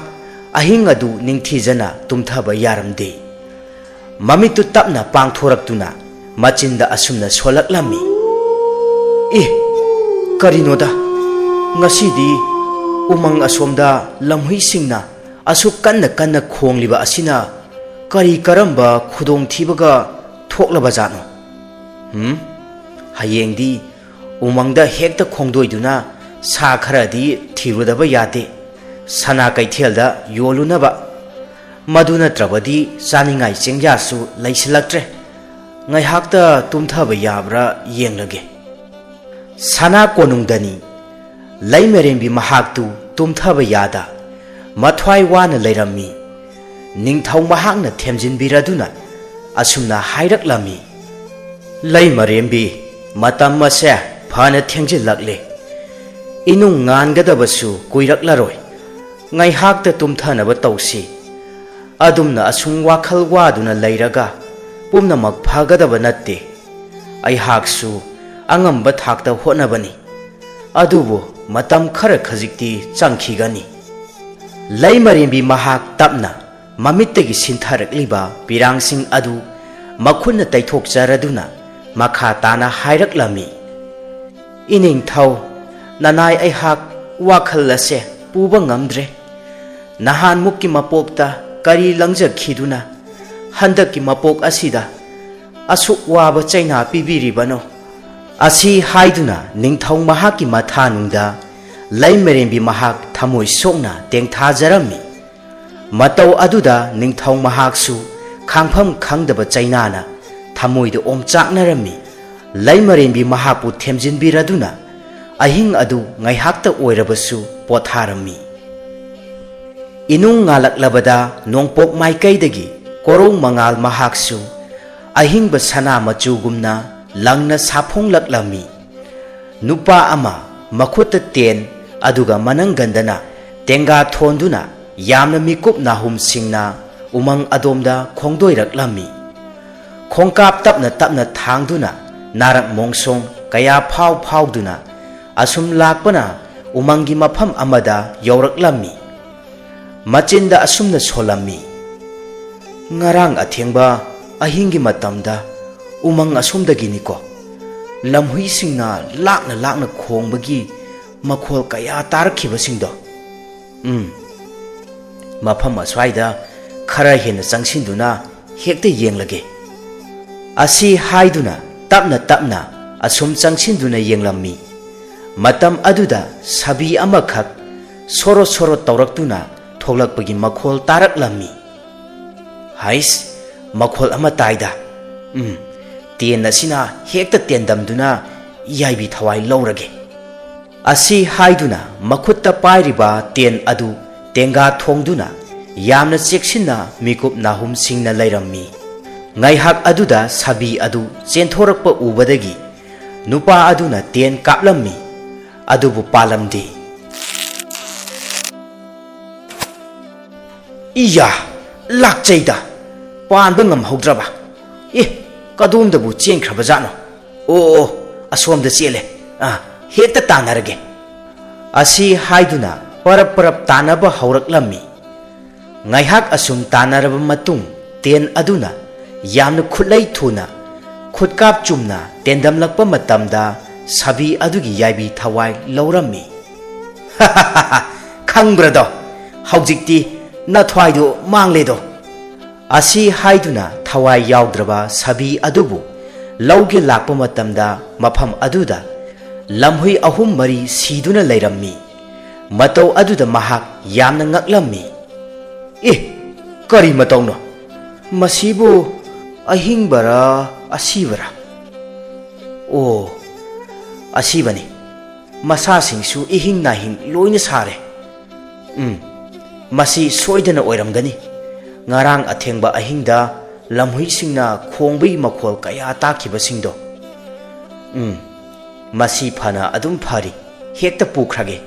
ꯑꯍꯤꯡ ꯑꯗꯨ ꯅꯤꯡꯊꯤꯖꯅ ꯇꯨꯝꯊꯕ ꯌꯥꯔꯝꯗꯦ꯫ ꯃꯃꯤꯠꯇꯨ ꯇꯞꯅ ꯄꯥꯡꯊꯣꯔꯛꯇꯨꯅ ꯃꯆꯤꯟꯗ ꯑꯁꯨꯝꯅ ꯁꯣꯜꯂꯛꯂꯝꯃꯤ, "ꯏ, ꯀꯔꯤꯅꯣꯗ, ꯉꯁꯤꯗꯤ ꯎꯃꯪ ꯑꯁꯣꯝꯗ ꯂꯝꯍꯨꯏꯁꯤꯡꯅ ꯑꯁꯨꯛ ꯀꯟꯅ ꯀꯟꯅ ꯈꯣꯡꯂꯤꯕ ꯑꯁꯤꯅ ꯀꯔꯤ ꯀꯔꯝꯕ ꯈꯨꯗꯣꯡꯊꯤꯕꯒ ꯊꯣꯛꯂꯕꯖꯥꯠꯅꯣ? ꯍꯨꯝ? ꯍꯌꯦꯡꯗꯤ ꯎꯃꯪꯗ ꯍꯦꯛꯇ ꯈꯣꯡꯗꯣꯏꯗꯨꯅ ꯁꯥ ꯈꯔꯗꯤ ꯊꯤꯔꯨꯗꯕ ꯌꯥꯗꯦ, ꯁꯅꯥ ꯀꯩꯊꯦꯜꯗ ꯌꯣꯜꯂꯨꯅꯕ꯫ ꯃꯗꯨ ꯅꯠꯇ꯭ꯔꯕꯗꯤ ꯆꯥꯅꯤꯡꯉꯥꯏ ꯆꯤꯟꯖꯥꯛꯁꯨ ꯂꯩꯁꯤꯜꯂꯛꯇ꯭ꯔꯦ꯫ ꯉꯥꯏꯍꯥꯛꯇ ꯇꯨꯝꯊꯕ ꯌꯥꯕ꯭ꯔꯥ ꯌꯦꯡꯂꯒꯦ꯫" ꯁꯅꯥ ꯀꯣꯅꯨꯡꯗꯅꯤ꯫ ꯂꯩꯃꯔꯦꯝꯕꯤ ꯃꯍꯥꯛꯇꯨ ꯇꯨꯝꯊꯕ ꯌꯥꯗ ꯃꯊ꯭ꯋꯥꯏ ꯋꯥꯅ ꯂꯩꯔꯝꯃꯤ꯫ ꯅꯤꯡꯊꯧ ꯃꯍꯥꯛꯅ ꯊꯦꯝꯖꯤꯟꯕꯤꯔꯗꯨꯅ ꯑꯁꯨꯝꯅ ꯍꯥꯏꯔꯛꯂꯝꯃꯤ, "ꯂꯩꯃꯔꯦꯝꯕꯤ, ꯃꯇꯝ ꯑꯁꯦ ꯐꯅ ꯊꯦꯡꯖꯤꯜꯂꯛꯂꯦ꯫ ꯏꯅꯨꯡ ꯉꯥꯟꯒꯗꯕꯁꯨ ꯀꯨꯏꯔꯛꯂꯔꯣꯏ꯫ ꯉꯥꯏꯍꯥꯛꯇ ꯇꯨꯝꯊꯅꯕ ꯇꯧꯁꯤ꯫ ꯑꯗꯨꯝꯅ ꯑꯁꯨꯝ ꯋꯥꯈꯜ ꯋꯥꯗꯨꯅ ꯂꯩꯔꯒ ꯄꯨꯝꯅꯃꯛ ꯐꯒꯗꯕ ꯅꯠꯇꯦ꯫ ꯑꯩꯍꯥꯛꯁꯨ ꯑꯉꯝꯕ ꯊꯥꯛꯇ ꯍꯣꯠꯅꯕꯅꯤ꯫ ꯑꯗꯨꯕꯨ ꯃꯇꯝ ꯈꯔ ꯈꯖꯤꯛꯇꯤ ꯆꯪꯈꯤꯒꯅꯤ꯫" ꯂꯩꯃꯔꯦꯝꯕꯤ ꯃꯍꯥꯛ ꯇꯞꯅ ꯃꯃꯤꯠꯇꯒꯤ ꯁꯤꯟꯊꯔꯛꯂꯤꯕ ꯄꯤꯔꯥꯡꯁꯤꯡ ꯑꯗꯨ ꯃꯈꯨꯠꯅ ꯇꯩꯊꯣꯛꯆꯔꯗꯨꯅ ꯃꯈꯥ ꯇꯥꯅ ꯍꯥꯏꯔꯛꯂꯝꯃꯤ, "ꯏꯅꯤꯡꯊꯧ, ꯅꯅꯥꯏ ꯑꯩꯍꯥꯛ ꯋꯥꯈꯜ ꯑꯁꯦ ꯄꯨꯕ ꯉꯝꯗ꯭ꯔꯦ꯫ ꯅꯍꯥꯟꯃꯨꯛꯀꯤ ꯃꯄꯣꯛꯇ ꯀꯔꯤ ꯂꯪꯖꯈꯤꯗꯨꯅ ꯍꯟꯗꯛꯀꯤ ꯃꯄꯣꯛ ꯑꯁꯤꯗ ꯑꯁꯨꯛ ꯋꯥꯕ ꯆꯩꯅꯥ ꯄꯤꯕꯤꯔꯤꯕꯅꯣ?" ꯑꯁꯤ ꯍꯥꯏꯗꯨꯅ ꯅꯤꯡꯊꯧ ꯃꯍꯥꯛꯀꯤ ꯃꯊꯥꯅꯨꯡꯗ ꯂꯩꯃꯔꯦꯝꯕꯤ ꯃꯍꯥꯛ ꯊꯃꯣꯏ ꯁꯣꯛꯅ ꯇꯦꯡꯊꯥꯖꯔꯝꯃꯤ꯫ ꯃꯇꯧ ꯑꯗꯨꯗ ꯅꯤꯡꯊꯧ ꯃꯍꯥꯛꯁꯨ ꯈꯥꯡꯐꯝ ꯈꯪꯗꯕ ꯆꯩꯅꯥꯅ ꯊꯃꯣꯏꯗ ꯑꯣꯝꯆꯥꯛꯅꯔꯝꯃꯤ꯫ ꯂꯩꯃꯔꯦꯝꯕꯤ ꯃꯍꯥꯛꯄꯨ ꯊꯦꯝꯖꯤꯟꯕꯤꯔꯗꯨꯅ ꯑꯍꯤꯡ ꯑꯗꯨ ꯉꯥꯏꯍꯥꯛꯇ ꯑꯣꯏꯔꯕꯁꯨ ꯄꯣꯊꯥꯔꯝꯃꯤ꯫ ꯏꯅꯨꯡ ꯉꯥꯜꯂꯛꯂꯕꯗ ꯅꯣꯡꯄꯣꯛ ꯃꯥꯏꯀꯩꯗꯒꯤ ꯀꯣꯔꯧ ꯃꯉꯥꯜ ꯃꯍꯥꯛꯁꯨ ꯑꯍꯤꯡꯕ ꯁꯅꯥ ꯃꯆꯨꯒꯨꯝꯅ ꯂꯪꯅ ꯁꯥꯐꯣꯡꯂꯛꯂꯝꯃꯤ꯫ ꯅꯨꯄꯥ ꯑꯃ ꯃꯈꯨꯠꯇ ꯇꯦꯟ, ꯑꯗꯨꯒ ꯃꯅꯪꯒꯟꯗꯅ ꯇꯦꯡꯒꯥ ꯊꯣꯟꯗꯨꯅ ꯌꯥꯝꯅ ꯃꯤꯀꯨꯞ ꯅꯥꯍꯨꯝꯁꯤꯡꯅ ꯎꯃꯪ ꯑꯗꯣꯝꯗ ꯈꯣꯡꯗꯣꯏꯔꯛꯂꯝꯃꯤ꯫ ꯈꯣꯡꯀꯥꯞ ꯇꯞꯅ ꯇꯞꯅ ꯊꯥꯡꯗꯨꯅ ꯅꯥꯔꯛ ꯃꯣꯡꯁꯣꯡ ꯀꯌꯥ ꯐꯥꯎ ꯐꯥꯎꯗꯨꯅ ꯑꯁꯨꯝ ꯂꯥꯛꯄꯅ ꯎꯃꯪꯒꯤ ꯃꯐꯝ ꯑꯃꯗ ꯌꯧꯔꯛꯂꯝꯃꯤ꯫ ꯃꯆꯤꯟꯗ ꯑꯁꯨꯝꯅ ꯁꯣꯜꯂꯝꯃꯤ, "ꯉꯔꯥꯡ ꯑꯊꯦꯡꯕ ꯑꯍꯤꯡꯒꯤ ꯃꯇꯝꯗ ꯎꯃꯪ ꯑꯁꯣꯝꯗꯒꯤꯅꯤꯀꯣ, ꯂꯝꯍꯨꯏꯁꯤꯡꯅ ꯂꯥꯛꯅ ꯂꯥꯛꯅ ꯈꯣꯡꯕꯒꯤ ꯃꯈꯣꯜ ꯀꯌꯥ ꯇꯥꯔꯛꯈꯤꯕꯁꯤꯡꯗꯣ꯫ ꯎꯝ, ꯃꯐꯝ ꯑꯁ꯭ꯋꯥꯏꯗ ꯈꯔ ꯍꯦꯟꯅ ꯆꯪꯁꯤꯟꯗꯨꯅ ꯍꯦꯛꯇ ꯌꯦꯡꯂꯒꯦ"꯫ ꯑꯁꯤ ꯍꯥꯏꯗꯨꯅ ꯇꯞꯅ ꯇꯞꯅ ꯑꯁꯨꯝ ꯆꯪꯁꯤꯟꯗꯨꯅ ꯌꯦꯡꯂꯝꯃꯤ꯫ ꯃꯇꯝ ꯑꯗꯨꯗ ꯁꯥꯕꯤ ꯑꯃꯈꯛ ꯁꯣꯔꯣ ꯁꯣꯔꯣ ꯇꯧꯔꯛꯇꯨꯅ ꯊꯣꯛꯂꯛꯄꯒꯤ ꯃꯈꯣꯜ ꯇꯥꯔꯛꯂꯝꯃꯤ꯫ "ꯍꯩꯁ, ꯃꯈꯣꯜ ꯑꯃ ꯇꯥꯏꯗ꯫ ꯎꯝ, ꯇꯦꯟ ꯑꯁꯤꯅ ꯍꯦꯛꯇ ꯇꯦꯟꯗꯝꯗꯨꯅ ꯌꯥꯏꯕꯤ ꯊꯋꯥꯏ ꯂꯧꯔꯒꯦ"꯫ ꯑꯁꯤ ꯍꯥꯏꯗꯨꯅ ꯃꯈꯨꯠꯇ ꯄꯥꯏꯔꯤꯕ ꯇꯦꯟ ꯑꯗꯨ ꯇꯦꯡꯒꯥ ꯊꯣꯡꯗꯨꯅ ꯌꯥꯝꯅ ꯆꯦꯛꯁꯤꯟꯅ ꯃꯤꯀꯨꯞ ꯅꯥꯍꯨꯝꯁꯤꯡꯅ ꯂꯩꯔꯝꯃꯤ꯫ ꯉꯥꯏꯍꯥꯛ ꯑꯗꯨꯗ ꯁꯥꯕꯤ ꯑꯗꯨ ꯆꯦꯟꯊꯣꯔꯛꯄ ꯎꯕꯗꯒꯤ ꯅꯨꯄꯥ ꯑꯗꯨꯅ ꯇꯦꯟ ꯀꯥꯞꯂꯝꯃꯤ, ꯑꯗꯨꯕꯨ ꯄꯥꯜꯂꯝꯗꯦ꯫ "ꯏꯌꯥ, ꯂꯥꯛꯆꯩꯗ, ꯄꯥꯟꯕ ꯉꯝꯍꯧꯗ꯭ꯔꯕ꯫ ꯑꯦ, ꯀꯗꯣꯝꯗꯕꯨ ꯆꯦꯟꯈ꯭ꯔꯕꯖꯥꯠꯅꯣ? ꯑꯣ, ꯑꯣ, ꯑꯁꯣꯝꯗ ꯆꯦꯜꯂꯦ꯫ ꯑꯥ, ꯍꯦꯛꯇ ꯇꯥꯟꯅꯔꯒꯦ"꯫ ꯑꯁꯤ ꯍꯥꯏꯗꯨꯅ ꯄꯔꯞ ꯄꯔꯞ ꯇꯥꯟꯅꯕ ꯍꯧꯔꯛꯂꯝꯃꯤ꯫ ꯉꯥꯏꯍꯥꯛ ꯑꯁꯨꯝ ꯇꯥꯟꯅꯔꯕ ꯃꯇꯨꯡ, ꯇꯦꯟ ꯑꯗꯨꯅ ꯌꯥꯝꯅ ꯈꯨꯠꯂꯩ ꯊꯨꯅ ꯈꯨꯠꯀꯥꯞ ꯆꯨꯝꯅ ꯇꯦꯟꯗꯝꯂꯛꯄ ꯃꯇꯝꯗ ꯁꯥꯕꯤ ꯑꯗꯨꯒꯤ ꯌꯥꯏꯕꯤ ꯊꯋꯥꯏ ꯂꯧꯔꯝꯃꯤ꯫ "ꯈꯪꯕ꯭ꯔꯗꯣ, ꯍꯧꯖꯤꯛꯇꯤ ꯅꯊ꯭ꯋꯥꯏꯗꯨ ꯃꯥꯡꯂꯦꯗꯣ"꯫ ꯑꯁꯤ ꯍꯥꯏꯗꯨꯅ ꯊꯋꯥꯏ ꯌꯥꯎꯗ꯭ꯔꯕ ꯁꯥꯕꯤ ꯑꯗꯨꯕꯨ ꯂꯧꯒꯦ ꯂꯥꯛꯄ ꯃꯇꯝꯗ ꯃꯐꯝ ꯑꯗꯨꯗ ꯂꯝꯍꯨꯏ ꯑꯍꯨꯝ ꯃꯔꯤ ꯁꯤꯗꯨꯅ ꯂꯩꯔꯝꯃꯤ꯫ ꯃꯇꯧ ꯑꯗꯨꯗ ꯃꯍꯥꯛ ꯌꯥꯝꯅ ꯉꯛꯂꯝꯃꯤ꯫ "ꯑꯦ, ꯀꯔꯤ ꯃꯇꯧꯅꯣ? ꯃꯁꯤꯕꯨ ꯑꯍꯤꯡꯕꯔꯥ, ꯑꯁꯤꯕꯔꯥ? ꯑꯣ, ꯑꯁꯤꯕꯅꯤ꯫ ꯃꯁꯥꯁꯤꯡꯁꯨ ꯏꯍꯤꯡ ꯅꯥꯍꯤꯡ ꯂꯣꯏꯅ ꯁꯥꯔꯦ꯫ ꯎꯝ, ꯃꯁꯤ ꯁꯣꯏꯗꯅ ꯑꯣꯏꯔꯝꯒꯅꯤ꯫ ꯉꯔꯥꯡ ꯑꯊꯦꯡꯕ ꯑꯍꯤꯡꯗ ꯂꯝꯍꯨꯏꯁꯤꯡꯅ ꯈꯣꯡꯕꯒꯤ ꯃꯈꯣꯜ ꯀꯌꯥ ꯇꯥꯈꯤꯕꯁꯤꯡꯗꯣ꯫ ꯎꯝ, ꯃꯁꯤ ꯐꯅ ꯑꯗꯨꯝ ꯐꯔꯤ"꯫ ꯍꯦꯛꯇ ꯄꯨꯈ꯭ꯔꯒꯦ,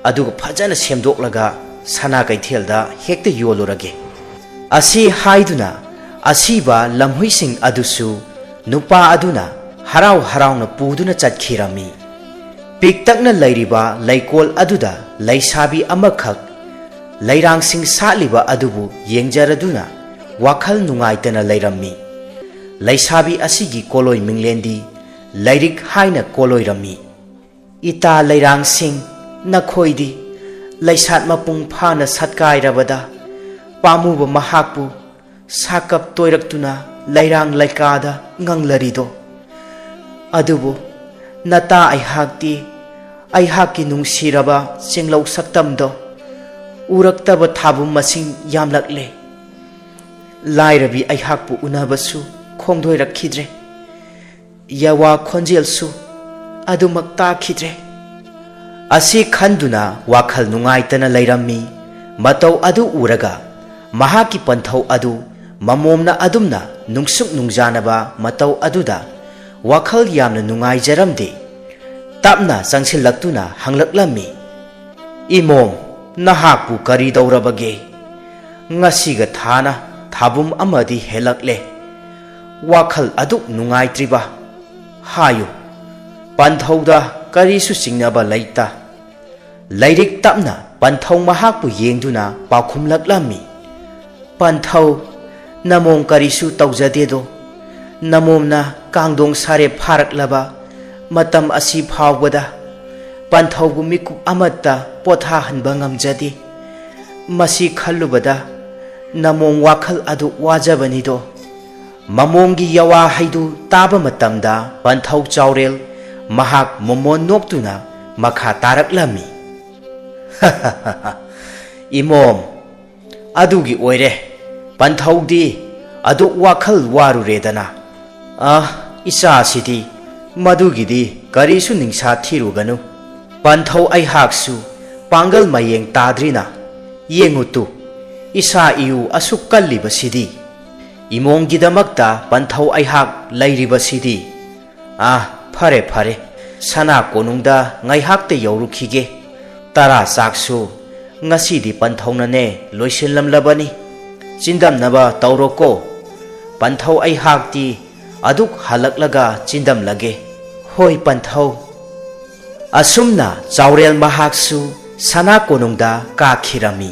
ꯑꯗꯨꯒ ꯐꯖꯅ ꯁꯦꯝꯗꯣꯛꯂꯒ ꯁꯅꯥ ꯀꯩꯊꯦꯜꯗ ꯍꯦꯛꯇ ꯌꯣꯜꯂꯨꯔꯒꯦ꯫ ꯑꯁꯤ ꯍꯥꯏꯗꯨꯅ ꯑꯁꯤꯕ ꯂꯝꯍꯨꯏꯁꯤꯡ ꯑꯗꯨꯁꯨ ꯅꯨꯄꯥ ꯑꯗꯨꯅ ꯍꯔꯥꯎ ꯍꯔꯥꯎꯅ ꯄꯨꯗꯨꯅ ꯆꯠꯈꯤꯔꯝꯃꯤ꯫ ꯄꯤꯛꯇꯛꯅ ꯂꯩꯔꯤꯕ ꯂꯩꯀꯣꯜ ꯑꯗꯨꯗ ꯂꯩꯁꯥꯕꯤ ꯑꯃꯈꯛ ꯂꯩꯔꯥꯡꯁꯤꯡ ꯁꯥꯠꯂꯤꯕ ꯑꯗꯨꯕꯨ ꯌꯦꯡꯖꯔꯗꯨꯅ ꯋꯥꯈꯜ ꯅꯨꯡꯉꯥꯏꯇꯅ ꯂꯩꯔꯝꯃꯤ꯫ ꯂꯩꯁꯥꯕꯤ ꯑꯁꯤꯒꯤ ꯀꯣꯂꯣꯏ ꯃꯤꯡꯂꯦꯟꯗꯤ ꯂꯥꯏꯔꯤꯛ ꯍꯥꯏꯅ ꯀꯣꯂꯣꯏꯔꯝꯃꯤ꯫ "ꯏꯇꯥ ꯂꯩꯔꯥꯡꯁꯤꯡ, ꯅꯈꯣꯏꯗꯤ ꯂꯩꯁꯥꯠ ꯃꯄꯨꯡ ꯐꯥꯅ ꯁꯠꯀꯥꯏꯔꯕꯗ ꯄꯥꯝꯃꯨꯕ ꯃꯍꯥꯛꯄꯨ ꯁꯥꯀꯞ ꯇꯣꯏꯔꯛꯇꯨꯅ ꯂꯩꯔꯥꯡ ꯂꯩꯀꯥꯗ ꯉꯪꯂꯔꯤꯗꯣ꯫ ꯑꯗꯨꯕꯨ ꯅꯇꯥ ꯑꯩꯍꯥꯛꯇꯤ ꯑꯩꯍꯥꯛꯀꯤ ꯅꯨꯡꯁꯤꯔꯕ ꯆꯤꯡꯂꯧ ꯁꯛꯇꯝꯗꯣ ꯎꯔꯛꯇꯕ ꯊꯥꯕꯨꯝ ꯃꯁꯤꯡ ꯌꯥꯝꯂꯛꯂꯦ꯫ ꯂꯥꯏꯔꯕꯤ ꯑꯩꯍꯥꯛꯄꯨ ꯎꯅꯕꯁꯨ ꯈꯣꯡꯗꯣꯏꯔꯛꯈꯤꯗ꯭ꯔꯦ꯫ ꯌꯥꯋꯥ ꯈꯣꯟꯖꯦꯜꯁꯨ ꯑꯗꯨꯃꯛ ꯇꯥꯈꯤꯗ꯭ꯔꯦ"꯫ ꯑꯁꯤ ꯈꯟꯗꯨꯅ ꯋꯥꯈꯜ ꯅꯨꯡꯉꯥꯏꯇꯅ ꯂꯩꯔꯝꯃꯤ꯫ ꯃꯇꯧ ꯑꯗꯨ ꯎꯔꯒ ꯃꯍꯥꯛꯀꯤ ꯄꯟꯊꯧ ꯑꯗꯨ ꯃꯃꯣꯝꯅ ꯑꯗꯨꯝꯅ ꯅꯨꯡꯁꯨꯛ ꯅꯨꯡꯖꯥꯅꯕ ꯃꯇꯧ ꯑꯗꯨꯗ ꯋꯥꯈꯜ ꯌꯥꯝꯅ ꯅꯨꯡꯉꯥꯏꯖꯔꯝꯗꯦ꯫ ꯇꯞꯅ ꯆꯪꯁꯤꯜꯂꯛꯇꯨꯅ ꯍꯪꯂꯛꯂꯝꯃꯤ, "ꯏꯃꯣꯝ, ꯅꯍꯥꯛꯄꯨ ꯀꯔꯤ ꯇꯧꯔꯕꯒꯦ? ꯉꯁꯤꯒ ꯊꯥꯅ ꯊꯥꯕꯨꯝ ꯑꯃꯗꯤ ꯍꯦꯜꯂꯛꯂꯦ꯫ ꯋꯥꯈꯜ ꯑꯗꯨꯛ ꯅꯨꯡꯉꯥꯏꯇ꯭ꯔꯤꯕ? ꯍꯥꯏꯌꯨ, ꯄꯟꯊꯧꯗ ꯀꯔꯤꯁꯨ ꯆꯤꯡꯅꯕ ꯂꯩꯇ"꯫ ꯂꯥꯏꯔꯤꯛ ꯇꯞꯅ ꯄꯟꯊꯧ ꯃꯍꯥꯛꯄꯨ ꯌꯦꯡꯗꯨꯅ ꯄꯥꯎꯈꯨꯝꯂꯛꯂꯝꯃꯤ, "ꯄꯟꯊꯧ, ꯅꯃꯣꯝ ꯀꯔꯤꯁꯨ ꯇꯧꯖꯗꯦꯗꯣ꯫ ꯅꯃꯣꯝꯅ ꯀꯥꯡꯗꯣꯡ ꯁꯥꯔꯦꯞ ꯐꯥꯔꯛꯂꯕ ꯃꯇꯝ ꯑꯁꯤ ꯐꯥꯎꯕꯗ ꯄꯟꯊꯧꯕꯨ ꯃꯤꯀꯨꯞ ꯑꯃꯠꯇ ꯄꯣꯊꯥꯍꯟꯕ ꯉꯝꯖꯗꯦ꯫ ꯃꯁꯤ ꯈꯜꯂꯨꯕꯗ ꯅꯃꯣꯝ ꯋꯥꯈꯜ ꯑꯗꯨ ꯋꯥꯖꯕꯅꯤꯗꯣ"꯫ ꯃꯃꯣꯝꯒꯤ ꯌꯋꯥ ꯍꯩꯗꯨ ꯇꯥꯕ ꯃꯇꯝꯗ ꯄꯟꯊꯧ ꯆꯥꯎꯔꯦꯜ ꯃꯍꯥꯛ ꯃꯣꯃꯣꯟ ꯅꯣꯛꯇꯨꯅ ꯃꯈꯥ ꯇꯥꯔꯛꯂꯝꯃꯤ, "ꯏꯃꯣꯝ, ꯑꯗꯨꯒꯤ ꯑꯣꯏꯔꯦ, ꯄꯟꯊꯧꯗꯤ ꯑꯗꯨꯛ ꯋꯥꯈꯜ ꯋꯥꯔꯨꯔꯦꯗꯅ꯫ ꯑ, ꯏꯆꯥꯁꯤꯗꯤ ꯃꯗꯨꯒꯤꯗꯤ ꯀꯔꯤꯁꯨ ꯅꯤꯡꯁꯥ ꯊꯤꯔꯨꯒꯅꯨ꯫ ꯄꯟꯊꯧ ꯑꯩꯍꯥꯛꯁꯨ ꯄꯥꯡꯒꯜ ꯃꯌꯦꯡ ꯇꯥꯗ꯭ꯔꯤꯅ꯫ ꯌꯦꯡꯉꯨ ꯇꯨ, ꯏꯁꯥ ꯏꯎ ꯑꯁꯨꯛ ꯀꯜꯂꯤꯕꯁꯤꯗꯤ꯫ ꯏꯃꯣꯝꯒꯤꯗꯃꯛꯇ ꯄꯟꯊꯧ ꯑꯩꯍꯥꯛ ꯂꯩꯔꯤꯕꯁꯤꯗꯤ꯫ ꯑꯥ, ꯐꯔꯦ, ꯐꯔꯦ, ꯁꯅꯥ ꯀꯣꯅꯨꯡꯗ ꯉꯥꯏꯍꯥꯛꯇ ꯌꯧꯔꯨꯈꯤꯒꯦ꯫ ꯇꯔꯥ ꯆꯥꯛꯁꯨ ꯉꯁꯤꯗꯤ ꯄꯟꯊꯧꯅꯅꯦ ꯂꯣꯏꯁꯤꯜꯂꯝꯂꯕꯅꯤ꯫ ꯆꯤꯟꯗꯝꯅꯕ ꯇꯧꯔꯣꯀꯣ꯫ ꯄꯟꯊꯧ ꯑꯩꯍꯥꯛꯇꯤ ꯑꯗꯨꯛ ꯍꯜꯂꯛꯂꯒ ꯆꯤꯟꯗꯝꯂꯒꯦ꯫ ꯍꯣꯏ ꯄꯟꯊꯧ꯫ ꯑꯁꯨꯝꯅ ꯆꯥꯎꯔꯦꯜ ꯃꯍꯥꯛꯁꯨ ꯁꯅꯥ ꯀꯣꯅꯨꯡꯗ ꯀꯥꯈꯤꯔꯝꯃꯤ꯫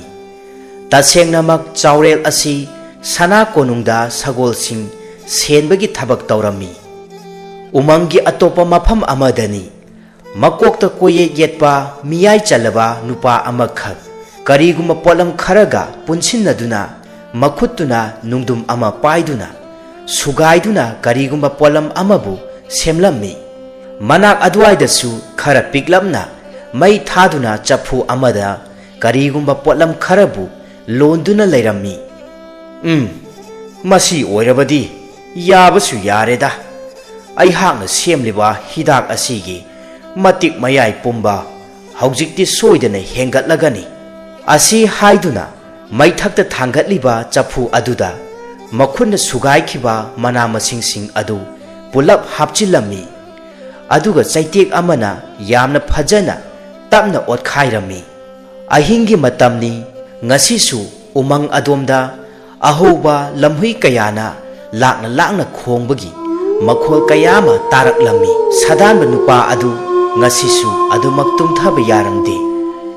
ꯇꯁꯦꯡꯅꯃꯛ ꯆꯥꯎꯔꯦꯜ ꯑꯁꯤ ꯁꯅꯥ ꯀꯣꯅꯨꯡꯗ ꯁꯒꯣꯜꯁꯤꯡ ꯁꯦꯟꯕꯒꯤ ꯊꯕꯛ ꯇꯧꯔꯝꯃꯤ꯫ ꯎꯃꯪꯒꯤ ꯑꯇꯣꯞꯄ ꯃꯐꯝ ꯑꯃꯗꯅꯤ꯫ ꯃꯀꯣꯛꯇ ꯀꯣꯌꯦꯠ ꯌꯦꯠꯄ ꯃꯤꯌꯥꯏ ꯆꯜꯂꯕ ꯅꯨꯄꯥ ꯑꯃꯈꯛ ꯀꯔꯤꯒꯨꯝꯕ ꯄꯣꯠꯂꯝ ꯈꯔꯒ ꯄꯨꯟꯁꯤꯟꯅꯗꯨꯅ ꯃꯈꯨꯠꯇꯨꯅ ꯅꯨꯡꯗꯨꯝ ꯑꯃ ꯄꯥꯏꯗꯨꯅ ꯁꯨꯒꯥꯏꯗꯨꯅ ꯀꯔꯤꯒꯨꯝꯕ ꯄꯣꯠꯂꯝ ꯑꯃꯕꯨ ꯁꯦꯝꯂꯝꯃꯤ꯫ ꯃꯅꯥꯛ ꯑꯗꯨꯋꯥꯏꯗꯁꯨ ꯈꯔ ꯄꯤꯛꯂꯞꯅ ꯃꯩ ꯊꯥꯗꯨꯅ ꯆꯐꯨ ꯑꯃꯗ ꯀꯔꯤꯒꯨꯝꯕ ꯄꯣꯠꯂꯝ ꯈꯔꯕꯨ ꯂꯣꯟꯗꯨꯅ ꯂꯩꯔꯝꯃꯤ꯫ ꯎꯝ, ꯃꯁꯤ ꯑꯣꯏꯔꯕꯗꯤ ꯌꯥꯕꯁꯨ ꯌꯥꯔꯦꯗ꯫ ꯑꯩꯍꯥꯛꯅ ꯁꯦꯝꯂꯤꯕ ꯍꯤꯗꯥꯛ ꯑꯁꯤꯒꯤ ꯃꯇꯤꯛ ꯃꯌꯥꯏ ꯄꯨꯝꯕ ꯍꯧꯖꯤꯛꯇꯤ ꯁꯣꯏꯗꯅ ꯍꯦꯟꯒꯠꯂꯒꯅꯤ꯫ ꯑꯁꯤ ꯍꯥꯏꯗꯨꯅ ꯃꯩꯊꯛꯇ ꯊꯥꯡꯒꯠꯂꯤꯕ ꯆꯐꯨ ꯑꯗꯨꯗ ꯃꯈꯨꯠꯅ ꯁꯨꯒꯥꯏꯈꯤꯕ ꯃꯅꯥ ꯃꯁꯤꯡꯁꯤꯡ ꯑꯗꯨ ꯄꯨꯂꯞ ꯍꯥꯞꯆꯤꯜꯂꯝꯃꯤ꯫ ꯑꯗꯨꯒ ꯆꯩꯇꯦꯛ ꯑꯃꯅ ꯌꯥꯝꯅ ꯐꯖꯅ ꯇꯞꯅ ꯑꯣꯠꯈꯥꯏꯔꯝꯃꯤ꯫ ꯑꯍꯤꯡꯒꯤ ꯃꯇꯝꯅꯤ꯫ ꯉꯁꯤꯁꯨ ꯎꯃꯪ ꯑꯗꯣꯝꯗ ꯑꯍꯧꯕ ꯂꯝꯍꯨꯏ ꯀꯌꯥꯅ ꯂꯥꯛꯅ ꯂꯥꯛꯅ ꯈꯣꯡꯕꯒꯤ ꯃꯈꯣꯜ ꯀꯌꯥ ꯑꯃ ꯇꯥꯔꯛꯂꯝꯃꯤ꯫ ꯁꯗꯥꯟꯕ ꯅꯨꯄꯥ ꯑꯗꯨ ꯉꯁꯤꯁꯨ ꯑꯗꯨꯃꯛ ꯇꯨꯝꯊꯕ ꯌꯥꯔꯝꯗꯦ꯫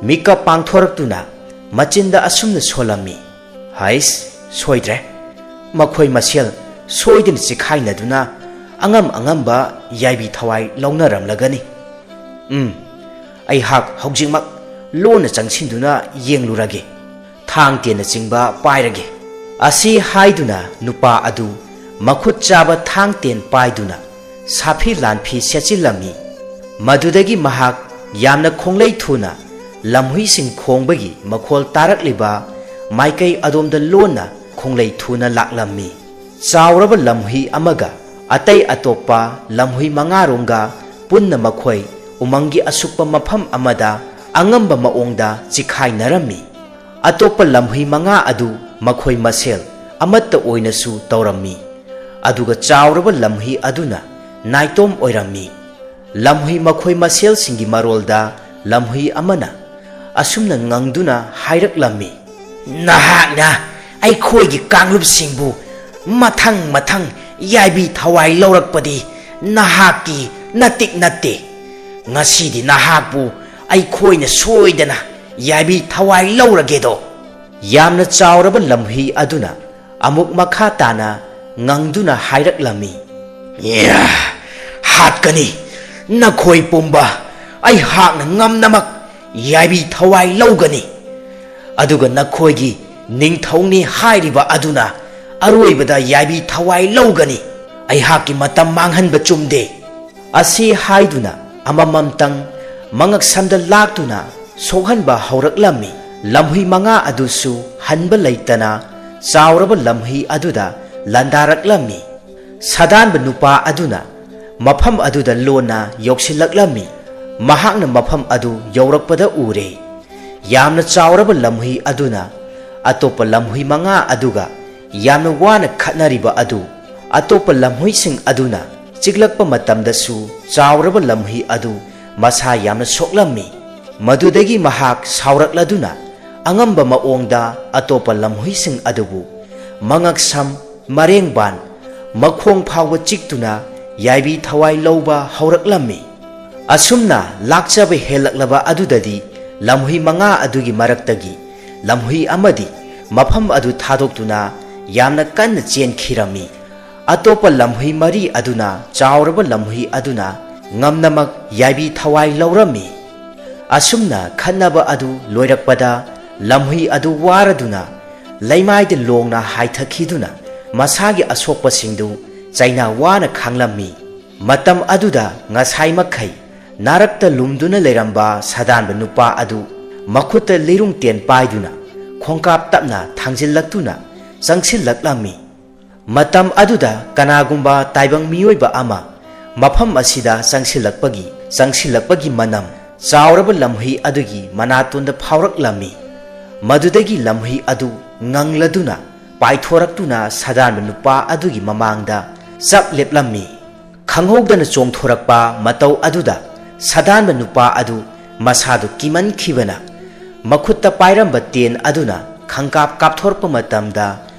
ꯃꯤꯀꯞ ꯄꯥꯡꯊꯣꯔꯛꯇꯨꯅ ꯃꯆꯤꯟꯗ ꯑꯁꯨꯝꯅ ꯁꯣꯜꯂꯝꯃꯤ, "ꯍꯩꯁ, ꯁꯣꯏꯗ꯭ꯔꯦ꯫ ꯃꯈꯣꯏ ꯃꯁꯦꯜ ꯁꯣꯏꯗꯅ ꯆꯤꯈꯥꯏꯅꯗꯨꯅ ꯑꯉꯝ ꯑꯉꯝꯕ ꯌꯥꯏꯕꯤ ꯊꯋꯥꯏ ꯂꯧꯅꯔꯝꯂꯒꯅꯤ꯫ ꯎꯝ, ꯑꯩꯍꯥꯛ ꯍꯧꯖꯤꯛꯃꯛ ꯂꯣꯟꯅ ꯆꯪꯁꯤꯟꯗꯨꯅ ꯌꯦꯡꯂꯨꯔꯒꯦ꯫ ꯊꯥꯡ ꯇꯦꯟꯅꯆꯤꯡꯕ ꯄꯥꯏꯔꯒꯦ"꯫ ꯑꯁꯤ ꯍꯥꯏꯗꯨꯅ ꯅꯨꯄꯥ ꯑꯗꯨ ꯃꯈꯨꯠ ꯆꯥꯕ ꯊꯥꯡ ꯇꯦꯟ ꯄꯥꯏꯗꯨꯅ ꯁꯥꯐꯤ ꯂꯥꯟꯐꯤ ꯁꯦꯠꯆꯤꯜꯂꯝꯃꯤ꯫ ꯃꯗꯨꯗꯒꯤ ꯃꯍꯥꯛ ꯌꯥꯝꯅ ꯈꯣꯡꯂꯩ ꯊꯨꯅ ꯂꯝꯍꯨꯏꯁꯤꯡ ꯈꯣꯡꯕꯒꯤ ꯃꯈꯣꯜ ꯇꯥꯔꯛꯂꯤꯕ ꯃꯥꯏꯀꯩ ꯑꯗꯣꯝꯗ ꯂꯣꯟꯅ ꯈꯣꯡꯂꯩ ꯊꯨꯅ ꯂꯥꯛꯂꯝꯃꯤ꯫ ꯆꯥꯎꯔꯕ ꯂꯝꯍꯨꯏ ꯑꯃꯒ ꯑꯇꯩ ꯑꯇꯣꯞꯄ ꯂꯝꯍꯨꯏ ꯃꯉꯥꯔꯣꯝꯒ ꯄꯨꯟꯅ ꯃꯈꯣꯏ ꯎꯃꯪꯒꯤ ꯑꯁꯨꯛꯄ ꯃꯐꯝ ꯑꯃꯗ ꯑꯉꯝꯕ ꯃꯑꯣꯡꯗ ꯆꯤꯈꯥꯏꯅꯔꯝꯃꯤ꯫ ꯑꯇꯣꯞꯄ ꯂꯝꯍꯨꯏ ꯃꯉꯥ ꯑꯗꯨ ꯃꯈꯣꯏ ꯃꯁꯦꯜ ꯑꯃꯠꯇ ꯑꯣꯏꯅꯁꯨ ꯇꯧꯔꯝꯃꯤ꯫ ꯑꯗꯨꯒ ꯆꯥꯎꯔꯕ ꯂꯝꯍꯨꯏ ꯑꯗꯨꯅ ꯅꯥꯏꯇꯣꯝ ꯑꯣꯏꯔꯝꯃꯤ꯫ ꯂꯝꯍꯨꯏ ꯃꯈꯣꯏ ꯃꯁꯦꯜꯁꯤꯡꯒꯤ ꯃꯔꯣꯜꯗ ꯂꯝꯍꯨꯏ ꯑꯃꯅ ꯑꯁꯨꯝꯅ ꯉꯪꯗꯨꯅ ꯍꯥꯏꯔꯛꯂꯝꯃꯤ, "ꯅꯍꯥꯛꯅ ꯑꯩꯈꯣꯏꯒꯤ ꯀꯥꯡꯂꯨꯞꯁꯤꯡꯕꯨ ꯃꯊꯪ ꯃꯊꯪ ꯌꯥꯏꯕꯤ ꯊꯋꯥꯏ ꯂꯧꯔꯛꯄꯗꯤ ꯅꯍꯥꯛꯀꯤ ꯅꯇꯤꯛ ꯅꯠꯇꯦ꯫ ꯉꯁꯤꯗꯤ ꯅꯍꯥꯛꯄꯨ ꯑꯩꯈꯣꯏꯅ ꯁꯣꯏꯗꯅ ꯌꯥꯏꯕꯤ ꯊꯋꯥꯏ ꯂꯧꯔꯒꯦꯗꯣ!" ꯌꯥꯝꯅ ꯆꯥꯎꯔꯕ ꯂꯝꯍꯨꯏ ꯑꯗꯨꯅ ꯑꯃꯨꯛ ꯃꯈꯥ ꯇꯥꯅ ꯉꯪꯗꯨꯅ ꯍꯥꯏꯔꯛꯂꯝꯃꯤ, "ꯌꯥ, ꯍꯥꯠꯀꯅꯤ! ꯅꯈꯣꯏ ꯄꯨꯝꯕ ꯑꯩꯍꯥꯛꯅ ꯉꯝꯅꯃꯛ ꯌꯥꯏꯕꯤ ꯊꯋꯥꯏ ꯂꯧꯒꯅꯤ꯫ ꯑꯗꯨꯒ ꯅꯈꯣꯏꯒꯤ ꯅꯤꯡꯊꯧꯅꯤ ꯍꯥꯏꯔꯤꯕ ꯑꯗꯨꯅ ꯑꯔꯣꯏꯕꯗ ꯌꯥꯏꯕꯤ ꯊꯋꯥꯏ ꯂꯧꯒꯅꯤ꯫ ꯑꯩꯍꯥꯛꯀꯤ ꯃꯇꯝ ꯃꯥꯡꯍꯟꯕ ꯆꯨꯝꯗꯦ!" ꯑꯁꯤ ꯍꯥꯏꯗꯨꯅ ꯑꯃꯃꯝꯇꯪ ꯃꯉꯛꯁꯝꯗ ꯂꯥꯛꯇꯨꯅ ꯁꯣꯛꯍꯟꯕ ꯍꯧꯔꯛꯂꯝꯃꯤ꯫ ꯂꯝꯍꯨꯏ ꯃꯉꯥ ꯑꯗꯨꯁꯨ ꯍꯟꯕ ꯂꯩꯇꯅ ꯆꯥꯎꯔꯕ ꯂꯝꯍꯨꯏ ꯑꯗꯨꯗ ꯂꯥꯟꯗꯥꯔꯛꯂꯝꯃꯤ꯫ ꯁꯥꯗꯥꯟꯕ ꯅꯨꯄꯥ ꯑꯗꯨꯅ ꯃꯐꯝ ꯑꯗꯨꯗ ꯂꯣꯟꯅ ꯌꯧꯁꯤꯜꯂꯛꯂꯝꯃꯤ꯫ ꯃꯍꯥꯛꯅ ꯃꯐꯝ ꯑꯗꯨ ꯌꯧꯔꯛꯄꯗ ꯎꯔꯦ꯫ ꯌꯥꯝꯅ ꯆꯥꯎꯔꯕ ꯂꯝꯍꯨꯏ ꯑꯗꯨꯅ ꯑꯇꯣꯞꯄ ꯂꯝꯍꯨꯏ ꯃꯉꯥ ꯑꯗꯨꯒ ꯌꯥꯝꯅ ꯋꯥꯅ ꯈꯠꯅꯔꯤꯕ ꯑꯗꯨ ꯑꯇꯣꯞꯄ ꯂꯝꯍꯨꯏꯁꯤꯡ ꯑꯗꯨꯅ ꯆꯤꯛꯂꯛꯄ ꯃꯇꯝꯗꯁꯨ ꯆꯥꯎꯔꯕ ꯂꯝꯍꯨꯏ ꯑꯗꯨ ꯃꯁꯥ ꯌꯥꯝꯅ ꯁꯣꯛꯂꯝꯃꯤ꯫ ꯃꯗꯨꯗꯒꯤ ꯃꯍꯥꯛ ꯁꯥꯎꯔꯛꯂꯗꯨꯅ ꯑꯉꯝꯕ ꯃꯑꯣꯡꯗ ꯑꯇꯣꯞꯄ ꯂꯝꯍꯨꯏꯁꯤꯡ ꯑꯗꯨꯕꯨ ꯃꯉꯛꯁꯝ, ꯃꯔꯦꯡꯕꯥꯟ, ꯃꯈꯣꯡ ꯐꯥꯎꯕ ꯆꯤꯛꯇꯨꯅ ꯌꯥꯏꯕꯤ ꯊꯋꯥꯏ ꯂꯧꯕ ꯍꯧꯔꯛꯂꯝꯃꯤ꯫ ꯑꯁꯨꯝꯅ ꯂꯥꯛꯆꯕ ꯍꯦꯜꯂꯛꯂꯕ ꯑꯗꯨꯗꯗꯤ ꯂꯝꯍꯨꯏ ꯃꯉꯥ ꯑꯗꯨꯒꯤ ꯃꯔꯛꯇꯒꯤ ꯂꯝꯍꯨꯏ ꯑꯃꯗꯤ ꯃꯐꯝ ꯑꯗꯨ ꯊꯥꯗꯣꯛꯇꯨꯅ ꯌꯥꯝꯅ ꯀꯟꯅ ꯆꯦꯟꯈꯤꯔꯝꯃꯤ꯫ ꯑꯇꯣꯞꯄ ꯂꯝꯍꯨꯏ ꯃꯔꯤ ꯑꯗꯨꯅ ꯆꯥꯎꯔꯕ ꯂꯝꯍꯨꯏ ꯑꯗꯨꯅ ꯉꯝꯅꯃꯛ ꯌꯥꯏꯕꯤ ꯊꯋꯥꯏ ꯂꯧꯔꯝꯃꯤ꯫ ꯑꯁꯨꯝꯅ ꯈꯠꯅꯕ ꯑꯗꯨ ꯂꯣꯏꯔꯛꯄꯗ ꯂꯝꯍꯨꯏ ꯑꯗꯨ ꯋꯥꯔꯗꯨꯅ ꯂꯩꯃꯥꯏꯗ ꯂꯣꯡꯅ ꯍꯥꯏꯊꯈꯤꯗꯨꯅ ꯃꯁꯥꯒꯤ ꯑꯁꯣꯛꯄꯁꯤꯡꯗꯨ ꯆꯩꯅꯥ ꯋꯥꯅ ꯈꯥꯡꯂꯝꯃꯤ꯫ ꯃꯇꯝ ꯑꯗꯨꯗ ꯉꯁꯥꯏ ꯃꯈꯩ ꯅꯥꯔꯛꯇ ꯂꯨꯝꯗꯨꯅ ꯂꯩꯔꯝꯕ ꯁꯥꯗꯥꯟꯕ ꯅꯨꯄꯥ ꯑꯗꯨ ꯃꯈꯨꯠꯇ ꯂꯤꯔꯨꯡ ꯇꯦꯟ ꯄꯥꯏꯗꯨꯅ ꯈꯣꯡꯀꯥꯞ ꯇꯞꯅ ꯊꯥꯡꯖꯤꯜꯂꯛꯇꯨꯅ ꯆꯪꯁꯤꯜꯂꯛꯂꯝꯃꯤ꯫ ꯃꯇꯝ ꯑꯗꯨꯗ ꯀꯅꯥꯒꯨꯝꯕ ꯇꯥꯏꯕꯪ ꯃꯤꯑꯣꯏꯕ ꯑꯃ ꯃꯐꯝ ꯑꯁꯤꯗ ꯆꯪꯁꯤꯜꯂꯛꯄꯒꯤ, ꯆꯪꯁꯤꯜꯂꯛꯄꯒꯤ ꯃꯅꯝ ꯆꯥꯎꯔꯕ ꯂꯝꯍꯨꯏ ꯑꯗꯨꯒꯤ ꯃꯅꯥꯇꯣꯟꯗ ꯐꯥꯎꯔꯛꯂꯝꯃꯤ꯫ ꯃꯗꯨꯗꯒꯤ ꯂꯝꯍꯨꯏ ꯑꯗꯨ ꯉꯪꯂꯗꯨꯅ ꯄꯥꯏꯊꯣꯔꯛꯇꯨꯅ ꯁꯥꯗꯥꯟꯕ ꯅꯨꯄꯥ ꯑꯗꯨꯒꯤ ꯃꯃꯥꯡꯗ ꯆꯞ ꯂꯦꯞꯂꯝꯃꯤ꯫ ꯈꯪꯍꯧꯗꯅ ꯆꯣꯡꯊꯣꯔꯛꯄ ꯃꯇꯧ ꯑꯗꯨꯗ ꯁꯥꯗꯥꯟꯕ ꯅꯨꯄꯥ ꯑꯗꯨ ꯃꯁꯥꯗꯨ ꯀꯤꯃꯟꯈꯤꯕꯅ ꯃꯈꯨꯠꯇ ꯄꯥꯏꯔꯝꯕ ꯇꯦꯟ ꯑꯗꯨꯅ ꯈꯪꯀꯥꯞ ꯀꯥꯞꯊꯣꯔꯛꯄ ꯃꯇꯝꯗ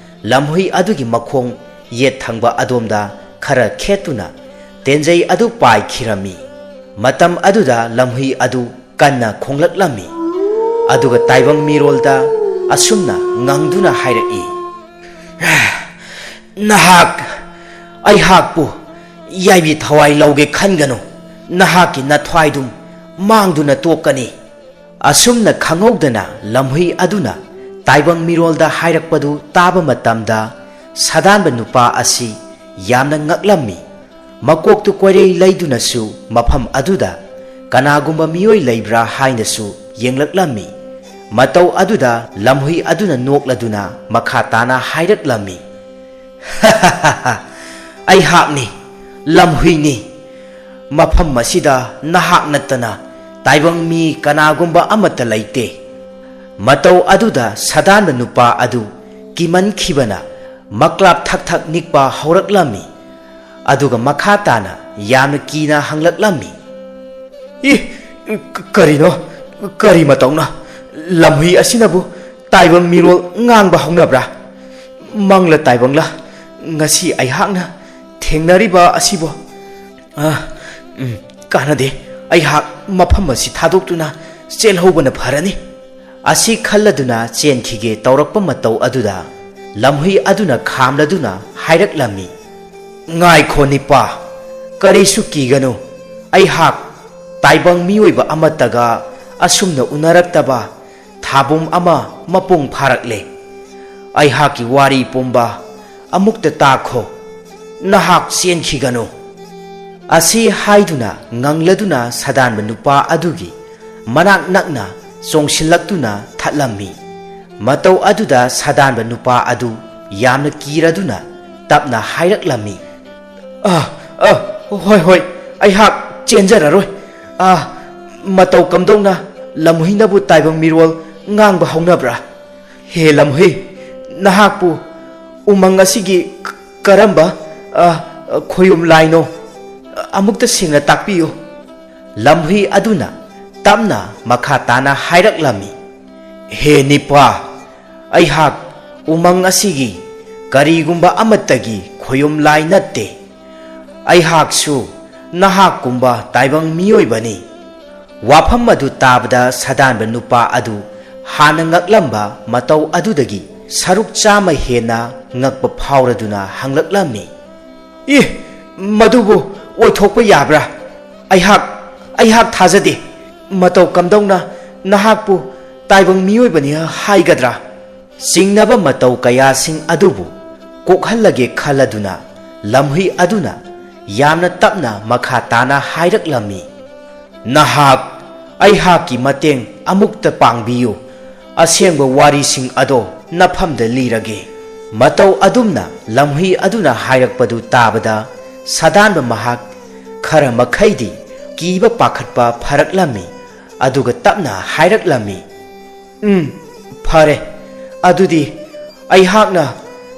ꯂꯝꯍꯨꯏ ꯑꯗꯨꯒꯤ ꯃꯈꯣꯡ ꯌꯦꯠ ꯊꯪꯕ ꯑꯗꯣꯝꯗ ꯈꯔ ꯈꯦꯠꯇꯨꯅ ꯇꯦꯟꯖꯩ ꯑꯗꯨ ꯄꯥꯏꯈꯤꯔꯝꯃꯤ꯫ ꯃꯇꯝ ꯑꯗꯨꯗ ꯂꯝꯍꯨꯏ ꯑꯗꯨ ꯀꯟꯅ ꯈꯣꯡꯂꯛꯂꯝꯃꯤ꯫ ꯑꯗꯨꯒ ꯇꯥꯏꯕꯪ ꯃꯤꯔꯣꯜꯗ ꯑꯁꯨꯝꯅ ꯉꯪꯗꯨꯅ ꯍꯥꯏꯔꯛꯏ, "ꯅꯍꯥꯛ ꯑꯩꯍꯥꯛꯄꯨ ꯌꯥꯏꯕꯤ ꯊꯋꯥꯏ ꯂꯧꯒꯦ ꯈꯟꯒꯅꯨ, ꯅꯍꯥꯛꯀꯤ ꯅꯊ꯭ꯋꯥꯏꯗꯨꯝ ꯃꯥꯡꯗꯨꯅ ꯇꯣꯛꯀꯅꯤ"꯫ ꯑꯁꯨꯝꯅ ꯈꯪꯍꯧꯗꯅ ꯂꯝꯍꯨꯏ ꯑꯗꯨꯅ ꯇꯥꯏꯕꯪ ꯃꯤꯔꯣꯜꯗ ꯍꯥꯏꯔꯛꯄꯗꯨ ꯇꯥꯕ ꯃꯇꯝꯗ ꯁꯥꯗꯥꯟꯕ ꯅꯨꯄꯥ ꯑꯁꯤ ꯌꯥꯝꯅ ꯉꯛꯂꯝꯃꯤ꯫ ꯃꯀꯣꯛꯇꯨ ꯀꯣꯏꯔꯩ ꯂꯩꯗꯨꯅꯁꯨ ꯃꯐꯝ ꯑꯗꯨꯗ ꯀꯅꯥꯒꯨꯝꯕ ꯃꯤꯑꯣꯏ ꯂꯩꯕ꯭ꯔꯥ ꯍꯥꯏꯅꯁꯨ ꯌꯦꯡꯂꯛꯂꯝꯃꯤ꯫ ꯃꯇꯧ ꯑꯗꯨꯗ ꯂꯝꯍꯨꯏ ꯑꯗꯨꯅ ꯅꯣꯛꯂꯗꯨꯅ ꯃꯈꯥ ꯇꯥꯅ ꯍꯥꯏꯔꯛꯂꯝꯃꯤ, "ꯑꯩꯍꯥꯛꯅꯤ, ꯂꯝꯍꯨꯏꯅꯤ꯫ ꯃꯐꯝ ꯑꯁꯤꯗ ꯅꯍꯥꯛ ꯅꯠꯇꯅ ꯇꯥꯏꯕꯪ ꯃꯤ ꯀꯅꯥꯒꯨꯝꯕ ꯑꯃꯠꯇ ꯂꯩꯇꯦ"꯫ ꯃꯇꯧ ꯑꯗꯨꯗ ꯁꯥꯗꯥꯟꯕ ꯅꯨꯄꯥ ꯑꯗꯨ ꯀꯤꯃꯟꯈꯤꯕꯅ ꯃꯀ꯭ꯂꯥꯞ ꯊꯛ ꯊꯛ ꯅꯤꯛꯄ ꯍꯧꯔꯛꯂꯝꯃꯤ꯫ ꯑꯗꯨꯒ ꯃꯈꯥ ꯇꯥꯅ ꯌꯥꯝꯅ ꯀꯤꯅ ꯍꯪꯂꯛꯂꯝꯃꯤ, "ꯏ, ꯀ-, ꯀꯔꯤꯅꯣ? ꯀꯔꯤ ꯃꯇꯧꯅꯣ? ꯂꯝꯍꯨꯏ ꯑꯁꯤꯅꯕꯨ ꯇꯥꯏꯕꯪ ꯃꯤꯔꯣꯜ ꯉꯥꯡꯕ ꯍꯧꯅꯕ꯭ꯔꯥ? ꯃꯪꯂ ꯇꯥꯏꯕꯪꯂ ꯉꯁꯤ ꯑꯩꯍꯥꯛꯅ ꯊꯦꯡꯅꯔꯤꯕ ꯑꯁꯤꯕꯣ? ꯑ, ꯎꯝ, ꯀꯥꯟꯅꯗꯦ꯫ ꯑꯩꯍꯥꯛ ꯃꯐꯝ ꯑꯁꯤ ꯊꯥꯗꯣꯛꯇꯨꯅ ꯆꯦꯜꯍꯧꯕꯅ ꯐꯔꯅꯤ"꯫ ꯑꯁꯤ ꯈꯜꯂꯗꯨꯅ ꯆꯦꯟꯈꯤꯒꯦ ꯇꯧꯔꯛꯄ ꯃꯇꯧ ꯑꯗꯨꯗ ꯂꯝꯍꯨꯏ ꯑꯗꯨꯅ ꯈꯥꯝꯂꯗꯨꯅ ꯍꯥꯏꯔꯛꯂꯝꯃꯤ, "ꯉꯥꯏꯈꯣ ꯅꯤꯄꯥ, ꯀꯔꯤꯁꯨ ꯀꯤꯒꯅꯨ꯫ ꯑꯩꯍꯥꯛ ꯇꯥꯏꯕꯪ ꯃꯤꯑꯣꯏꯕ ꯑꯃꯠꯇꯒ ꯑꯁꯨꯝꯅ ꯎꯅꯔꯛꯇꯕ ꯊꯥꯕꯨꯝ ꯑꯃ ꯃꯄꯨꯡ ꯐꯥꯔꯛꯂꯦ꯫ ꯑꯩꯍꯥꯛꯀꯤ ꯋꯥꯔꯤ ꯄꯨꯝꯕ ꯑꯃꯨꯛꯇ ꯇꯥꯈꯣ꯫ ꯅꯍꯥꯛ ꯆꯦꯟꯈꯤꯒꯅꯨ"꯫ ꯑꯁꯤ ꯍꯥꯏꯗꯨꯅ ꯉꯪꯂꯗꯨꯅ ꯁꯥꯗꯥꯟꯕ ꯅꯨꯄꯥ ꯑꯗꯨꯒꯤ ꯃꯅꯥꯛ ꯅꯛꯅ ꯆꯣꯡꯁꯤꯜꯂꯛꯇꯨꯅ ꯊꯠꯂꯝꯃꯤ꯫ ꯃꯇꯧ ꯑꯗꯨꯗ ꯁꯥꯗꯥꯟꯕ ꯅꯨꯄꯥ ꯑꯗꯨ ꯌꯥꯝꯅ ꯀꯤꯔꯗꯨꯅ ꯇꯞꯅ ꯍꯥꯏꯔꯛꯂꯝꯃꯤ, "ꯑ, ꯑ, ꯍꯣꯏ, ꯍꯣꯏ, ꯑꯩꯍꯥꯛ ꯆꯦꯟꯖꯔꯔꯣꯏ꯫ ꯑ, ꯃꯇꯧ ꯀꯝꯗꯧꯅ ꯂꯝꯍꯨꯏꯅꯕꯨ ꯇꯥꯏꯕꯪ ꯃꯤꯔꯣꯜ ꯉꯥꯡꯕ ꯍꯧꯅꯕ꯭ꯔꯥ? ꯍꯦ ꯂꯝꯍꯨꯏ, ꯅꯍꯥꯛꯄꯨ ꯎꯃꯪ ꯑꯁꯤꯒꯤ ꯀ-, ꯀꯔꯝꯕ, ꯑ, ꯈꯣꯌꯨꯝ ꯂꯥꯏꯅꯣ?" ꯑꯃꯨꯛꯇ ꯁꯦꯡꯅ ꯇꯥꯛꯄꯤꯌꯨ꯫ ꯂꯝꯍꯨꯏ ꯑꯗꯨꯅ ꯇꯞꯅ ꯃꯈꯥ ꯇꯥꯅ ꯍꯥꯏꯔꯛꯂꯝꯃꯤ, "ꯍꯦ ꯅꯤꯄꯥ, ꯑꯩꯍꯥꯛ ꯎꯃꯪ ꯑꯁꯤꯒꯤ ꯀꯔꯤꯒꯨꯝꯕ ꯑꯃꯠꯇꯒꯤ ꯈꯣꯌꯨꯝ ꯂꯥꯏ ꯅꯠꯇꯦ꯫ ꯑꯩꯍꯥꯛꯁꯨ ꯅꯍꯥꯛꯀꯨꯝꯕ ꯇꯥꯏꯕꯪ ꯃꯤꯑꯣꯏꯕꯅꯤ꯫" ꯋꯥꯐꯝ ꯑꯗꯨ ꯇꯥꯕꯗ ꯁꯥꯗꯥꯟꯕ ꯅꯨꯄꯥ ꯑꯗꯨ ꯍꯥꯟꯅ ꯉꯛꯂꯝꯕ ꯃꯇꯧ ꯑꯗꯨꯗꯒꯤ ꯁꯔꯨꯛ ꯆꯥꯝꯃ ꯍꯦꯟꯅ ꯉꯛꯄ ꯐꯥꯎꯔꯗꯨꯅ ꯍꯪꯂꯛꯂꯝꯃꯤ, "ꯏ, ꯃꯗꯨꯕꯨ ꯑꯣꯏꯊꯣꯛꯄ ꯌꯥꯕ꯭ꯔꯥ? ꯑꯩꯍꯥꯛ, ꯑꯩꯍꯥꯛ ꯊꯥꯖꯗꯦ꯫ ꯃꯇꯧ ꯀꯝꯗꯧꯅ ꯅꯍꯥꯛꯄꯨ ꯇꯥꯏꯕꯪ ꯃꯤꯑꯣꯏꯕꯅꯤ ꯍꯥꯏꯒꯗ꯭ꯔꯥ?" ꯆꯤꯡꯅꯕ ꯃꯇꯧ ꯀꯌꯥꯁꯤꯡ ꯑꯗꯨꯕꯨ ꯀꯣꯛꯍꯜꯂꯒꯦ ꯈꯜꯂꯗꯨꯅ ꯂꯝꯍꯨꯏ ꯑꯗꯨꯅ ꯌꯥꯝꯅ ꯇꯞꯅ ꯃꯈꯥ ꯇꯥꯅ ꯍꯥꯏꯔꯛꯂꯝꯃꯤ, "ꯅꯍꯥꯛ ꯑꯩꯍꯥꯛꯀꯤ ꯃꯇꯦꯡ ꯑꯃꯨꯛꯇ ꯄꯥꯡꯕꯤꯌꯨ꯫ ꯑꯁꯦꯡꯕ ꯋꯥꯔꯤꯁꯤꯡ ꯑꯗꯣ ꯅꯐꯝꯗ ꯂꯤꯔꯒꯦ꯫" ꯃꯇꯧ ꯑꯗꯨꯝꯅ ꯂꯝꯍꯨꯏ ꯑꯗꯨꯅ ꯍꯥꯏꯔꯛꯄꯗꯨ ꯇꯥꯕꯗ ꯁꯥꯗꯥꯟꯕ ꯃꯍꯥꯛ ꯈꯔ ꯃꯈꯩꯗꯤ ꯀꯤꯕ ꯄꯥꯈꯠꯄ ꯐꯔꯛꯂꯝꯃꯤ꯫ ꯑꯗꯨꯒ ꯇꯞꯅ ꯍꯥꯏꯔꯛꯂꯝꯃꯤ, "ꯎꯝ, ꯐꯔꯦ꯫ ꯑꯗꯨꯗꯤ ꯑꯩꯍꯥꯛꯅ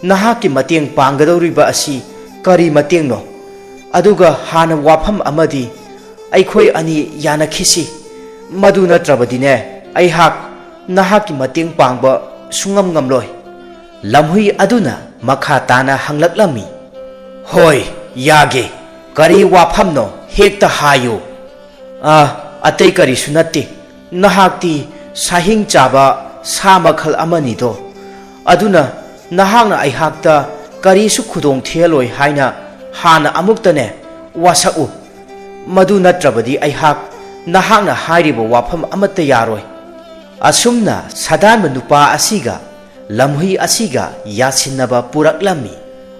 ꯅꯍꯥꯛꯀꯤ ꯃꯇꯦꯡ ꯄꯥꯡꯒꯗꯧꯔꯤꯕ ꯑꯁꯤ ꯀꯔꯤ ꯃꯇꯦꯡꯅꯣ? ꯑꯗꯨꯒ ꯍꯥꯟꯅ ꯋꯥꯐꯝ ꯑꯃꯗꯤ ꯑꯩꯈꯣꯏ ꯑꯅꯤ ꯌꯥꯅꯈꯤꯁꯤ꯫ ꯃꯗꯨ ꯅꯠꯇ꯭ꯔꯕꯗꯤꯅꯦ, ꯑꯩꯍꯥꯛ ꯅꯍꯥꯛꯀꯤ ꯃꯇꯦꯡ ꯄꯥꯡꯕ ꯁꯨꯡꯉꯝ ꯉꯝꯂꯣꯏ꯫" ꯂꯝꯍꯨꯏ ꯑꯗꯨꯅ ꯃꯈꯥ ꯇꯥꯅ ꯍꯪꯂꯛꯂꯝꯃꯤ, "ꯍꯣꯏ, ꯌꯥꯒꯦ꯫ ꯀꯔꯤ ꯋꯥꯐꯝꯅꯣ? ꯍꯦꯛꯇ ꯍꯥꯏꯌꯨ꯫" "ꯑ, ꯑꯇꯩ ꯀꯔꯤꯁꯨ ꯅꯠꯇꯦ꯫ ꯅꯍꯥꯛꯇꯤ ꯁꯥꯍꯤꯡ ꯆꯥꯕ ꯁꯥ ꯃꯈꯜ ꯑꯃꯅꯤꯗꯣ꯫ ꯑꯗꯨꯅ ꯅꯍꯥꯛꯅ ꯑꯩꯍꯥꯛꯇ ꯀꯔꯤꯁꯨ ꯈꯨꯗꯣꯡ ꯊꯤꯍꯜꯂꯣꯏ ꯍꯥꯏꯅ ꯍꯥꯟꯅ ꯑꯃꯨꯛꯇꯅꯦ ꯋꯥꯁꯛꯎ꯫ ꯃꯗꯨ ꯅꯠꯇ꯭ꯔꯕꯗꯤ ꯑꯩꯍꯥꯛ ꯅꯍꯥꯛꯅ ꯍꯥꯏꯔꯤꯕ ꯋꯥꯐꯝ ꯑꯃꯠꯇ ꯌꯥꯔꯣꯏ꯫" ꯑꯁꯨꯝꯅ ꯁꯥꯗꯥꯟꯕ ꯅꯨꯄꯥ ꯑꯁꯤꯒ ꯂꯝꯍꯨꯏ ꯑꯁꯤꯒ ꯌꯥꯁꯤꯟꯅꯕ ꯄꯨꯔꯛꯂꯝꯃꯤ꯫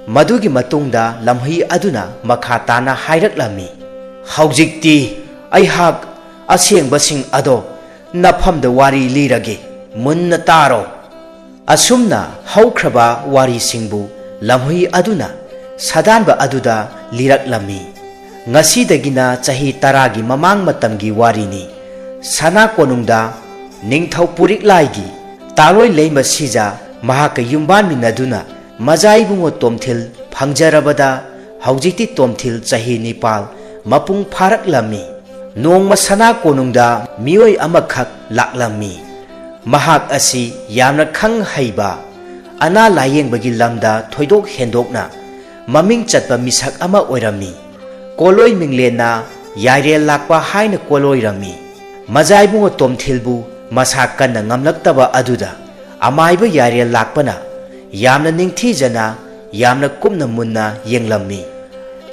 ꯃꯗꯨꯒꯤ ꯃꯇꯨꯡꯗ ꯂꯝꯍꯨꯏ ꯑꯗꯨꯅ ꯃꯈꯥ ꯇꯥꯅ ꯍꯥꯏꯔꯛꯂꯝꯃꯤ, "ꯍꯧꯖꯤꯛꯇꯤ ꯑꯩꯍꯥꯛ ꯑꯁꯦꯡꯕꯁꯤꯡ ꯑꯗꯣ ꯅꯐꯝꯗ ꯋꯥꯔꯤ ꯂꯤꯔꯒꯦ, ꯃꯨꯟꯅ ꯇꯥꯔꯣ꯫" ꯑꯁꯨꯝꯅ ꯍꯧꯈ꯭ꯔꯕ ꯋꯥꯔꯤꯁꯤꯡꯕꯨ ꯂꯝꯍꯨꯏ ꯑꯗꯨꯅ ꯁꯥꯗꯥꯟꯕ ꯑꯗꯨꯗ ꯂꯤꯔꯛꯂꯝꯃꯤ꯫ ꯉꯁꯤꯗꯒꯤꯅ ꯆꯍꯤ ꯇꯔꯥꯒꯤ ꯃꯃꯥꯡ ꯃꯇꯝꯒꯤ ꯋꯥꯔꯤꯅꯤ꯫ ꯁꯅꯥ ꯀꯣꯅꯨꯡꯗ ꯅꯤꯡꯊꯧ ꯄꯨꯔꯤꯛꯂꯥꯏꯒꯤ ꯇꯥꯂꯣꯏ ꯂꯩꯃ ꯁꯤꯖ ꯃꯍꯥꯛꯀ ꯌꯨꯝꯕꯥꯟꯃꯤꯟꯅꯗꯨꯅ ꯃꯖꯥ ꯏꯕꯨꯡꯉꯣ ꯇꯣꯝꯊꯤꯜ ꯐꯪꯖꯔꯕꯗ ꯍꯧꯖꯤꯛꯇꯤ ꯇꯣꯝꯊꯤꯜ ꯆꯍꯤ ꯅꯤꯄꯥꯜ ꯃꯄꯨꯡ ꯐꯥꯔꯛꯂꯝꯃꯤ꯫ ꯅꯣꯡꯃ ꯁꯅꯥ ꯀꯣꯅꯨꯡꯗ ꯃꯤꯑꯣꯏ ꯑꯃꯈꯛ ꯂꯥꯛꯂꯝꯃꯤ꯫ ꯃꯍꯥꯛ ꯑꯁꯤ ꯌꯥꯝꯅ ꯈꯪ ꯍꯩꯕ, ꯑꯅꯥ ꯂꯥꯌꯦꯡꯕꯒꯤ ꯂꯝꯗ ꯊꯣꯏꯗꯣꯛ ꯍꯦꯟꯗꯣꯛꯅ ꯃꯃꯤꯡ ꯆꯠꯄ ꯃꯤꯁꯛ ꯑꯃ ꯑꯣꯏꯔꯝꯃꯤ꯫ ꯀꯣꯂꯣꯏ ꯃꯤꯡꯂꯦꯟꯅ ꯌꯥꯏꯔꯦꯜ ꯂꯥꯛꯄ ꯍꯥꯏꯅ ꯀꯣꯂꯣꯏꯔꯝꯃꯤ꯫ ꯃꯖꯥꯏꯕꯨꯡꯉꯣ ꯇꯣꯝꯊꯤꯜꯕꯨ ꯃꯁꯥ ꯀꯟꯅ ꯉꯝꯂꯛꯇꯕ ꯑꯗꯨꯗ ꯑꯃꯥꯏꯕ ꯌꯥꯏꯔꯦꯜ ꯂꯥꯛꯄꯅ ꯌꯥꯝꯅ ꯅꯤꯡꯊꯤꯖꯅ, ꯌꯥꯝꯅ ꯀꯨꯞꯅ ꯃꯨꯟꯅ ꯌꯦꯡꯂꯝꯃꯤ꯫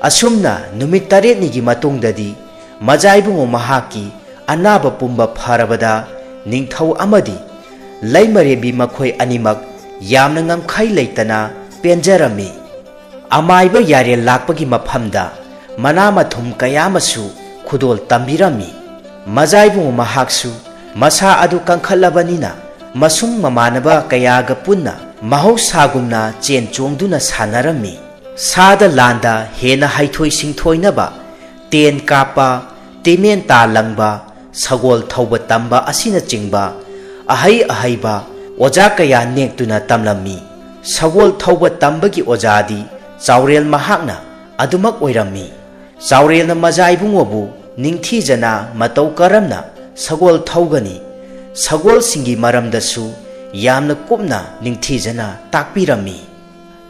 ꯑꯁꯨꯝꯅ ꯅꯨꯃꯤꯠ ꯇꯔꯦꯠꯅꯤꯒꯤ ꯃꯇꯨꯡꯗꯗꯤ ꯃꯖꯥꯏꯕꯨꯡꯉꯣ ꯃꯍꯥꯛꯀꯤ ꯑꯅꯥꯕ ꯄꯨꯝꯕ ꯐꯔꯕꯗ ꯅꯤꯡꯊꯧ ꯑꯃꯗꯤ ꯂꯩꯃꯔꯦꯝꯕꯤ ꯃꯈꯣꯏ ꯑꯅꯤꯃꯛ ꯌꯥꯝꯅ ꯉꯝꯈꯩ ꯂꯩꯇꯅ ꯄꯦꯟꯖꯔꯝꯃꯤ꯫ ꯑꯃꯥꯏꯕ ꯌꯥꯔꯦꯜ ꯂꯥꯛꯄꯒꯤ ꯃꯐꯝꯗ ꯃꯅꯥ ꯃꯊꯨꯝ ꯀꯌꯥ ꯑꯃꯁꯨ ꯈꯨꯗꯣꯜ ꯇꯝꯕꯤꯔꯝꯃꯤ꯫ ꯃꯖꯥꯏꯕꯨꯡꯉꯣ ꯃꯍꯥꯛꯁꯨ ꯃꯁꯥ ꯑꯗꯨ ꯀꯟꯈꯠꯂꯕꯅꯤꯅ ꯃꯁꯨꯡ ꯃꯃꯥꯟꯅꯕ ꯀꯌꯥꯒ ꯄꯨꯟꯅ ꯃꯍꯧꯁꯥꯒꯨꯝꯅ ꯆꯦꯟ ꯆꯣꯡꯗꯨꯅ ꯁꯥꯟꯅꯔꯝꯃꯤ꯫ ꯁꯥꯗ ꯂꯥꯟꯗ ꯍꯦꯟꯅ ꯍꯩꯊꯣꯏ ꯁꯤꯡꯊꯣꯏꯅꯕ ꯇꯦꯟ ꯀꯥꯞꯄ, ꯇꯤꯃꯦꯟ ꯇꯥ ꯂꯪꯕ, ꯁꯒꯣꯜ ꯊꯧꯕ ꯇꯝꯕ ꯑꯁꯤꯅꯆꯤꯡꯕ ꯑꯍꯩ ꯑꯍꯩꯕ ꯑꯣꯖꯥ ꯀꯌꯥ ꯅꯦꯛꯇꯨꯅ ꯇꯝꯂꯝꯃꯤ꯫ ꯁꯒꯣꯜ ꯊꯧꯕ ꯇꯝꯕꯒꯤ ꯑꯣꯖꯥꯗꯤ ꯆꯥꯎꯔꯦꯜ ꯃꯍꯥꯛꯅ ꯑꯗꯨꯃꯛ ꯑꯣꯏꯔꯝꯃꯤ꯫ ꯆꯥꯎꯔꯦꯜꯅ ꯃꯖꯥ ꯏꯕꯨꯡꯉꯣꯕꯨ ꯅꯤꯡꯊꯤꯖꯅ ꯃꯇꯧ ꯀꯔꯝꯅ ꯁꯒꯣꯜ ꯊꯧꯒꯅꯤ, ꯁꯒꯣꯜꯁꯤꯡꯒꯤ ꯃꯔꯝꯗꯁꯨ ꯌꯥꯝꯅ ꯀꯨꯞꯅ ꯅꯤꯡꯊꯤꯖꯅ ꯇꯥꯛꯄꯤꯔꯝꯃꯤ꯫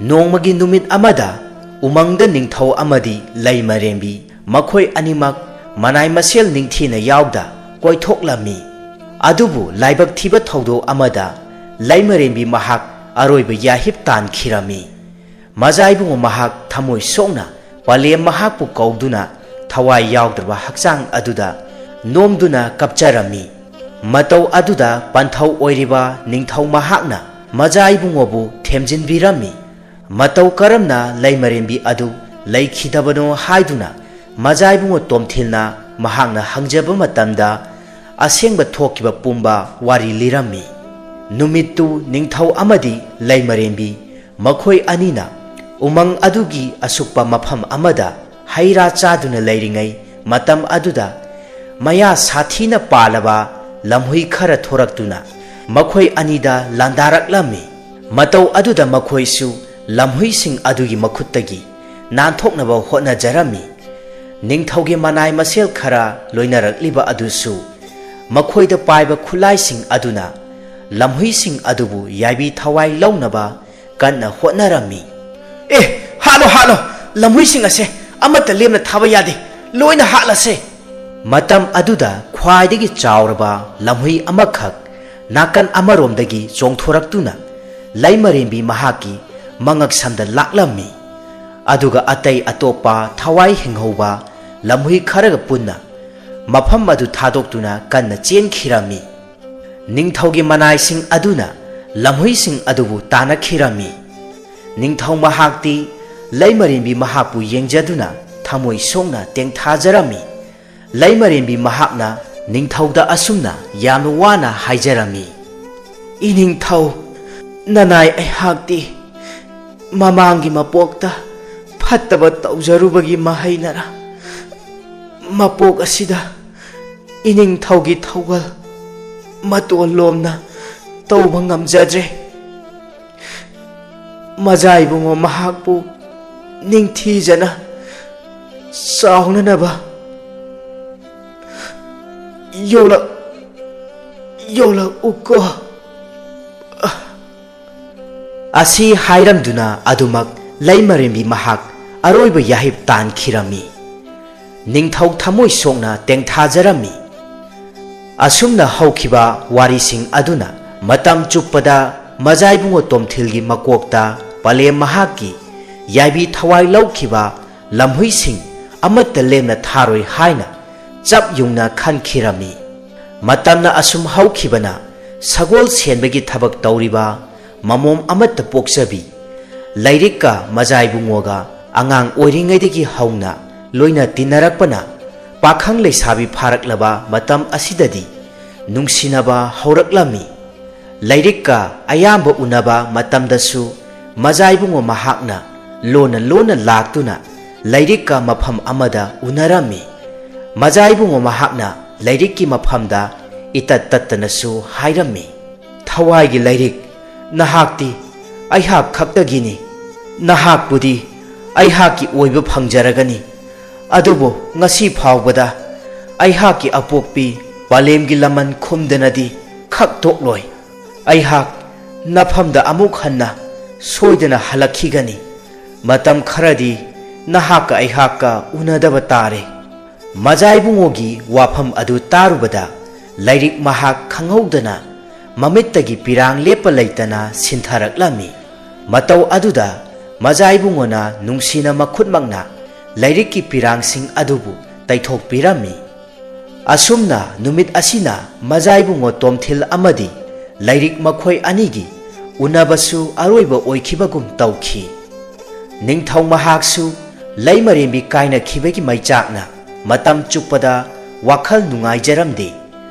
ꯅꯣꯡꯃꯒꯤ ꯅꯨꯃꯤꯠ ꯑꯃꯗ ꯎꯃꯪꯗ ꯅꯤꯡꯊꯧ ꯑꯃꯗꯤ ꯂꯩꯃꯔꯦꯝꯕꯤ ꯃꯈꯣꯏ ꯑꯅꯤꯃꯛ ꯃꯅꯥꯏ ꯃꯁꯦꯜ ꯅꯤꯡꯊꯤꯅ ꯌꯥꯎꯗ ꯀꯣꯏꯊꯣꯛꯂꯝꯃꯤ꯫ ꯑꯗꯨꯕꯨ ꯂꯥꯏꯕꯛ ꯊꯤꯕ ꯊꯧꯗꯣꯛ ꯑꯃꯗ ꯂꯩꯃꯔꯦꯝꯕꯤ ꯃꯍꯥꯛ ꯑꯔꯣꯏꯕ ꯌꯥꯍꯤꯞ ꯇꯥꯟꯈꯤꯔꯝꯃꯤ꯫ ꯃꯖꯥ ꯏꯕꯨꯡꯉꯣ ꯃꯍꯥꯛ ꯊꯃꯣꯏ ꯁꯣꯛꯅ ꯄꯂꯦꯝ ꯃꯍꯥꯛꯄꯨ ꯀꯧꯗꯨꯅ ꯊꯋꯥꯏ ꯌꯥꯎꯗ꯭ꯔꯕ ꯍꯛꯆꯥꯡ ꯑꯗꯨꯗ ꯅꯣꯝꯗꯨꯅ ꯀꯞꯆꯔꯝꯃꯤ꯫ ꯃꯇꯧ ꯑꯗꯨꯗ ꯄꯟꯊꯧ ꯑꯣꯏꯔꯤꯕ ꯅꯤꯡꯊꯧ ꯃꯍꯥꯛꯅ ꯃꯖꯥ ꯏꯕꯨꯡꯉꯣꯕꯨ ꯊꯦꯝꯖꯤꯟꯕꯤꯔꯝꯃꯤ꯫ ꯃꯇꯧ ꯀꯔꯝꯅ ꯂꯩꯃꯔꯦꯝꯕꯤ ꯑꯗꯨ ꯂꯩꯈꯤꯗꯕꯅꯣ ꯍꯥꯏꯗꯨꯅ ꯃꯖꯥ ꯏꯕꯨꯡꯉꯣ ꯇꯣꯝꯊꯤꯜꯅ ꯃꯍꯥꯛꯅ ꯍꯪꯖꯕ ꯃꯇꯝꯗ ꯑꯁꯦꯡꯕ ꯊꯣꯛꯈꯤꯕ ꯄꯨꯝꯕ ꯋꯥꯔꯤ ꯂꯤꯔꯝꯃꯤ꯫ ꯅꯨꯃꯤꯠꯇꯨ ꯅꯤꯡꯊꯧ ꯑꯃꯗꯤ ꯂꯩꯃꯔꯦꯝꯕꯤ ꯃꯈꯣꯏ ꯑꯅꯤꯅ ꯎꯃꯪ ꯑꯗꯨꯒꯤ ꯑꯁꯨꯛꯄ ꯃꯐꯝ ꯑꯃꯗ ꯍꯩ ꯔꯥ ꯆꯥꯗꯨꯅ ꯂꯩꯔꯤꯉꯩ ꯃꯇꯝ ꯑꯗꯨꯗ ꯃꯌꯥ ꯁꯥꯊꯤꯅ ꯄꯥꯜꯂꯕ ꯂꯝꯍꯨꯏ ꯈꯔ ꯊꯣꯔꯛꯇꯨꯅ ꯃꯈꯣꯏ ꯑꯅꯤꯗ ꯂꯥꯟꯗꯥꯔꯛꯂꯝꯃꯤ꯫ ꯃꯇꯧ ꯑꯗꯨꯗ ꯃꯈꯣꯏꯁꯨ ꯂꯝꯍꯨꯏꯁꯤꯡ ꯑꯗꯨꯒꯤ ꯃꯈꯨꯠꯇꯒꯤ ꯅꯥꯟꯊꯣꯛꯅꯕ ꯍꯣꯠꯅꯖꯔꯝꯃꯤ꯫ ꯅꯤꯡꯊꯧꯒꯤ ꯃꯅꯥꯏ ꯃꯁꯦꯜ ꯈꯔ ꯂꯣꯏꯅꯔꯛꯂꯤꯕ ꯑꯗꯨꯁꯨ ꯃꯈꯣꯏꯗ ꯄꯥꯏꯕ ꯈꯨꯠꯂꯥꯏꯁꯤꯡ ꯑꯗꯨꯅ ꯂꯝꯍꯨꯏꯁꯤꯡ ꯑꯗꯨꯕꯨ ꯌꯥꯏꯕꯤ ꯊꯋꯥꯏ ꯂꯧꯅꯕ ꯀꯟꯅ ꯍꯣꯠꯅꯔꯝꯃꯤ꯫ "ꯑꯦ, ꯍꯥꯠꯂꯣ, ꯍꯥꯠꯂꯣ! ꯂꯝꯍꯨꯏꯁꯤꯡ ꯑꯁꯦ ꯑꯃꯠꯇ ꯂꯦꯝꯅ ꯊꯥꯕ ꯌꯥꯗꯦ꯫ ꯂꯣꯏꯅ ꯍꯥꯠꯂꯁꯦ!" ꯃꯇꯝ ꯑꯗꯨꯗ ꯈ꯭ꯋꯥꯏꯗꯒꯤ ꯆꯥꯎꯔꯕ ꯂꯝꯍꯨꯏ ꯑꯃꯈꯛ ꯅꯥꯀꯟ ꯑꯃꯔꯣꯝꯗꯒꯤ ꯆꯣꯡꯊꯣꯔꯛꯇꯨꯅ ꯂꯩꯃꯔꯦꯝꯕꯤ ꯃꯍꯥꯛꯀꯤ ꯃꯉꯛꯁꯝꯗ ꯂꯥꯛꯂꯝꯃꯤ꯫ ꯑꯗꯨꯒ ꯑꯇꯩ ꯑꯇꯣꯞꯄ ꯊꯋꯥꯏ ꯍꯤꯡꯍꯧꯕ ꯂꯝꯍꯨꯏ ꯈꯔꯒ ꯄꯨꯟꯅ ꯃꯐꯝ ꯑꯗꯨ ꯊꯥꯗꯣꯛꯇꯨꯅ ꯀꯟꯅ ꯆꯦꯟꯈꯤꯔꯝꯃꯤ꯫ ꯅꯤꯡꯊꯧꯒꯤ ꯃꯅꯥꯏꯁꯤꯡ ꯑꯗꯨꯅ ꯂꯝꯍꯨꯏꯁꯤꯡ ꯑꯗꯨꯕꯨ ꯇꯥꯟꯅꯈꯤꯔꯝꯃꯤ꯫ ꯅꯤꯡꯊꯧ ꯃꯍꯥꯛꯇꯤ ꯂꯩꯃꯔꯦꯝꯕꯤ ꯃꯍꯥꯛꯄꯨ ꯌꯦꯡꯖꯗꯨꯅ ꯊꯃꯣꯏ ꯁꯣꯛꯅ ꯇꯦꯡꯊꯥꯖꯔꯝꯃꯤ꯫ ꯂꯩꯃꯔꯦꯝꯕꯤ ꯃꯍꯥꯛꯅ ꯅꯤꯡꯊꯧꯗ ꯑꯁꯨꯝꯅ ꯌꯥꯝꯅ ꯋꯥꯅ ꯍꯥꯏꯖꯔꯝꯃꯤ, "ꯏꯅꯤꯡꯊꯧ, ꯅꯅꯥꯏ ꯑꯩꯍꯥꯛꯇꯤ ꯃꯃꯥꯡꯒꯤ ꯃꯄꯣꯛꯇ ꯐꯠꯇꯕ ꯇꯧꯖꯔꯨꯕꯒꯤ ꯃꯍꯩꯅꯔ, ꯃꯄꯣꯛ ꯑꯁꯤꯗ ꯏꯅꯤꯡꯊꯧꯒꯤ ꯊꯧꯒꯜ ꯃꯇꯣꯟ ꯂꯣꯝꯅ ꯇꯧꯕ ꯉꯝꯖꯗ꯭ꯔꯦ꯫ ꯃꯖꯥ ꯏꯕꯨꯡꯉꯣ ꯃꯍꯥꯛꯄꯨ ꯅꯤꯡꯊꯤꯖꯅ ꯆꯥꯎꯅꯅꯕ ꯌꯣꯛꯂꯛ-, ꯌꯣꯛꯂꯛꯎꯀꯣ꯫" ꯑꯁꯤ ꯍꯥꯏꯔꯝꯗꯨꯅ ꯑꯗꯨꯃꯛ ꯂꯩꯃꯔꯦꯝꯕꯤ ꯃꯍꯥꯛ ꯑꯔꯣꯏꯕ ꯌꯥꯍꯤꯞ ꯇꯥꯟꯈꯤꯔꯝꯃꯤ꯫ ꯅꯤꯡꯊꯧ ꯊꯃꯣꯏ ꯁꯣꯛꯅ ꯇꯦꯡꯊꯥꯖꯔꯝꯃꯤ꯫ ꯑꯁꯨꯝꯅ ꯍꯧꯈꯤꯕ ꯋꯥꯔꯤꯁꯤꯡ ꯑꯗꯨꯅ ꯃꯇꯝ ꯆꯨꯞꯄꯗ ꯃꯖꯥꯏꯕꯨꯡꯉꯣ ꯇꯣꯝꯊꯤꯜꯒꯤ ꯃꯀꯣꯛꯇ ꯄꯂꯦꯝ ꯃꯍꯥꯛꯀꯤ ꯌꯥꯏꯕꯤ ꯊꯋꯥꯏ ꯂꯧꯈꯤꯕ ꯂꯝꯍꯨꯏꯁꯤꯡ ꯑꯃꯠꯇ ꯂꯦꯝꯅ ꯊꯥꯔꯣꯏ ꯍꯥꯏꯅ ꯆꯞ ꯌꯨꯡꯅ ꯈꯟꯈꯤꯔꯝꯃꯤ꯫ ꯃꯇꯝꯅ ꯑꯁꯨꯝ ꯍꯧꯈꯤꯕꯅ ꯁꯒꯣꯜ ꯁꯦꯟꯕꯒꯤ ꯊꯕꯛ ꯇꯧꯔꯤꯕ ꯃꯃꯣꯝ ꯑꯃꯠꯇ ꯄꯣꯛꯆꯕꯤ, ꯂꯥꯏꯔꯤꯛꯀ ꯃꯖꯥꯏꯕꯨꯡꯉꯣꯒ ꯑꯉꯥꯡ ꯑꯣꯏꯔꯤꯉꯩꯗꯒꯤ ꯍꯧꯅ ꯂꯣꯏꯅ ꯇꯤꯟꯅꯔꯛꯄꯅ ꯄꯥꯈꯪ ꯂꯩꯁꯥꯕꯤ ꯐꯥꯔꯛꯂꯕ ꯃꯇꯝ ꯑꯁꯤꯗꯗꯤ ꯅꯨꯡꯁꯤꯅꯕ ꯍꯧꯔꯛꯂꯝꯃꯤ꯫ ꯂꯥꯏꯔꯤꯛꯀ ꯑꯌꯥꯝꯕ ꯎꯅꯕ ꯃꯇꯝꯗꯁꯨ ꯃꯖꯥꯏꯕꯨꯡꯉꯣ ꯃꯍꯥꯛꯅ ꯂꯣꯟꯅ ꯂꯣꯟꯅ ꯂꯥꯛꯇꯨꯅ ꯂꯥꯏꯔꯤꯛꯀ ꯃꯐꯝ ꯑꯃꯗ ꯎꯅꯔꯝꯃꯤ꯫ ꯃꯖꯥꯏꯕꯨꯡꯉꯣ ꯃꯍꯥꯛꯅ ꯂꯥꯏꯔꯤꯛꯀꯤ ꯃꯐꯝꯗ ꯏꯇꯠ ꯇꯠꯇꯅꯁꯨ ꯍꯥꯏꯔꯝꯃꯤ, "ꯊꯋꯥꯏꯒꯤ ꯂꯥꯏꯔꯤꯛ, ꯅꯍꯥꯛꯇꯤ ꯑꯩꯍꯥꯛ ꯈꯛꯇꯒꯤꯅꯤ꯫ ꯅꯍꯥꯛꯄꯨꯗꯤ ꯑꯩꯍꯥꯛꯀꯤ ꯑꯣꯏꯕ ꯐꯪꯖꯔꯒꯅꯤ꯫ ꯑꯗꯨꯕꯨ ꯉꯁꯤ ꯐꯥꯎꯕꯗ ꯑꯩꯍꯥꯛꯀꯤ ꯑꯄꯣꯛꯄꯤ ꯄꯂꯦꯝꯒꯤ ꯂꯃꯟ ꯈꯨꯝꯗꯅꯗꯤ ꯈꯛ ꯇꯣꯛꯂꯣꯏ꯫ ꯑꯩꯍꯥꯛ ꯅꯐꯝꯗ ꯑꯃꯨꯛ ꯍꯟꯅ ꯁꯣꯏꯗꯅ ꯍꯜꯂꯛꯈꯤꯒꯅꯤ꯫ ꯃꯇꯝ ꯈꯔꯗꯤ ꯅꯍꯥꯛꯀ ꯑꯩꯍꯥꯛꯀ ꯎꯅꯗꯕ ꯇꯥꯔꯦ꯫ ꯃꯖꯥ ꯏꯕꯨꯡꯉꯣꯒꯤ ꯋꯥꯐꯝ ꯑꯗꯨ ꯇꯥꯔꯨꯕꯗ ꯂꯥꯏꯔꯤꯛ ꯃꯍꯥꯛ ꯈꯪꯍꯧꯗꯅ ꯃꯃꯤꯠꯇꯒꯤ ꯄꯤꯔꯥꯡ ꯂꯦꯞꯄ ꯂꯩꯇꯅ ꯁꯤꯟꯊꯔꯛꯂꯝꯃꯤ꯫ ꯃꯇꯧ ꯑꯗꯨꯗ ꯃꯖꯥ ꯏꯕꯨꯡꯉꯣꯅ ꯅꯨꯡꯁꯤꯅ ꯃꯈꯨꯠꯃꯛꯅ ꯂꯥꯏꯔꯤꯛꯀꯤ ꯄꯤꯔꯥꯡꯁꯤꯡ ꯑꯗꯨꯕꯨ ꯇꯩꯊꯣꯛꯄꯤꯔꯝꯃꯤ꯫ ꯑꯁꯨꯝꯅ ꯅꯨꯃꯤꯠ ꯑꯁꯤꯅ ꯃꯖꯥ ꯏꯕꯨꯡꯉꯣ ꯇꯣꯝꯊꯤꯜ ꯑꯃꯗꯤ ꯂꯥꯏꯔꯤꯛ ꯃꯈꯣꯏ ꯑꯅꯤꯒꯤ ꯎꯅꯕꯁꯨ ꯑꯔꯣꯏꯕ ꯑꯣꯏꯈꯤꯕꯒꯨꯝ ꯇꯧꯈꯤ꯫ ꯅꯤꯡꯊꯧ ꯃꯍꯥꯛꯁꯨ ꯂꯩꯃꯔꯦꯝꯕꯤ ꯀꯥꯏꯅꯈꯤꯕꯒꯤ ꯃꯩꯆꯥꯛꯅ ꯃꯇꯝ ꯆꯨꯞꯄꯗ ꯋꯥꯈꯜ ꯅꯨꯡꯉꯥꯏꯖꯔꯝꯗꯦ꯫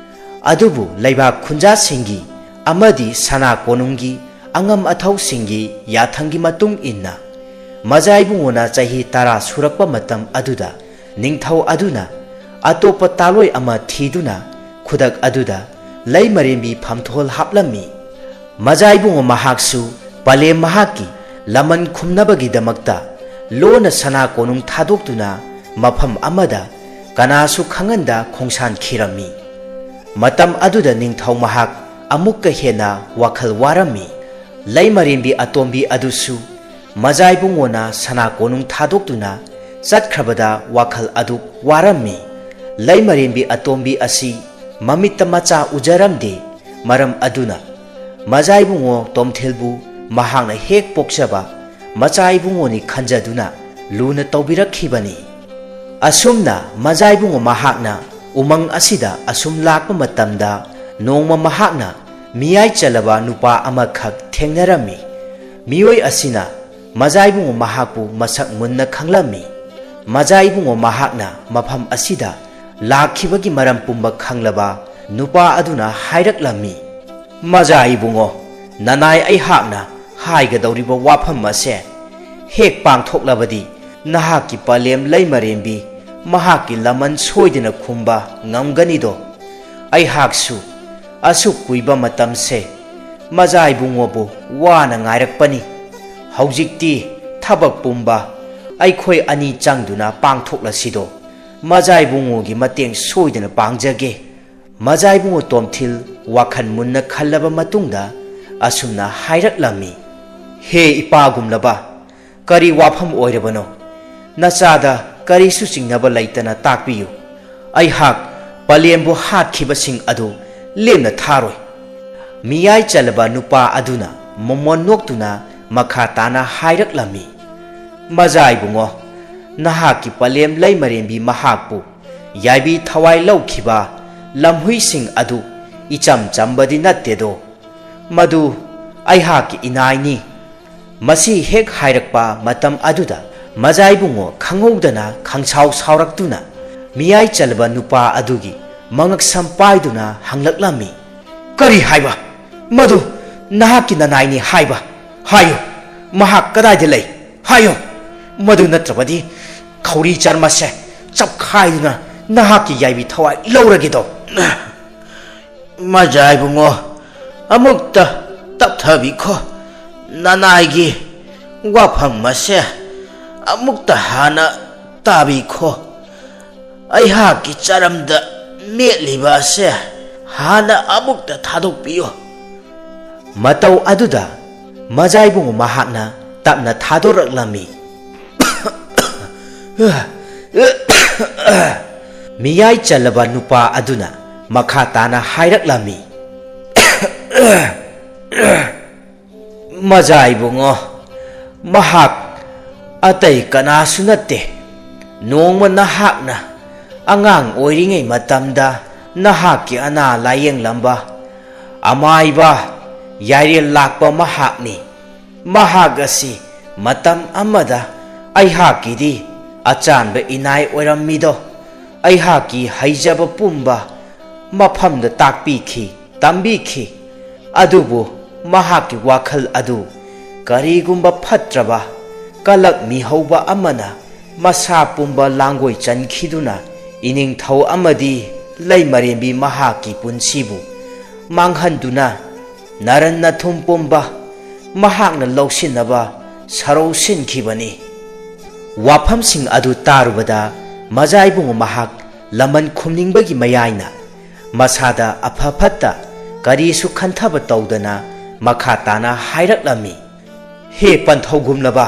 ꯑꯗꯨꯕꯨ ꯂꯩꯕꯥꯛ ꯈꯨꯟꯖꯥꯁꯤꯡꯒꯤ ꯑꯃꯗꯤ ꯁꯅꯥ ꯀꯣꯅꯨꯡꯒꯤ ꯑꯉꯝ ꯑꯊꯧꯁꯤꯡꯒꯤ ꯌꯥꯊꯪꯒꯤ ꯃꯇꯨꯡ ꯏꯟꯅ ꯃꯖꯥ ꯏꯕꯨꯡꯉꯣꯅ ꯆꯍꯤ ꯇꯔꯥ ꯁꯨꯔꯛꯄ ꯃꯇꯝ ꯑꯗꯨꯗ ꯅꯤꯡꯊꯧ ꯑꯗꯨꯅ ꯑꯇꯣꯞꯄ ꯇꯥꯂꯣꯏ ꯑꯃ ꯊꯤꯗꯨꯅ ꯈꯨꯗꯛ ꯑꯗꯨꯗ ꯂꯩꯃꯔꯦꯝꯕꯤ ꯐꯝꯊꯣꯜ ꯍꯥꯞꯂꯝꯃꯤ꯫ ꯃꯖꯥ ꯏꯕꯨꯡꯉꯣ ꯃꯍꯥꯛꯁꯨ ꯄꯂꯦꯝ ꯃꯍꯥꯛꯀꯤ ꯂꯃꯟ ꯈꯨꯝꯅꯕꯒꯤꯗꯃꯛꯇ ꯂꯣꯟꯅ ꯁꯅꯥ ꯀꯣꯅꯨꯡ ꯊꯥꯗꯣꯛꯇꯨꯅ ꯃꯐꯝ ꯑꯃꯗ ꯀꯅꯥꯁꯨ ꯈꯪꯍꯟꯗ ꯈꯣꯡꯁꯥꯟꯈꯤꯔꯝꯃꯤ꯫ ꯃꯇꯝ ꯑꯗꯨꯗ ꯅꯤꯡꯊꯧ ꯃꯍꯥꯛ ꯑꯃꯨꯛꯀ ꯍꯦꯟꯅ ꯋꯥꯈꯜ ꯋꯥꯔꯝꯃꯤ꯫ ꯂꯩꯃꯔꯦꯝꯕꯤ ꯑꯇꯣꯝꯕꯤ ꯑꯗꯨꯁꯨ ꯃꯖꯥ ꯏꯕꯨꯡꯉꯣꯅ ꯁꯅꯥ ꯀꯣꯅꯨꯡ ꯊꯥꯗꯣꯛꯇꯨꯅ ꯆꯠꯈ꯭ꯔꯕꯗ ꯋꯥꯈꯜ ꯑꯗꯨ ꯋꯥꯔꯝꯃꯤ꯫ ꯂꯩꯃꯔꯦꯝꯕꯤ ꯑꯇꯣꯝꯕꯤ ꯑꯁꯤ ꯃꯃꯤꯠꯇ ꯃꯆꯥ ꯎꯖꯔꯝꯗꯦ꯫ ꯃꯔꯝ ꯑꯗꯨꯅ ꯃꯖꯥ ꯏꯕꯨꯡꯉꯣ ꯇꯣꯝꯊꯤꯜꯕꯨ ꯃꯍꯥꯛꯅ ꯍꯦꯛ ꯄꯣꯛꯆꯕ ꯃꯆꯥ ꯏꯕꯨꯡꯉꯣꯅꯤ ꯈꯟꯖꯗꯨꯅ ꯂꯨꯅ ꯇꯧꯕꯤꯔꯛꯈꯤꯕꯅꯤ꯫ ꯑꯁꯨꯝꯅ ꯃꯖꯥ ꯏꯕꯨꯡꯉꯣ ꯃꯍꯥꯛꯅ ꯎꯃꯪ ꯑꯁꯤꯗ ꯑꯁꯨꯝ ꯂꯥꯛꯄ ꯃꯇꯝꯗ ꯅꯣꯡꯃ ꯃꯍꯥꯛꯅ ꯃꯤꯌꯥꯏ ꯆꯜꯂꯕ ꯅꯨꯄꯥ ꯑꯃꯈꯛ ꯊꯦꯡꯅꯔꯝꯃꯤ꯫ ꯃꯤꯑꯣꯏ ꯑꯁꯤꯅ ꯃꯖꯥ ꯏꯕꯨꯡꯉꯣ ꯃꯍꯥꯛꯄꯨ ꯃꯁꯛ ꯃꯨꯟꯅ ꯈꯪꯂꯝꯃꯤ꯫ ꯃꯖꯥ ꯏꯕꯨꯡꯉꯣ ꯃꯍꯥꯛꯅ ꯃꯐꯝ ꯑꯁꯤꯗ ꯂꯥꯛꯈꯤꯕꯒꯤ ꯃꯔꯝ ꯄꯨꯝꯕ ꯈꯪꯂꯕ ꯅꯨꯄꯥ ꯑꯗꯨꯅ ꯍꯥꯏꯔꯛꯂꯝꯃꯤ, "ꯃꯖꯥ ꯏꯕꯨꯡꯉꯣ, ꯅꯅꯥꯏ ꯑꯩꯍꯥꯛꯅ ꯍꯥꯏꯒꯗꯧꯔꯤꯕ ꯋꯥꯐꯝ ꯑꯁꯦ ꯍꯦꯛ ꯄꯥꯡꯊꯣꯛꯂꯕꯗꯤ ꯅꯍꯥꯛꯀꯤ ꯄꯂꯦꯝ ꯂꯩꯃꯔꯦꯝꯕꯤ ꯃꯍꯥꯛꯀꯤ ꯂꯃꯟ ꯁꯣꯏꯗꯅ ꯈꯨꯝꯕ ꯉꯝꯒꯅꯤꯗꯣ꯫ ꯑꯩꯍꯥꯛꯁꯨ ꯑꯁꯨꯛ ꯀꯨꯏꯕ ꯃꯇꯝꯁꯦ ꯃꯖꯥ ꯏꯕꯨꯡꯉꯣꯕꯨ ꯋꯥꯅ ꯉꯥꯏꯔꯛꯄꯅꯤ꯫ ꯍꯧꯖꯤꯛꯇꯤ ꯊꯕꯛ ꯄꯨꯝꯕ ꯑꯩꯈꯣꯏ ꯑꯅꯤ ꯆꯪꯗꯨꯅ ꯄꯥꯡꯊꯣꯛꯂꯁꯤꯗꯣ꯫ ꯃꯖꯥ ꯏꯕꯨꯡꯉꯣꯒꯤ ꯃꯇꯦꯡ ꯁꯣꯏꯗꯅ ꯄꯥꯡꯖꯒꯦ꯫ ꯃꯖꯥ ꯏꯕꯨꯡꯉꯣ ꯇꯣꯝꯊꯤꯜ ꯋꯥꯈꯜ ꯃꯨꯟꯅ ꯈꯜꯂꯕ ꯃꯇꯨꯡꯗ ꯑꯁꯨꯝꯅ ꯍꯥꯏꯔꯛꯂꯝꯃꯤ, "ꯍꯦ ꯏꯄꯥꯒꯨꯝꯂꯕ, ꯀꯔꯤ ꯋꯥꯐꯝ ꯑꯣꯏꯔꯕꯅꯣ? ꯅꯆꯥꯗ ꯀꯔꯤꯁꯨ ꯆꯤꯡꯅꯕ ꯂꯩꯇꯅ ꯇꯥꯛꯄꯤꯌꯨ꯫ ꯑꯩꯍꯥꯛ ꯄꯂꯦꯝꯕꯨ ꯍꯥꯠꯈꯤꯕꯁꯤꯡ ꯑꯗꯨ ꯂꯦꯝꯅ ꯊꯥꯔꯣꯏ꯫" ꯃꯤꯌꯥꯏ ꯆꯜꯂꯕ ꯅꯨꯄꯥ ꯑꯗꯨꯅ ꯃꯣꯃꯣꯟ ꯅꯣꯛꯇꯨꯅ ꯃꯈꯥ ꯇꯥꯅ ꯍꯥꯏꯔꯛꯂꯝꯃꯤ, "ꯃꯖꯥ ꯏꯕꯨꯡꯉꯣ, ꯅꯍꯥꯛꯀꯤ ꯄꯂꯦꯝ ꯂꯩꯃꯔꯦꯝꯕꯤ ꯃꯍꯥꯛꯄꯨ ꯌꯥꯏꯕꯤ ꯊꯋꯥꯏ ꯂꯧꯈꯤꯕ ꯂꯝꯍꯨꯏꯁꯤꯡ ꯑꯗꯨ ꯏꯆꯝ ꯆꯝꯕꯗꯤ ꯅꯠꯇꯦꯗꯣ꯫ ꯃꯗꯨ ꯑꯩꯍꯥꯛꯀꯤ ꯏꯅꯥꯏꯅꯤ꯫" ꯃꯁꯤ ꯍꯦꯛ ꯍꯥꯏꯔꯛꯄ ꯃꯇꯝ ꯑꯗꯨꯗ ꯃꯖꯥ ꯏꯕꯨꯡꯉꯣ ꯈꯪꯍꯧꯗꯅ ꯈꯪꯁꯥꯎ ꯁꯥꯎꯔꯛꯇꯨꯅ ꯃꯤꯌꯥꯏ ꯆꯜꯂꯕ ꯅꯨꯄꯥ ꯑꯗꯨꯒꯤ ꯃꯉꯛꯁꯝ ꯄꯥꯏꯗꯨꯅ ꯍꯪꯂꯛꯂꯝꯃꯤ, "ꯀꯔꯤ ꯍꯥꯏꯕ? ꯃꯗꯨ ꯅꯍꯥꯛꯀꯤ ꯅꯅꯥꯏꯅꯤ ꯍꯥꯏꯕ? ꯍꯥꯏꯌꯨ, ꯃꯍꯥꯛ ꯀꯗꯥꯏꯗ ꯂꯩ? ꯍꯥꯏꯌꯨ꯫ ꯃꯗꯨ ꯅꯠꯇ꯭ꯔꯕꯗꯤ ꯈꯧꯔꯤ ꯆꯔꯃꯁꯦ ꯆꯞꯈꯥꯏꯗꯨꯅ ꯅꯍꯥꯛꯀꯤ ꯌꯥꯏꯕꯤ ꯊꯋꯥꯏ ꯂꯧꯔꯒꯦꯗꯣ꯫" "ꯃꯖꯥ ꯏꯕꯨꯡꯉꯣ, ꯑꯃꯨꯛꯇ ꯇꯞꯊꯕꯤꯈꯣ꯫ ꯅꯅꯥꯏꯒꯤ ꯋꯥꯐꯝ ꯑꯁꯦ ꯑꯃꯨꯛꯇ ꯍꯥꯟꯅ ꯇꯥꯕꯤꯈꯣ꯫ ꯑꯩꯍꯥꯛꯀꯤ ꯆꯔꯝꯗ ꯃꯦꯠꯂꯤꯕ ꯑꯁꯦ ꯍꯥꯟꯅ ꯑꯃꯨꯛꯇ ꯊꯥꯗꯣꯛꯄꯤꯌꯨ꯫" ꯃꯇꯧ ꯑꯗꯨꯗ ꯃꯖꯥ ꯏꯕꯨꯡꯉꯣ ꯃꯍꯥꯛꯅ ꯇꯞꯅ ꯊꯥꯗꯣꯔꯛꯂꯝꯃꯤ꯫ ꯃꯤꯌꯥꯏ ꯆꯜꯂꯕ ꯅꯨꯄꯥ ꯑꯗꯨꯅ ꯃꯈꯥ ꯇꯥꯅ ꯍꯥꯏꯔꯛꯂꯝꯃꯤ, "ꯃꯖꯥ ꯏꯕꯨꯡꯉꯣ, ꯃꯍꯥꯛ ꯑꯇꯩ ꯀꯅꯥꯁꯨ ꯅꯠꯇꯦ꯫ ꯅꯣꯡꯃ ꯅꯍꯥꯛꯅ ꯑꯉꯥꯡ ꯑꯣꯏꯔꯤꯉꯩ ꯃꯇꯝꯗ ꯅꯍꯥꯛꯀꯤ ꯑꯅꯥ ꯂꯥꯌꯦꯡꯂꯝꯕ ꯑꯃꯥꯏꯕ ꯌꯥꯏꯔꯦꯜ ꯂꯥꯛꯄ ꯃꯍꯥꯛꯅꯤ꯫ ꯃꯍꯥꯛ ꯑꯁꯤ ꯃꯇꯝ ꯑꯃꯗ ꯑꯩꯍꯥꯛꯀꯤꯗꯤ ꯑꯆꯥꯟꯕ ꯏꯅꯥꯏ ꯑꯣꯏꯔꯝꯃꯤꯗꯣ꯫ ꯑꯩꯍꯥꯛꯀꯤ ꯍꯩꯖꯕ ꯄꯨꯝꯕ ꯃꯐꯝꯗ ꯇꯥꯛꯄꯤꯈꯤ, ꯇꯝꯕꯤꯈꯤ꯫ ꯑꯗꯨꯕꯨ ꯃꯍꯥꯛꯀꯤ ꯋꯥꯈꯜ ꯑꯗꯨ ꯀꯔꯤꯒꯨꯝꯕ ꯐꯠꯇ꯭ꯔꯕ ꯀꯂꯛ ꯃꯤꯍꯧꯕ ꯑꯃꯅ ꯃꯁꯥ ꯄꯨꯝꯕ ꯂꯥꯡꯒꯣꯏ ꯆꯟꯈꯤꯗꯨꯅ ꯏꯅꯤꯡꯊꯧ ꯑꯃꯗꯤ ꯂꯩꯃꯔꯦꯝꯕꯤ ꯃꯍꯥꯛꯀꯤ ꯄꯨꯟꯁꯤꯕꯨ ꯃꯥꯡꯍꯟꯗꯨꯅ ꯅꯔꯟ ꯅꯊꯨꯝ ꯄꯨꯝꯕ ꯃꯍꯥꯛꯅ ꯂꯧꯁꯤꯟꯅꯕ ꯁꯔꯧ ꯁꯤꯟꯈꯤꯕꯅꯤ꯫" ꯋꯥꯐꯝꯁꯤꯡ ꯑꯗꯨ ꯇꯥꯔꯨꯕꯗ ꯃꯖꯥ ꯏꯕꯨꯡꯉꯣ ꯃꯍꯥꯛ ꯂꯃꯟ ꯈꯨꯝꯅꯤꯡꯕꯒꯤ ꯃꯌꯥꯏꯅ ꯃꯁꯥꯗ ꯑꯐ ꯐꯠꯇ ꯀꯔꯤꯁꯨ ꯈꯟꯊꯕ ꯇꯧꯗꯅ ꯃꯈꯥ ꯇꯥꯅ ꯍꯥꯏꯔꯛꯂꯝꯃꯤ꯫ ꯍꯦ ꯄꯟꯊꯧꯒꯨꯝꯂꯕ,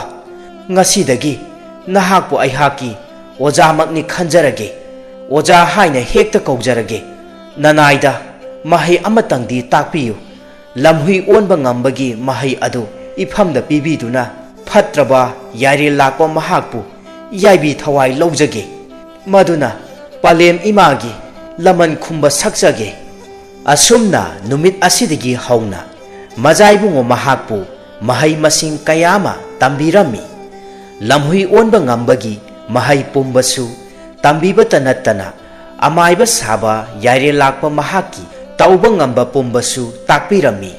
ꯉꯁꯤꯗꯒꯤ ꯅꯍꯥꯛꯄꯨ ꯑꯩꯍꯥꯛꯀꯤ ꯑꯣꯖꯥꯃꯛꯅꯤ ꯈꯟꯖꯔꯒꯦ꯫ ꯑꯣꯖꯥ ꯍꯥꯏꯅ ꯍꯦꯛꯇ ꯀꯧꯖꯔꯒꯦ꯫ ꯅꯅꯥꯏꯗ ꯃꯍꯩ ꯑꯃꯇꯪꯗꯤ ꯇꯥꯛꯄꯤꯌꯨ꯫ ꯂꯝꯍꯨꯏ ꯑꯣꯟꯕ ꯉꯝꯕꯒꯤ ꯃꯍꯩ ꯑꯗꯨ ꯏꯐꯝꯗ ꯄꯤꯕꯤꯗꯨꯅ ꯐꯠꯇ꯭ꯔꯕ ꯌꯥꯏꯔꯦꯜ ꯂꯥꯛꯄ ꯃꯍꯥꯛꯄꯨ ꯌꯥꯏꯕꯤ ꯊꯋꯥꯏ ꯂꯧꯖꯒꯦ꯫ ꯃꯗꯨꯅ ꯄꯂꯦꯝ ꯏꯃꯥꯒꯤ ꯂꯃꯟ ꯈꯨꯝꯕ ꯁꯛꯆꯒꯦ꯫ ꯑꯁꯨꯝꯅ ꯅꯨꯃꯤꯠ ꯑꯁꯤꯗꯒꯤ ꯍꯧꯅ ꯃꯖꯥ ꯏꯕꯨꯡꯉꯣ ꯃꯍꯥꯛꯄꯨ ꯃꯍꯩ ꯃꯁꯤꯡ ꯀꯌꯥ ꯑꯃ ꯇꯝꯕꯤꯔꯝꯃꯤ꯫ ꯂꯝꯍꯨꯏ ꯑꯣꯟꯕ ꯉꯝꯕꯒꯤ ꯃꯍꯩ ꯄꯨꯝꯕꯁꯨ ꯇꯝꯕꯤꯕꯇ ꯅꯠꯇꯅ ꯑꯃꯥꯏꯕ ꯁꯥꯕ ꯌꯥꯏꯔꯦꯜ ꯂꯥꯛꯄ ꯃꯍꯥꯛꯀꯤ ꯇꯧꯕ ꯉꯝꯕ ꯄꯨꯝꯕꯁꯨ ꯇꯥꯛꯄꯤꯔꯝꯃꯤ꯫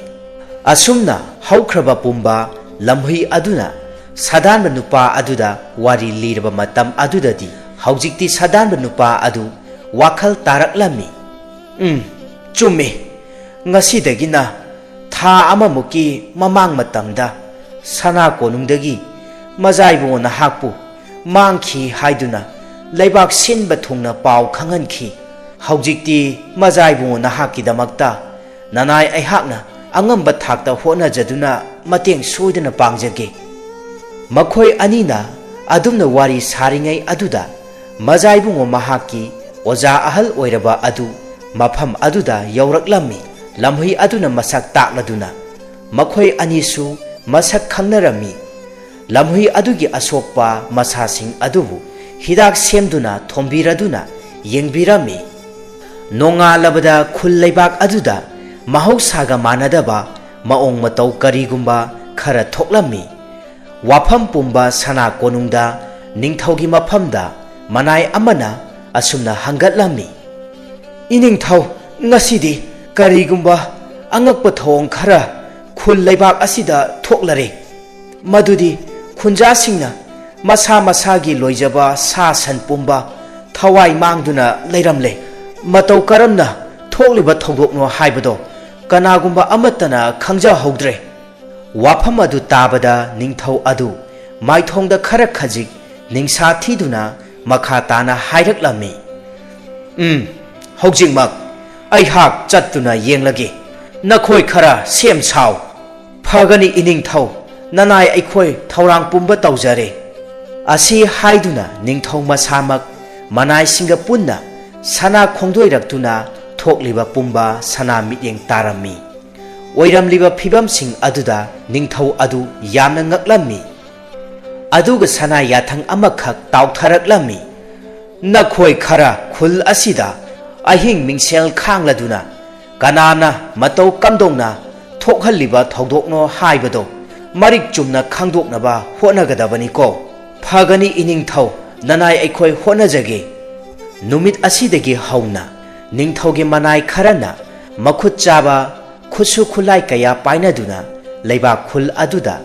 ꯑꯁꯨꯝꯅ ꯍꯧꯈ꯭ꯔꯕ ꯄꯨꯝꯕ ꯂꯝꯍꯨꯏ ꯑꯗꯨꯅ ꯁꯥꯗꯥꯟꯕ ꯅꯨꯄꯥ ꯑꯗꯨꯗ ꯋꯥꯔꯤ ꯂꯤꯔꯕ ꯃꯇꯝ ꯑꯗꯨꯗꯗꯤ ꯍꯧꯖꯤꯛꯇꯤ ꯁꯥꯗꯥꯟꯕ ꯅꯨꯄꯥ ꯑꯗꯨ ꯋꯥꯈꯜ ꯇꯥꯔꯛꯂꯝꯃꯤ꯫ ꯎꯝ, ꯆꯨꯝꯃꯤ꯫ ꯉꯁꯤꯗꯒꯤꯅ ꯊꯥ ꯑꯃꯃꯨꯛꯀꯤ ꯃꯃꯥꯡ ꯃꯇꯝꯗ ꯁꯅꯥ ꯀꯣꯅꯨꯡꯗꯒꯤ ꯃꯖꯥ ꯏꯕꯨꯡꯉꯣ ꯅꯍꯥꯛꯄꯨ ꯃꯥꯡꯈꯤ ꯍꯥꯏꯗꯨꯅ ꯂꯩꯕꯥꯛ ꯁꯤꯟꯕ ꯊꯨꯡꯅ ꯄꯥꯎ ꯈꯪꯍꯟꯈꯤ꯫ ꯍꯧꯖꯤꯛꯇꯤ ꯃꯖꯥ ꯏꯕꯨꯡꯉꯣ ꯅꯍꯥꯛꯀꯤꯗꯃꯛꯇ ꯅꯅꯥꯏ ꯑꯩꯍꯥꯛꯅ ꯑꯉꯝꯕ ꯊꯥꯛꯇ ꯍꯣꯠꯅꯖꯗꯨꯅ ꯃꯇꯦꯡ ꯁꯣꯏꯗꯅ ꯄꯥꯡꯖꯒꯦ꯫ ꯃꯈꯣꯏ ꯑꯅꯤꯅ ꯑꯗꯨꯝꯅ ꯋꯥꯔꯤ ꯁꯥꯔꯤꯉꯩ ꯑꯗꯨꯗ ꯃꯖꯥ ꯏꯕꯨꯡꯉꯣ ꯃꯍꯥꯛꯀꯤ ꯑꯣꯖꯥ ꯑꯍꯜ ꯑꯣꯏꯔꯕ ꯑꯗꯨ ꯃꯐꯝ ꯑꯗꯨꯗ ꯌꯧꯔꯛꯂꯝꯃꯤ꯫ ꯂꯝꯍꯨꯏ ꯑꯗꯨꯅ ꯃꯁꯛ ꯇꯥꯛꯂꯗꯨꯅ ꯃꯈꯣꯏ ꯑꯅꯤꯁꯨ ꯃꯁꯛ ꯈꯪꯅꯔꯝꯃꯤ꯫ ꯂꯝꯍꯨꯏ ꯑꯗꯨꯒꯤ ꯑꯁꯣꯛꯄ ꯃꯁꯥꯁꯤꯡ ꯑꯗꯨꯕꯨ ꯍꯤꯗꯥꯛ ꯁꯦꯝꯗꯨꯅ ꯊꯣꯝꯕꯤꯔꯗꯨꯅ ꯌꯦꯡꯕꯤꯔꯝꯃꯤ꯫ ꯅꯣꯡꯉꯥꯜꯂꯕꯗ ꯈꯨꯜ ꯂꯩꯕꯥꯛ ꯑꯗꯨꯗ ꯃꯍꯧꯁꯥꯒ ꯃꯥꯟꯅꯗꯕ ꯃꯑꯣꯡ ꯃꯇꯧ ꯀꯔꯤꯒꯨꯝꯕ ꯈꯔ ꯊꯣꯛꯂꯝꯃꯤ꯫ ꯋꯥꯐꯝ ꯄꯨꯝꯕ ꯁꯅꯥ ꯀꯣꯅꯨꯡꯗ ꯅꯤꯡꯊꯧꯒꯤ ꯃꯐꯝꯗ ꯃꯅꯥꯏ ꯑꯃꯅ ꯑꯁꯨꯝꯅ ꯍꯪꯒꯠꯂꯝꯃꯤ, "ꯏꯅꯤꯡꯊꯧ, ꯉꯁꯤꯗꯤ ꯀꯔꯤꯒꯨꯝꯕ ꯑꯉꯛꯄ ꯊꯧꯑꯣꯡ ꯈꯔ ꯈꯨꯜ ꯂꯩꯕꯥꯛ ꯑꯁꯤꯗ ꯊꯣꯛꯂꯔꯦ꯫ ꯃꯗꯨꯗꯤ ꯈꯨꯟꯖꯥꯁꯤꯡꯅ ꯃꯁꯥ ꯃꯁꯥꯒꯤ ꯂꯣꯏꯖꯕ ꯁꯥ ꯁꯟ ꯄꯨꯝꯕ ꯊꯋꯥꯏ ꯃꯥꯡꯗꯨꯅ ꯂꯩꯔꯝꯂꯦ꯫ ꯃꯇꯧ ꯀꯔꯝꯅ ꯊꯣꯛꯂꯤꯕ ꯊꯧꯗꯣꯛꯅꯣ ꯍꯥꯏꯕꯗꯣ ꯀꯅꯥꯒꯨꯝꯕ ꯑꯃꯠꯇꯅ ꯈꯪꯖꯍꯧꯗ꯭ꯔꯦ꯫" ꯋꯥꯐꯝ ꯑꯗꯨ ꯇꯥꯕꯗ ꯅꯤꯡꯊꯧ ꯑꯗꯨ ꯃꯥꯏꯊꯣꯡꯗ ꯈꯔ ꯈꯖꯤꯛ ꯅꯤꯡꯁꯥ ꯊꯤꯗꯨꯅ ꯃꯈꯥ ꯇꯥꯅ ꯍꯥꯏꯔꯛꯂꯝꯃꯤ, "ꯎꯝ, ꯍꯧꯖꯤꯛꯃꯛ ꯑꯩꯍꯥꯛ ꯆꯠꯇꯨꯅ ꯌꯦꯡꯂꯒꯦ꯫ ꯅꯈꯣꯏ ꯈꯔ ꯁꯦꯝ ꯁꯥꯎ꯫ ꯐꯒꯅꯤ ꯏꯅꯤꯡꯊꯧ, ꯅꯅꯥꯏ ꯑꯩꯈꯣꯏ ꯊꯧꯔꯥꯡ ꯄꯨꯝꯕ ꯇꯧꯖꯔꯦ"꯫ ꯑꯁꯤ ꯍꯥꯏꯗꯨꯅ ꯅꯤꯡꯊꯧ ꯃꯁꯥꯃꯛ ꯃꯅꯥꯏꯁꯤꯡꯒ ꯄꯨꯟꯅ ꯁꯅꯥ ꯈꯣꯡꯗꯣꯏꯔꯛꯇꯨꯅ ꯊꯣꯛꯂꯤꯕ ꯄꯨꯝꯕ ꯁꯅꯥ ꯃꯤꯠꯌꯦꯡ ꯇꯥꯔꯝꯃꯤ꯫ ꯑꯣꯏꯔꯝꯂꯤꯕ ꯐꯤꯕꯝꯁꯤꯡ ꯑꯗꯨꯗ ꯅꯤꯡꯊꯧ ꯑꯗꯨ ꯌꯥꯝꯅ ꯉꯛꯂꯝꯃꯤ꯫ ꯑꯗꯨꯒ ꯁꯅꯥ ꯌꯥꯊꯪ ꯑꯃꯈꯛ ꯇꯥꯎꯊꯔꯛꯂꯝꯃꯤ, "ꯅꯈꯣꯏ ꯈꯔ ꯈꯨꯜ ꯑꯁꯤꯗ ꯑꯍꯤꯡ ꯃꯤꯡꯁꯦꯜ ꯈꯥꯡꯂꯗꯨꯅ ꯀꯅꯥꯅ ꯃꯇꯧ ꯀꯝꯗꯧꯅ ꯊꯣꯛꯍꯜꯂꯤꯕ ꯊꯧꯗꯣꯛꯅꯣ ꯍꯥꯏꯕꯗꯣ ꯃꯔꯤꯛ ꯆꯨꯝꯅ ꯈꯪꯗꯣꯛꯅꯕ ꯍꯣꯠꯅꯒꯗꯕꯅꯤꯀꯣ"꯫ "ꯐꯒꯅꯤ ꯏꯅꯤꯡꯊꯧ, ꯅꯅꯥꯏ ꯑꯩꯈꯣꯏ ꯍꯣꯠꯅꯖꯒꯦ"꯫ ꯅꯨꯃꯤꯠ ꯑꯁꯤꯗꯒꯤ ꯍꯧꯅ ꯅꯤꯡꯊꯧꯒꯤ ꯃꯅꯥꯏ ꯈꯔꯅ ꯃꯈꯨꯠ ꯆꯥꯕ ꯈꯨꯠꯁꯨ ꯈꯨꯠꯂꯥꯏ ꯀꯌꯥ ꯄꯥꯏꯅꯗꯨꯅ ꯂꯩꯕꯥꯛ ꯈꯨꯜ ꯑꯗꯨꯗ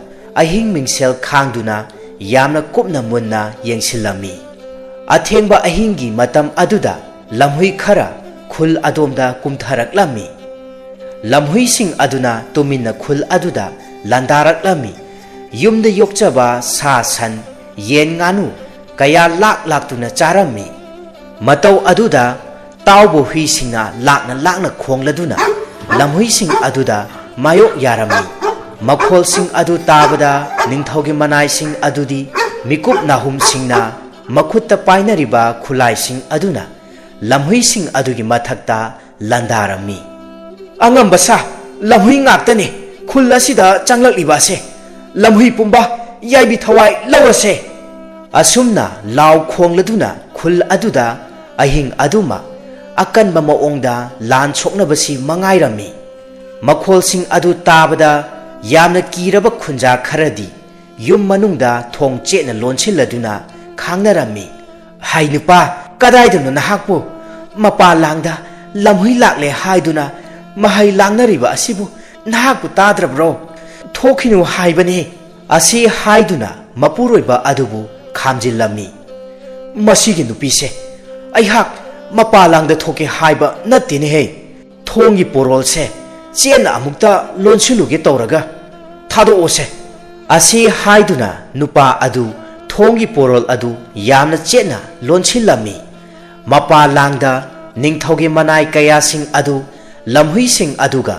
ꯑꯍꯤꯡ ꯃꯤꯡꯁꯦꯜ ꯈꯥꯡꯗꯨꯅ ꯌꯥꯝꯅ ꯀꯨꯞꯅ ꯃꯨꯟꯅ ꯌꯦꯡꯁꯤꯜꯂꯝꯃꯤ꯫ ꯑꯊꯦꯡꯕ ꯑꯍꯤꯡꯒꯤ ꯃꯇꯝ ꯑꯗꯨꯗ ꯂꯝꯍꯨꯏ ꯈꯔ ꯈꯨꯜ ꯑꯗꯣꯝꯗ ꯀꯨꯝꯊꯔꯛꯂꯝꯃꯤ꯫ ꯂꯝꯍꯨꯏꯁꯤꯡ ꯑꯗꯨꯅ ꯇꯨꯃꯤꯟꯅ ꯈꯨꯜ ꯑꯗꯨꯗ ꯂꯥꯟꯗꯥꯔꯛꯂꯝꯃꯤ꯫ ꯌꯨꯝꯗ ꯌꯣꯛꯆꯕ ꯁꯥ ꯁꯟ, ꯌꯦꯟ ꯉꯥꯅꯨ ꯀꯌꯥ ꯂꯥꯛ ꯂꯥꯛꯇꯨꯅ ꯆꯥꯔꯝꯃꯤ꯫ ꯃꯇꯧ ꯑꯗꯨꯗ ꯇꯥꯎꯕ ꯍꯨꯏꯁꯤꯡꯅ ꯂꯥꯛꯅ ꯂꯥꯛꯅ ꯈꯣꯡꯂꯗꯨꯅ ꯂꯝꯍꯨꯏꯁꯤꯡ ꯑꯗꯨꯗ ꯃꯥꯌꯣꯛ ꯌꯥꯔꯝꯃꯤ꯫ ꯃꯈꯣꯜꯁꯤꯡ ꯑꯗꯨ ꯇꯥꯕꯗ ꯅꯤꯡꯊꯧꯒꯤ ꯃꯅꯥꯏꯁꯤꯡ ꯑꯗꯨꯗꯤ ꯃꯤꯀꯨꯞ ꯅꯥꯍꯨꯝꯁꯤꯡꯅ ꯃꯈꯨꯠꯇ ꯄꯥꯏꯅꯔꯤꯕ ꯈꯨꯠꯂꯥꯏꯁꯤꯡ ꯑꯗꯨꯅ ꯂꯝꯍꯨꯏꯁꯤꯡ ꯑꯗꯨꯒꯤ ꯃꯊꯛꯇ ꯂꯥꯟꯗꯥꯔꯝꯃꯤ꯫ "ꯑꯉꯝꯕ ꯁꯥ, ꯂꯝꯍꯨꯏ ꯉꯥꯛꯇꯅꯤ ꯈꯨꯜ ꯑꯁꯤꯗ ꯆꯪꯂꯛꯂꯤꯕ ꯑꯁꯦ꯫ ꯂꯝꯍꯨꯏ ꯄꯨꯝꯕ ꯌꯥꯏꯕꯤ ꯊꯋꯥꯏ ꯂꯧꯔꯁꯦ!" ꯑꯁꯨꯝꯅ ꯂꯥꯎ ꯈꯣꯡꯂꯗꯨꯅ ꯈꯨꯜ ꯑꯗꯨꯗ ꯑꯍꯤꯡ ꯑꯗꯨꯃ ꯑꯀꯟꯕ ꯃꯑꯣꯡꯗ ꯂꯥꯟ ꯁꯣꯛꯅꯕꯁꯤ ꯃꯉꯥꯏꯔꯝꯃꯤ꯫ ꯃꯈꯣꯜꯁꯤꯡ ꯑꯗꯨ ꯇꯥꯕꯗ ꯌꯥꯝꯅ ꯀꯤꯔꯕ ꯈꯨꯟꯖꯥ ꯈꯔꯗꯤ ꯌꯨꯝ ꯃꯅꯨꯡꯗ ꯊꯣꯡ ꯆꯦꯠꯅ ꯂꯣꯟꯁꯤꯜꯂꯗꯨꯅ ꯈꯥꯡꯅꯔꯝꯃꯤ꯫ "ꯍꯥꯏ ꯅꯨꯄꯥ, ꯀꯗꯥꯏꯗꯅꯣ ꯅꯍꯥꯛꯄꯨ? ꯃꯄꯥ ꯂꯥꯡꯗ ꯂꯝꯍꯨꯏ ꯂꯥꯛꯂꯦ ꯍꯥꯏꯗꯨꯅ ꯃꯍꯩ ꯂꯥꯡꯅꯔꯤꯕ ꯑꯁꯤꯕꯨ ꯅꯍꯥꯛꯄꯨ ꯇꯥꯗ꯭ꯔꯕ꯭ꯔꯣ? ꯊꯣꯛꯈꯤꯅꯨ ꯍꯥꯏꯕꯅꯤ!" ꯑꯁꯤ ꯍꯥꯏꯗꯨꯅ ꯃꯄꯨꯔꯣꯏꯕ ꯑꯗꯨꯕꯨ ꯈꯥꯝꯖꯤꯜꯂꯝꯃꯤ꯫ "ꯃꯁꯤꯒꯤ ꯅꯨꯄꯤꯁꯦ ꯑꯩꯍꯥꯛ ꯃꯄꯥ ꯂꯥꯡꯗ ꯊꯣꯛꯀꯦ ꯍꯥꯏꯕ ꯅꯠꯇꯦꯅꯦꯍꯦ꯫ ꯊꯣꯡꯒꯤ ꯄꯣꯔꯣꯜꯁꯦ ꯆꯦꯠꯅ ꯑꯃꯨꯛꯇ ꯂꯣꯟꯁꯤꯜꯂꯨꯒꯦ ꯇꯧꯔꯒ ꯊꯥꯗꯣꯛꯑꯣꯁꯦ!" ꯑꯁꯤ ꯍꯥꯏꯗꯨꯅ ꯅꯨꯄꯥ ꯑꯗꯨ ꯊꯣꯡꯒꯤ ꯄꯣꯔꯣꯜ ꯑꯗꯨ ꯌꯥꯝꯅ ꯆꯦꯠꯅ ꯂꯣꯟꯁꯤꯜꯂꯝꯃꯤ꯫ ꯃꯄꯥ ꯂꯥꯡꯗ ꯅꯤꯡꯊꯧꯒꯤ ꯃꯅꯥꯏ ꯀꯌꯥꯁꯤꯡ ꯑꯗꯨ ꯂꯝꯍꯨꯏꯁꯤꯡ ꯑꯗꯨꯒ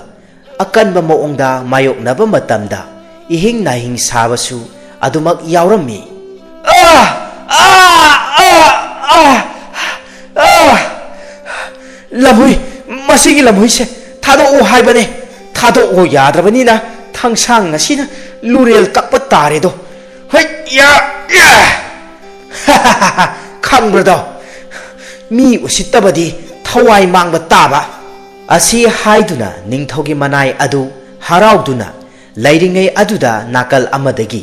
ꯑꯀꯟꯕ ꯃꯑꯣꯡꯗ ꯃꯥꯌꯣꯛꯅꯕ ꯃꯇꯝꯗ ꯏꯍꯤꯡ ꯅꯥꯍꯤꯡ ꯁꯥꯕꯁꯨ ꯑꯗꯨꯃꯛ ꯌꯥꯎꯔꯝꯃꯤ꯫ "ꯑꯥ! ꯑꯥ! ꯑꯥ! ꯑꯥ! ꯑꯥ! ꯂꯝꯍꯨꯏ, ꯃꯁꯤꯒꯤ ꯂꯝꯍꯨꯏꯁꯦ ꯊꯥꯗꯣꯛꯑꯣ ꯍꯥꯏꯕꯅꯦ꯫ ꯊꯥꯗꯣꯛꯑꯣ ꯌꯥꯗ꯭ꯔꯕꯅꯤꯅ ꯊꯥꯡꯁꯥꯡ ꯑꯁꯤꯅ ꯂꯨꯔꯦꯜ ꯀꯛꯄ ꯇꯥꯔꯦꯗꯣ꯫ ꯍꯩ! ꯌꯥ! ꯌꯥ! ꯈꯪꯕ꯭ꯔꯗꯣ? ꯃꯤ ꯎꯁꯤꯠꯇꯕꯗꯤ ꯊꯋꯥꯏ ꯃꯥꯡꯕ ꯇꯥꯕ!" ꯑꯁꯤ ꯍꯥꯏꯗꯨꯅ ꯅꯤꯡꯊꯧꯒꯤ ꯃꯅꯥꯏ ꯑꯗꯨ ꯍꯔꯥꯎꯗꯨꯅ ꯂꯩꯔꯤꯉꯩ ꯑꯗꯨꯗ ꯅꯥꯀꯜ ꯑꯃꯗꯒꯤ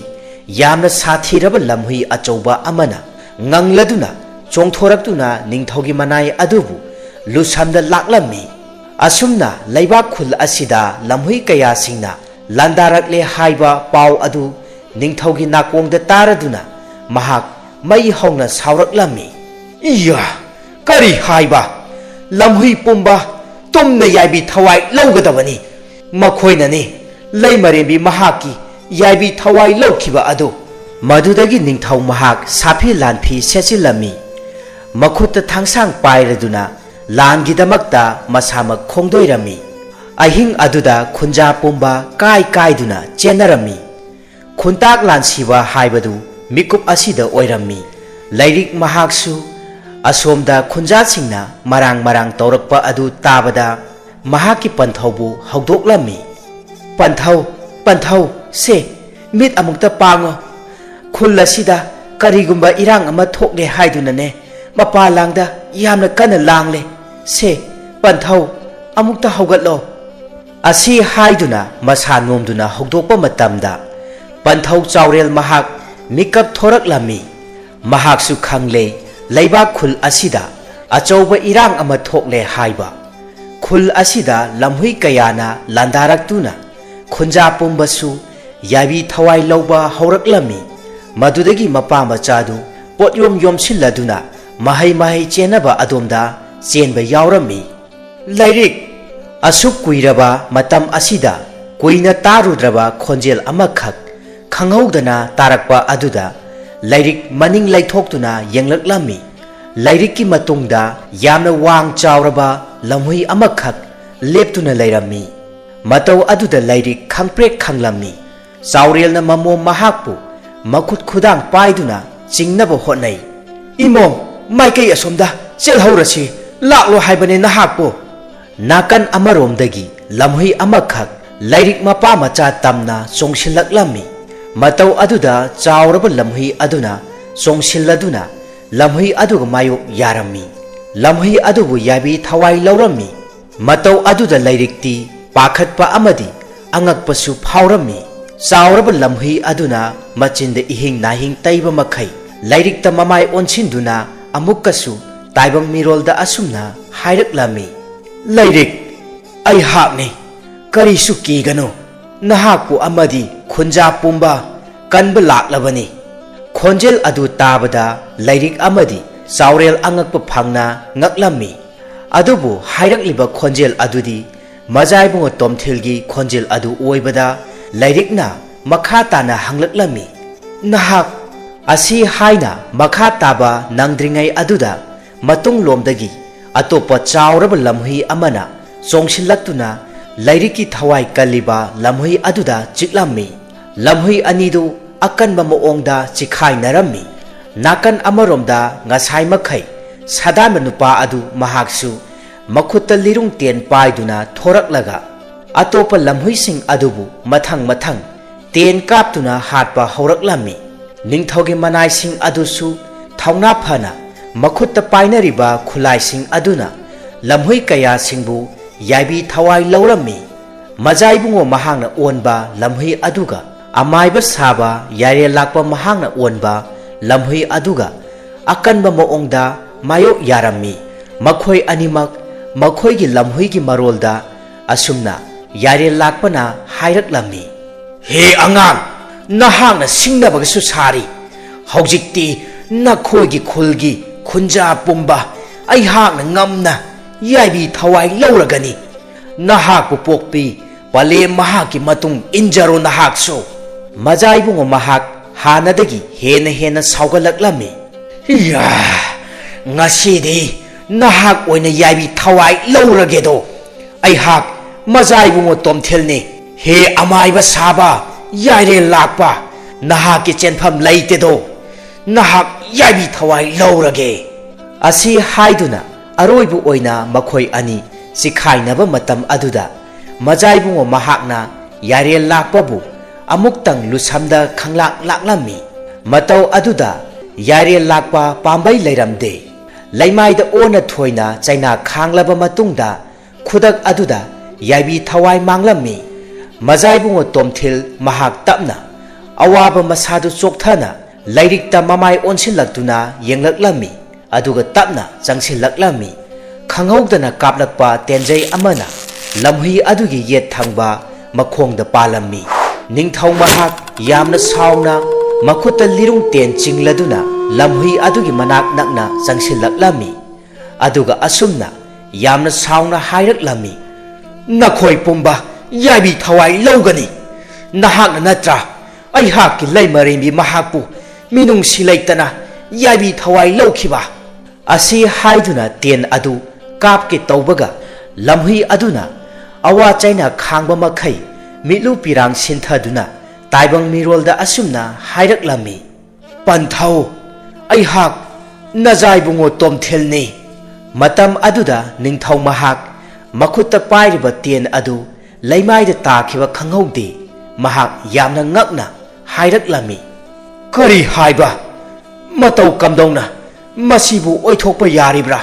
ꯌꯥꯝꯅ ꯁꯥꯊꯤꯔꯕ ꯂꯝꯍꯨꯏ ꯑꯆꯧꯕ ꯑꯃꯅ ꯉꯪꯂꯗꯨꯅ ꯆꯣꯡꯊꯣꯔꯛꯇꯨꯅ ꯅꯤꯡꯊꯧꯒꯤ ꯃꯅꯥꯏ ꯑꯗꯨꯕꯨ ꯂꯨꯁꯝꯗ ꯂꯥꯛꯂꯝꯃꯤ꯫ ꯑꯁꯨꯝꯅ ꯂꯩꯕꯥꯛ ꯈꯨꯜ ꯑꯁꯤꯗ ꯂꯝꯍꯨꯏ ꯀꯌꯥꯁꯤꯡꯅ ꯂꯥꯟꯗꯥꯔꯛꯂꯦ ꯍꯥꯏꯕ ꯄꯥꯎ ꯑꯗꯨ ꯅꯤꯡꯊꯧꯒꯤ ꯅꯥꯀꯣꯡꯗ ꯇꯥꯔꯗꯨꯅ ꯃꯍꯥꯛ ꯃꯩ ꯍꯧꯅ ꯁꯥꯎꯔꯛꯂꯝꯃꯤ꯫ "ꯏꯌꯥ! ꯀꯔꯤ ꯍꯥꯏꯕ? ꯂꯝꯍꯨꯏ ꯄꯨꯝꯕ ꯇꯨꯝꯅ ꯌꯥꯏꯕꯤ ꯊꯋꯥꯏ ꯂꯧꯒꯗꯕꯅꯤ꯫ ꯃꯈꯣꯏꯅꯅꯤ ꯂꯩꯃꯔꯦꯝꯕꯤ ꯃꯍꯥꯛꯀꯤ ꯌꯥꯏꯕꯤ ꯊꯋꯥꯏ ꯂꯧꯈꯤꯕ ꯑꯗꯨ!" ꯃꯗꯨꯗꯒꯤ ꯅꯤꯡꯊꯧ ꯃꯍꯥꯛ ꯁꯥꯐꯤ ꯂꯥꯟꯐꯤ ꯁꯦꯠꯆꯤꯜꯂꯝꯃꯤ꯫ ꯃꯈꯨꯠꯇ ꯊꯥꯡꯁꯥꯡ ꯄꯥꯏꯔꯗꯨꯅ ꯂꯥꯟꯒꯤꯗꯃꯛꯇ ꯃꯁꯥꯃꯛ ꯈꯣꯡꯗꯣꯏꯔꯝꯃꯤ꯫ ꯑꯍꯤꯡ ꯑꯗꯨꯗ ꯈꯨꯟꯖꯥ ꯄꯨꯝꯕ ꯀꯥꯏ ꯀꯥꯏꯗꯨꯅ ꯆꯦꯟꯅꯔꯝꯃꯤ꯫ ꯈꯨꯟꯇꯥꯛ ꯂꯥꯟꯁꯤꯕ ꯍꯥꯏꯕꯗꯨ ꯃꯤꯀꯨꯞ ꯑꯁꯤꯗ ꯑꯣꯏꯔꯝꯃꯤ꯫ ꯂꯩꯔꯤꯛ ꯃꯍꯥꯛꯁꯨ ꯑꯁꯣꯝꯗ ꯈꯨꯟꯖꯥꯁꯤꯡꯅ ꯃꯔꯥꯡ ꯃꯔꯥꯡ ꯇꯧꯔꯛꯄ ꯑꯗꯨ ꯇꯥꯕꯗ ꯃꯍꯥꯛꯀꯤ ꯄꯟꯊꯧꯕꯨ ꯍꯧꯗꯣꯛꯂꯝꯃꯤ꯫ "ꯄꯟꯊꯧ, ꯄꯟꯊꯧ, ꯁꯦ, ꯃꯤꯠ ꯑꯃꯨꯛꯇ ꯄꯥꯡꯉꯣ꯫ ꯈꯨꯜ ꯑꯁꯤꯗ ꯀꯔꯤꯒꯨꯝꯕ ꯏꯔꯥꯡ ꯑꯃ ꯊꯣꯛꯂꯦ ꯍꯥꯏꯗꯨꯅꯅꯦ, ꯃꯄꯥ ꯂꯥꯡꯗ ꯌꯥꯝꯅ ꯀꯟꯅ ꯂꯥꯡꯂꯦ꯫ ꯁꯦ, ꯄꯟꯊꯧ, ꯑꯃꯨꯛꯇ ꯍꯧꯒꯠꯂꯣ!" ꯑꯁꯤ ꯍꯥꯏꯗꯨꯅ ꯃꯁꯥ ꯅꯣꯝꯗꯨꯅ ꯍꯧꯗꯣꯛꯄ ꯃꯇꯝꯗ ꯄꯟꯊꯧ ꯆꯥꯎꯔꯦꯜ ꯃꯍꯥꯛ ꯃꯤꯀꯞ ꯊꯣꯔꯛꯂꯝꯃꯤ꯫ ꯃꯍꯥꯛꯁꯨ ꯈꯪꯂꯦ, ꯂꯩꯕꯥꯛ ꯈꯨꯜ ꯑꯁꯤꯗ ꯑꯆꯧꯕ ꯏꯔꯥꯡ ꯑꯃ ꯊꯣꯛꯂꯦ ꯍꯥꯏꯕ꯫ ꯈꯨꯜ ꯑꯁꯤꯗ ꯂꯝꯍꯨꯏ ꯀꯌꯥꯅ ꯂꯥꯟꯗꯥꯔꯛꯇꯨꯅ ꯈꯨꯟꯖꯥ ꯄꯨꯝꯕꯁꯨ ꯌꯥꯏꯕꯤ ꯊꯋꯥꯏ ꯂꯧꯕ ꯍꯧꯔꯛꯂꯝꯃꯤ꯫ ꯃꯗꯨꯗꯒꯤ ꯃꯄꯥ ꯃꯆꯥꯗꯨ ꯄꯣꯠꯌꯣꯝ ꯌꯣꯝꯁꯤꯜꯂꯗꯨꯅ ꯃꯍꯩ ꯃꯍꯩ ꯆꯦꯟꯅꯕ ꯑꯗꯣꯝꯗ ꯆꯦꯟꯕ ꯌꯥꯎꯔꯝꯃꯤ꯫ ꯂꯩꯔꯤꯛ! ꯑꯁꯨꯛ ꯀꯨꯏꯔꯕ ꯃꯇꯝ ꯑꯁꯤꯗ ꯀꯨꯏꯅ ꯇꯥꯔꯨꯗ꯭ꯔꯕ ꯈꯣꯟꯖꯦꯜ ꯑꯃꯈꯛ ꯈꯪꯍꯧꯗꯅ ꯇꯥꯔꯛꯄ ꯑꯗꯨꯗ ꯂꯥꯏꯔꯤꯛ ꯃꯅꯤꯡ ꯂꯩꯊꯣꯛꯇꯨꯅ ꯌꯦꯡꯂꯛꯂꯝꯃꯤ꯫ ꯂꯥꯏꯔꯤꯛꯀꯤ ꯃꯇꯨꯡꯗ ꯌꯥꯝꯅ ꯋꯥꯡ ꯆꯥꯎꯔꯕ ꯂꯝꯍꯨꯏ ꯑꯃꯈꯛ ꯂꯦꯞꯇꯨꯅ ꯂꯩꯔꯝꯃꯤ꯫ ꯃꯇꯧ ꯑꯗꯨꯗ ꯂꯥꯏꯔꯤꯛ ꯈꯪꯄ꯭ꯔꯦꯛ ꯈꯪꯂꯝꯃꯤ꯫ ꯆꯥꯎꯔꯦꯜꯅ ꯃꯃꯣꯝ ꯃꯍꯥꯛꯄꯨ ꯃꯈꯨꯠ ꯈꯨꯗꯥꯡ ꯄꯥꯏꯗꯨꯅ ꯆꯤꯡꯅꯕ ꯍꯣꯠꯅꯩ꯫ "ꯏꯃꯣꯝ, ꯃꯥꯏꯀꯩ ꯑꯁꯣꯝꯗ ꯆꯦꯜꯍꯧꯔꯁꯤ, ꯂꯥꯛꯂꯣ ꯍꯥꯏꯕꯅꯦ ꯅꯍꯥꯛꯄꯨ!" ꯅꯥꯀꯟ ꯑꯃꯔꯣꯝꯗꯒꯤ ꯂꯝꯍꯨꯏ ꯑꯃꯈꯛ ꯂꯥꯏꯔꯤꯛ ꯃꯄꯥ ꯃꯆꯥ ꯇꯝꯅ ꯆꯣꯡꯁꯤꯜꯂꯛꯂꯝꯃꯤ꯫ ꯃꯇꯧ ꯑꯗꯨꯗ ꯆꯥꯎꯔꯕ ꯂꯝꯍꯨꯏ ꯑꯗꯨꯅ ꯆꯣꯡꯁꯤꯜꯂꯗꯨꯅ ꯂꯝꯍꯨꯏ ꯑꯗꯨꯒ ꯃꯥꯌꯣꯛ ꯌꯥꯔꯝꯃꯤ꯫ ꯂꯝꯍꯨꯏ ꯑꯗꯨꯕꯨ ꯌꯥꯏꯕꯤ ꯊꯋꯥꯏ ꯂꯧꯔꯝꯃꯤ꯫ ꯃꯇꯧ ꯑꯗꯨꯗ ꯂꯥꯏꯔꯤꯛꯇꯤ ꯄꯥꯈꯠꯄ ꯑꯃꯗꯤ ꯑꯉꯛꯄꯁꯨ ꯐꯥꯎꯔꯝꯃꯤ꯫ ꯆꯥꯎꯔꯕ ꯂꯝꯍꯨꯏ ꯑꯗꯨꯅ ꯃꯆꯤꯟꯗ ꯏꯍꯤꯡ ꯅꯥꯍꯤꯡ ꯇꯩꯕ ꯃꯈꯩ ꯂꯥꯏꯔꯤꯛꯇ ꯃꯃꯥꯏ ꯑꯣꯟꯁꯤꯟꯗꯨꯅ ꯑꯃꯨꯛꯀꯁꯨ ꯇꯥꯏꯕꯪ ꯃꯤꯔꯣꯜꯗ ꯑꯁꯨꯝꯅ ꯍꯥꯏꯔꯛꯂꯝꯃꯤ: "ꯂꯥꯏꯔꯤꯛ, ꯑꯩꯍꯥꯛꯅꯤ꯫ ꯀꯔꯤꯁꯨ ꯀꯤꯒꯅꯨ꯫ ꯅꯍꯥꯛꯄꯨ ꯑꯃꯗꯤ ꯈꯨꯟꯖꯥ ꯄꯨꯝꯕ ꯀꯟꯕ ꯂꯥꯛꯂꯕꯅꯤ꯫" ꯈꯣꯟꯖꯦꯜ ꯑꯗꯨ ꯇꯥꯕꯗ ꯂꯥꯏꯔꯤꯛ ꯑꯃꯗꯤ ꯆꯥꯎꯔꯦꯜ ꯑꯉꯛꯄ ꯐꯪꯅ ꯉꯛꯂꯝꯃꯤ꯫ ꯑꯗꯨꯕꯨ ꯍꯥꯏꯔꯛꯂꯤꯕ ꯈꯣꯟꯖꯦꯜ ꯑꯗꯨꯗꯤ ꯃꯖꯥꯏꯕꯨꯡꯉꯣ ꯇꯣꯝꯊꯤꯜꯒꯤ ꯈꯣꯟꯖꯦꯜ ꯑꯗꯨ ꯑꯣꯏꯕꯗ ꯂꯥꯏꯔꯤꯛꯅ ꯃꯈꯥ ꯇꯥꯅ ꯍꯪꯂꯛꯂꯝꯃꯤ: "ꯅꯍꯥꯛ?" ꯑꯁꯤ ꯍꯥꯏꯅ ꯃꯈꯥ ꯇꯥꯕ ꯅꯪꯗ꯭ꯔꯤꯉꯩ ꯑꯗꯨꯗ ꯃꯇꯨꯡꯂꯣꯝꯗꯒꯤ ꯑꯇꯣꯞꯄ ꯆꯥꯎꯔꯕ ꯂꯝꯍꯨꯏ ꯑꯃꯅ ꯆꯣꯡꯁꯤꯜꯂꯛꯇꯨꯅ ꯂꯥꯏꯔꯤꯛꯀꯤ ꯊꯋꯥꯏ ꯀꯜꯂꯤꯕ ꯂꯝꯍꯨꯏ ꯑꯗꯨꯗ ꯆꯤꯛꯂꯝꯃꯤ꯫ ꯂꯝꯍꯨꯏ ꯑꯅꯤꯗꯨ ꯑꯀꯟꯕ ꯃꯑꯣꯡꯗ ꯆꯤꯈꯥꯏꯅꯔꯝꯃꯤ꯫ ꯅꯥꯀꯟ ꯑꯃꯔꯣꯝꯗ ꯉꯁꯥꯏ ꯃꯈꯩ ꯁꯥꯗꯥꯟꯕ ꯅꯨꯄꯥ ꯑꯗꯨ ꯃꯍꯥꯛꯁꯨ ꯃꯈꯨꯠꯇ ꯂꯤꯔꯨꯡ ꯇꯦꯟ ꯄꯥꯏꯗꯨꯅ ꯊꯣꯔꯛꯂꯒ ꯑꯇꯣꯞꯄ ꯂꯝꯍꯨꯏꯁꯤꯡ ꯑꯗꯨꯕꯨ ꯃꯊꯪ ꯃꯊꯪ ꯇꯦꯟ ꯀꯥꯞꯇꯨꯅ ꯍꯥꯠꯄ ꯍꯧꯔꯛꯂꯝꯃꯤ꯫ ꯅꯤꯡꯊꯧꯒꯤ ꯃꯅꯥꯏꯁꯤꯡ ꯑꯗꯨꯁꯨ ꯊꯧꯅꯥ ꯐꯅ ꯃꯈꯨꯠꯇ ꯄꯥꯏꯅꯔꯤꯕ ꯈꯨꯠꯂꯥꯏꯁꯤꯡ ꯑꯗꯨꯅ ꯂꯝꯍꯨꯏ ꯀꯌꯥꯁꯤꯡꯕꯨ ꯌꯥꯏꯕꯤ ꯊꯋꯥꯏ ꯂꯧꯔꯝꯃꯤ꯫ ꯃꯖꯥꯏꯕꯨꯡꯉꯣ ꯃꯍꯥꯛꯅ ꯑꯣꯟꯕ ꯂꯝꯍꯨꯏ ꯑꯗꯨꯒ ꯑꯃꯥꯏꯕ ꯁꯥꯕ ꯌꯥꯏꯔꯦꯜ ꯂꯥꯛꯄ ꯃꯍꯥꯛꯅ ꯑꯣꯟꯕ ꯂꯝꯍꯨꯏ ꯑꯗꯨꯒ ꯑꯀꯟꯕ ꯃꯑꯣꯡꯗ ꯃꯥꯌꯣꯛ ꯌꯥꯔꯝꯃꯤ꯫ ꯃꯈꯣꯏ ꯑꯅꯤꯃꯛ ꯃꯈꯣꯏꯒꯤ ꯂꯝꯍꯨꯏꯒꯤ ꯃꯔꯣꯜꯗ ꯑꯁꯨꯝꯅ ꯌꯥꯏꯔꯦꯜ ꯂꯥꯛꯄꯅ ꯍꯥꯏꯔꯛꯂꯝꯃꯤ: "ꯍꯦ ꯑꯉꯥꯡ, ꯅꯍꯥꯛꯅ ꯁꯤꯡꯅꯕꯒꯁꯨ ꯁꯥꯔꯤ꯫ ꯍꯧꯖꯤꯛꯇꯤ ꯅꯈꯣꯏꯒꯤ ꯈꯨꯜꯒꯤ ꯈꯨꯟꯖꯥ ꯄꯨꯝꯕ ꯑꯩꯍꯥꯛꯅ ꯉꯝꯅ ꯌꯥꯏꯕꯤ ꯊꯋꯥꯏ ꯂꯧꯔꯒꯅꯤ꯫ ꯅꯍꯥꯛꯄꯨ ꯄꯣꯛꯄꯤ ꯄꯂꯦꯝ ꯃꯍꯥꯛꯀꯤ ꯃꯇꯨꯡ ꯏꯟꯖꯔꯣ ꯅꯍꯥꯛꯁꯨ꯫" ꯃꯖꯥꯏꯕꯨꯡꯉꯣ ꯃꯍꯥꯛ ꯍꯥꯟꯅꯗꯒꯤ ꯍꯦꯟꯅ ꯍꯦꯟꯅ ꯁꯥꯎꯒꯠꯂꯛꯂꯝꯃꯤ꯫ "ꯏꯌꯥ, ꯉꯁꯤꯗꯤ ꯅꯍꯥꯛ ꯑꯣꯏꯅ ꯌꯥꯏꯕꯤ ꯊꯋꯥꯏ ꯂꯧꯔꯒꯦꯗꯣ꯫ ꯑꯩꯍꯥꯛ ꯃꯖꯥꯏꯕꯨꯡꯉꯣ ꯇꯣꯝꯊꯤꯜꯅꯤ꯫ ꯍꯦ ꯑꯃꯥꯏꯕ ꯁꯥꯕ, ꯌꯥꯏꯔꯦꯜ ꯂꯥꯛꯄ, ꯅꯍꯥꯛꯀꯤ ꯆꯦꯟꯐꯝ ꯂꯩꯇꯦꯗꯣ꯫ ꯅꯍꯥꯛ ꯌꯥꯏꯕꯤ ꯊꯋꯥꯏ ꯂꯧꯔꯒꯦ"꯫ ꯑꯁꯤ ꯍꯥꯏꯗꯨꯅ ꯑꯔꯣꯏꯕ ꯑꯣꯏꯅ ꯃꯈꯣꯏ ꯑꯅꯤ ꯆꯤꯈꯥꯏꯅꯕ ꯃꯇꯝ ꯑꯗꯨꯗ ꯃꯖꯥꯏꯕꯨꯡꯉꯣ ꯃꯍꯥꯛꯅ ꯌꯥꯏꯔꯦꯜ ꯂꯥꯛꯄꯕꯨ ꯑꯃꯨꯛꯇꯪ ꯂꯨꯁꯝꯗ ꯈꯪꯂꯥꯛ ꯂꯥꯛꯂꯝꯃꯤ꯫ ꯃꯇꯧ ꯑꯗꯨꯗ ꯌꯥꯏꯔꯦꯜ ꯂꯥꯛꯄ ꯄꯥꯝꯕꯩ ꯂꯩꯔꯝꯗꯦ꯫ ꯂꯩꯃꯥꯏꯗ ꯑꯣꯟꯅ ꯊꯣꯏꯅ ꯆꯩꯅꯥ ꯈꯥꯡꯂꯕ ꯃꯇꯨꯡꯗ ꯈꯨꯗꯛ ꯑꯗꯨꯗ ꯌꯥꯏꯕꯤ ꯊꯋꯥꯏ ꯃꯥꯡꯂꯝꯃꯤ꯫ ꯃꯖꯥꯏꯕꯨꯡꯉꯣ ꯇꯣꯝꯊꯤꯜ ꯃꯍꯥꯛ ꯇꯞꯅ ꯑꯋꯥꯕ ꯃꯁꯥꯗꯨ ꯆꯣꯛꯊꯅ ꯂꯥꯏꯔꯤꯛꯇ ꯃꯃꯥꯏ ꯑꯣꯟꯁꯤꯜꯂꯛꯇꯨꯅ ꯌꯦꯡꯂꯛꯂꯝꯃꯤ꯫ ꯑꯗꯨꯒ ꯇꯞꯅ ꯆꯪꯁꯤꯜꯂꯛꯂꯝꯃꯤ꯫ ꯈꯪꯍꯧꯗꯅ ꯀꯥꯞꯂꯛꯄ ꯇꯦꯟꯖꯩ ꯑꯃꯅ ꯂꯝꯍꯨꯏ ꯑꯗꯨꯒꯤ ꯌꯦꯠ ꯊꯪꯕ ꯃꯈꯣꯡꯗ ꯄꯥꯜꯂꯝꯃꯤ꯫ ꯅꯤꯡꯊꯧ ꯃꯍꯥꯛ ꯌꯥꯝꯅ ꯁꯥꯎꯅ ꯃꯈꯨꯠꯇ ꯂꯤꯔꯨꯡ ꯇꯦꯟ ꯆꯤꯡꯂꯗꯨꯅ ꯂꯝꯍꯨꯏ ꯑꯗꯨꯒꯤ ꯃꯅꯥꯛ ꯅꯛꯅ ꯆꯪꯁꯤꯜꯂꯛꯂꯝꯃꯤ꯫ ꯑꯗꯨꯒ ꯑꯁꯨꯝꯅ ꯌꯥꯝꯅ ꯁꯥꯎꯅ ꯍꯥꯏꯔꯛꯂꯝꯃꯤ, "ꯅꯈꯣꯏ ꯄꯨꯝꯕ ꯌꯥꯏꯕꯤ ꯊꯋꯥꯏ ꯂꯧꯒꯅꯤ꯫ ꯅꯍꯥꯛꯅ ꯅꯠꯇ꯭ꯔꯥ ꯑꯩꯍꯥꯛꯀꯤ ꯂꯩꯃꯔꯦꯝꯕꯤ ꯃꯍꯥꯛꯄꯨ ꯃꯤꯅꯨꯡꯁꯤ ꯂꯩꯇꯅ ꯌꯥꯏꯕꯤ ꯊꯋꯥꯏ ꯂꯧꯈꯤꯕ?" ꯑꯁꯤ ꯍꯥꯏꯗꯨꯅ ꯇꯦꯟ ꯑꯗꯨ ꯀꯥꯞꯀꯦ ꯇꯧꯕꯒ ꯂꯝꯍꯨꯏ ꯑꯗꯨꯅ ꯑꯋꯥ ꯆꯩꯅ ꯈꯥꯡꯕ ꯃꯈꯩ ꯃꯤꯠꯂꯨ ꯄꯤꯔꯥꯡ ꯁꯤꯟꯊꯗꯨꯅ ꯇꯥꯏꯕꯪ ꯃꯤꯔꯣꯜꯗ ꯑꯁꯨꯝꯅ ꯍꯥꯏꯔꯛꯂꯝꯃꯤ, "ꯄꯟꯊꯧ, ꯑꯩꯍꯥꯛ ꯅꯖꯥꯏꯕꯨꯡꯉꯣ ꯇꯣꯝꯊꯤꯜꯅꯤ"꯫ ꯃꯇꯝ ꯑꯗꯨꯗ ꯅꯤꯡꯊꯧ ꯃꯍꯥꯛ ꯃꯈꯨꯠꯇ ꯄꯥꯏꯔꯤꯕ ꯇꯦꯟ ꯑꯗꯨ ꯂꯩꯃꯥꯏꯗ ꯇꯥꯈꯤꯕ ꯈꯪꯍꯧꯗꯦ꯫ ꯃꯍꯥꯛ ꯌꯥꯝꯅ ꯉꯛꯅ ꯍꯥꯏꯔꯛꯂꯝꯃꯤ, "ꯀꯔꯤ ꯍꯥꯏꯕ? ꯃꯇꯧ ꯀꯝꯗꯧꯅ ꯃꯁꯤꯕꯨ ꯑꯣꯏꯊꯣꯛꯄ ꯌꯥꯔꯤꯕ꯭ꯔꯥ?"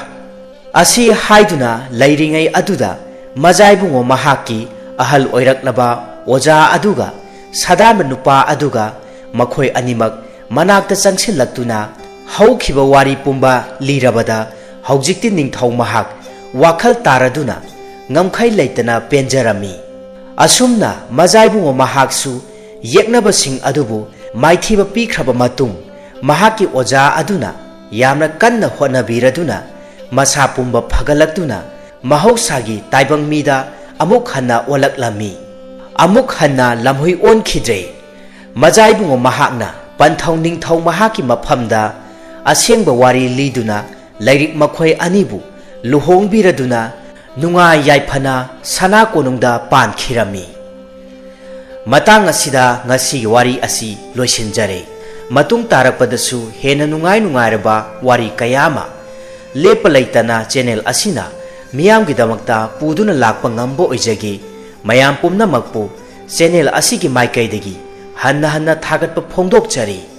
ꯑꯁꯤ ꯍꯥꯏꯗꯨꯅ ꯂꯩꯔꯤꯉꯩ ꯑꯗꯨꯗ ꯃꯖꯥꯏꯕꯨꯡꯉꯣ ꯃꯍꯥꯛꯀꯤ ꯑꯍꯜ ꯑꯣꯏꯔꯛꯂꯕ ꯑꯣꯖꯥ ꯑꯗꯨꯒ ꯁꯥꯗꯥꯟꯕ ꯅꯨꯄꯥ ꯑꯗꯨꯒ ꯃꯈꯣꯏ ꯑꯅꯤꯃꯛ ꯃꯅꯥꯛꯇ ꯆꯪꯁꯤꯜꯂꯛꯇꯨꯅ ꯍꯧꯈꯤꯕ ꯋꯥꯔꯤ ꯄꯨꯝꯕ ꯂꯤꯔꯕꯗ ꯍꯧꯖꯤꯛꯇꯤ ꯅꯤꯡꯊꯧ ꯃꯍꯥꯛ ꯋꯥꯈꯜ ꯇꯥꯔꯗꯨꯅ ꯉꯝꯈꯩ ꯂꯩꯇꯅ ꯄꯦꯟꯖꯔꯝꯃꯤ꯫ ꯑꯁꯨꯝꯅ ꯃꯖꯥꯏꯕꯨꯡꯉꯣ ꯃꯍꯥꯛꯁꯨ ꯌꯦꯛꯅꯕꯁꯤꯡ ꯑꯗꯨꯕꯨ ꯃꯥꯏꯊꯤꯕ ꯄꯤꯈ꯭ꯔꯕ ꯃꯇꯨꯡ ꯃꯍꯥꯛꯀꯤ ꯑꯣꯖꯥ ꯑꯗꯨꯅ ꯌꯥꯝꯅ ꯀꯟꯅ ꯍꯣꯠꯅꯕꯤꯔꯗꯨꯅ ꯃꯁꯥ ꯄꯨꯝꯕ ꯐꯒꯠꯂꯛꯇꯨꯅ ꯃꯍꯧꯁꯥꯒꯤ ꯇꯥꯏꯕꯪ ꯃꯤꯗ ꯑꯃꯨꯛ ꯍꯟꯅ ꯑꯣꯜꯂꯛꯂꯝꯃꯤ꯫ ꯑꯃꯨꯛ ꯍꯟꯅ ꯂꯝꯍꯨꯏ ꯑꯣꯟꯈꯤꯗ꯭ꯔꯦ꯫ ꯃꯖꯥꯏꯕꯨꯡꯉꯣ ꯃꯍꯥꯛꯅ ꯄꯟꯊꯧ ꯅꯤꯡꯊꯧ ꯃꯍꯥꯛꯀꯤ ꯃꯐꯝꯗ ꯑꯁꯦꯡꯕ ꯋꯥꯔꯤ ꯂꯤꯗꯨꯅ ꯂꯩꯔꯤꯛ ꯃꯈꯣꯏ ꯑꯅꯤꯕꯨ ꯂꯨꯍꯣꯡꯕꯤꯔꯗꯨꯅ ꯅꯨꯡꯉꯥꯏ ꯌꯥꯏꯐꯅ ꯁꯅꯥ ꯀꯣꯅꯨꯡꯗ ꯄꯥꯟꯈꯤꯔꯝꯃꯤ꯫ ꯃꯇꯥꯡ ꯑꯁꯤꯗ ꯉꯁꯤꯒꯤ ꯋꯥꯔꯤ ꯑꯁꯤ ꯂꯣꯏꯁꯤꯟꯖꯔꯦ꯫ ꯃꯇꯨꯡ ꯇꯥꯔꯛꯄꯗꯁꯨ ꯍꯦꯟꯅ ꯅꯨꯡꯉꯥꯏ ꯅꯨꯡꯉꯥꯏꯔꯕ ꯋꯥꯔꯤ ꯀꯌꯥ ꯑꯃ ꯂꯦꯞꯄ ꯂꯩꯇꯅ ꯆꯦꯅꯦꯜ ꯑꯁꯤꯅ ꯃꯤꯌꯥꯝꯒꯤꯗꯃꯛꯇ ꯄꯨꯗꯨꯅ ꯂꯥꯛꯄ ꯉꯝꯕ ꯑꯣꯏꯖꯒꯦ꯫ ꯃꯌꯥꯝ ꯄꯨꯝꯅꯃꯛꯄꯨ ꯆꯦꯅꯦꯜ ꯑꯁꯤꯒꯤ ꯃꯥꯏꯀꯩꯗꯒꯤ ꯍꯟꯅ ꯍꯟꯅ ꯊꯥꯒꯠꯄ ꯐꯣꯡꯗꯣꯛꯆꯔꯤ꯫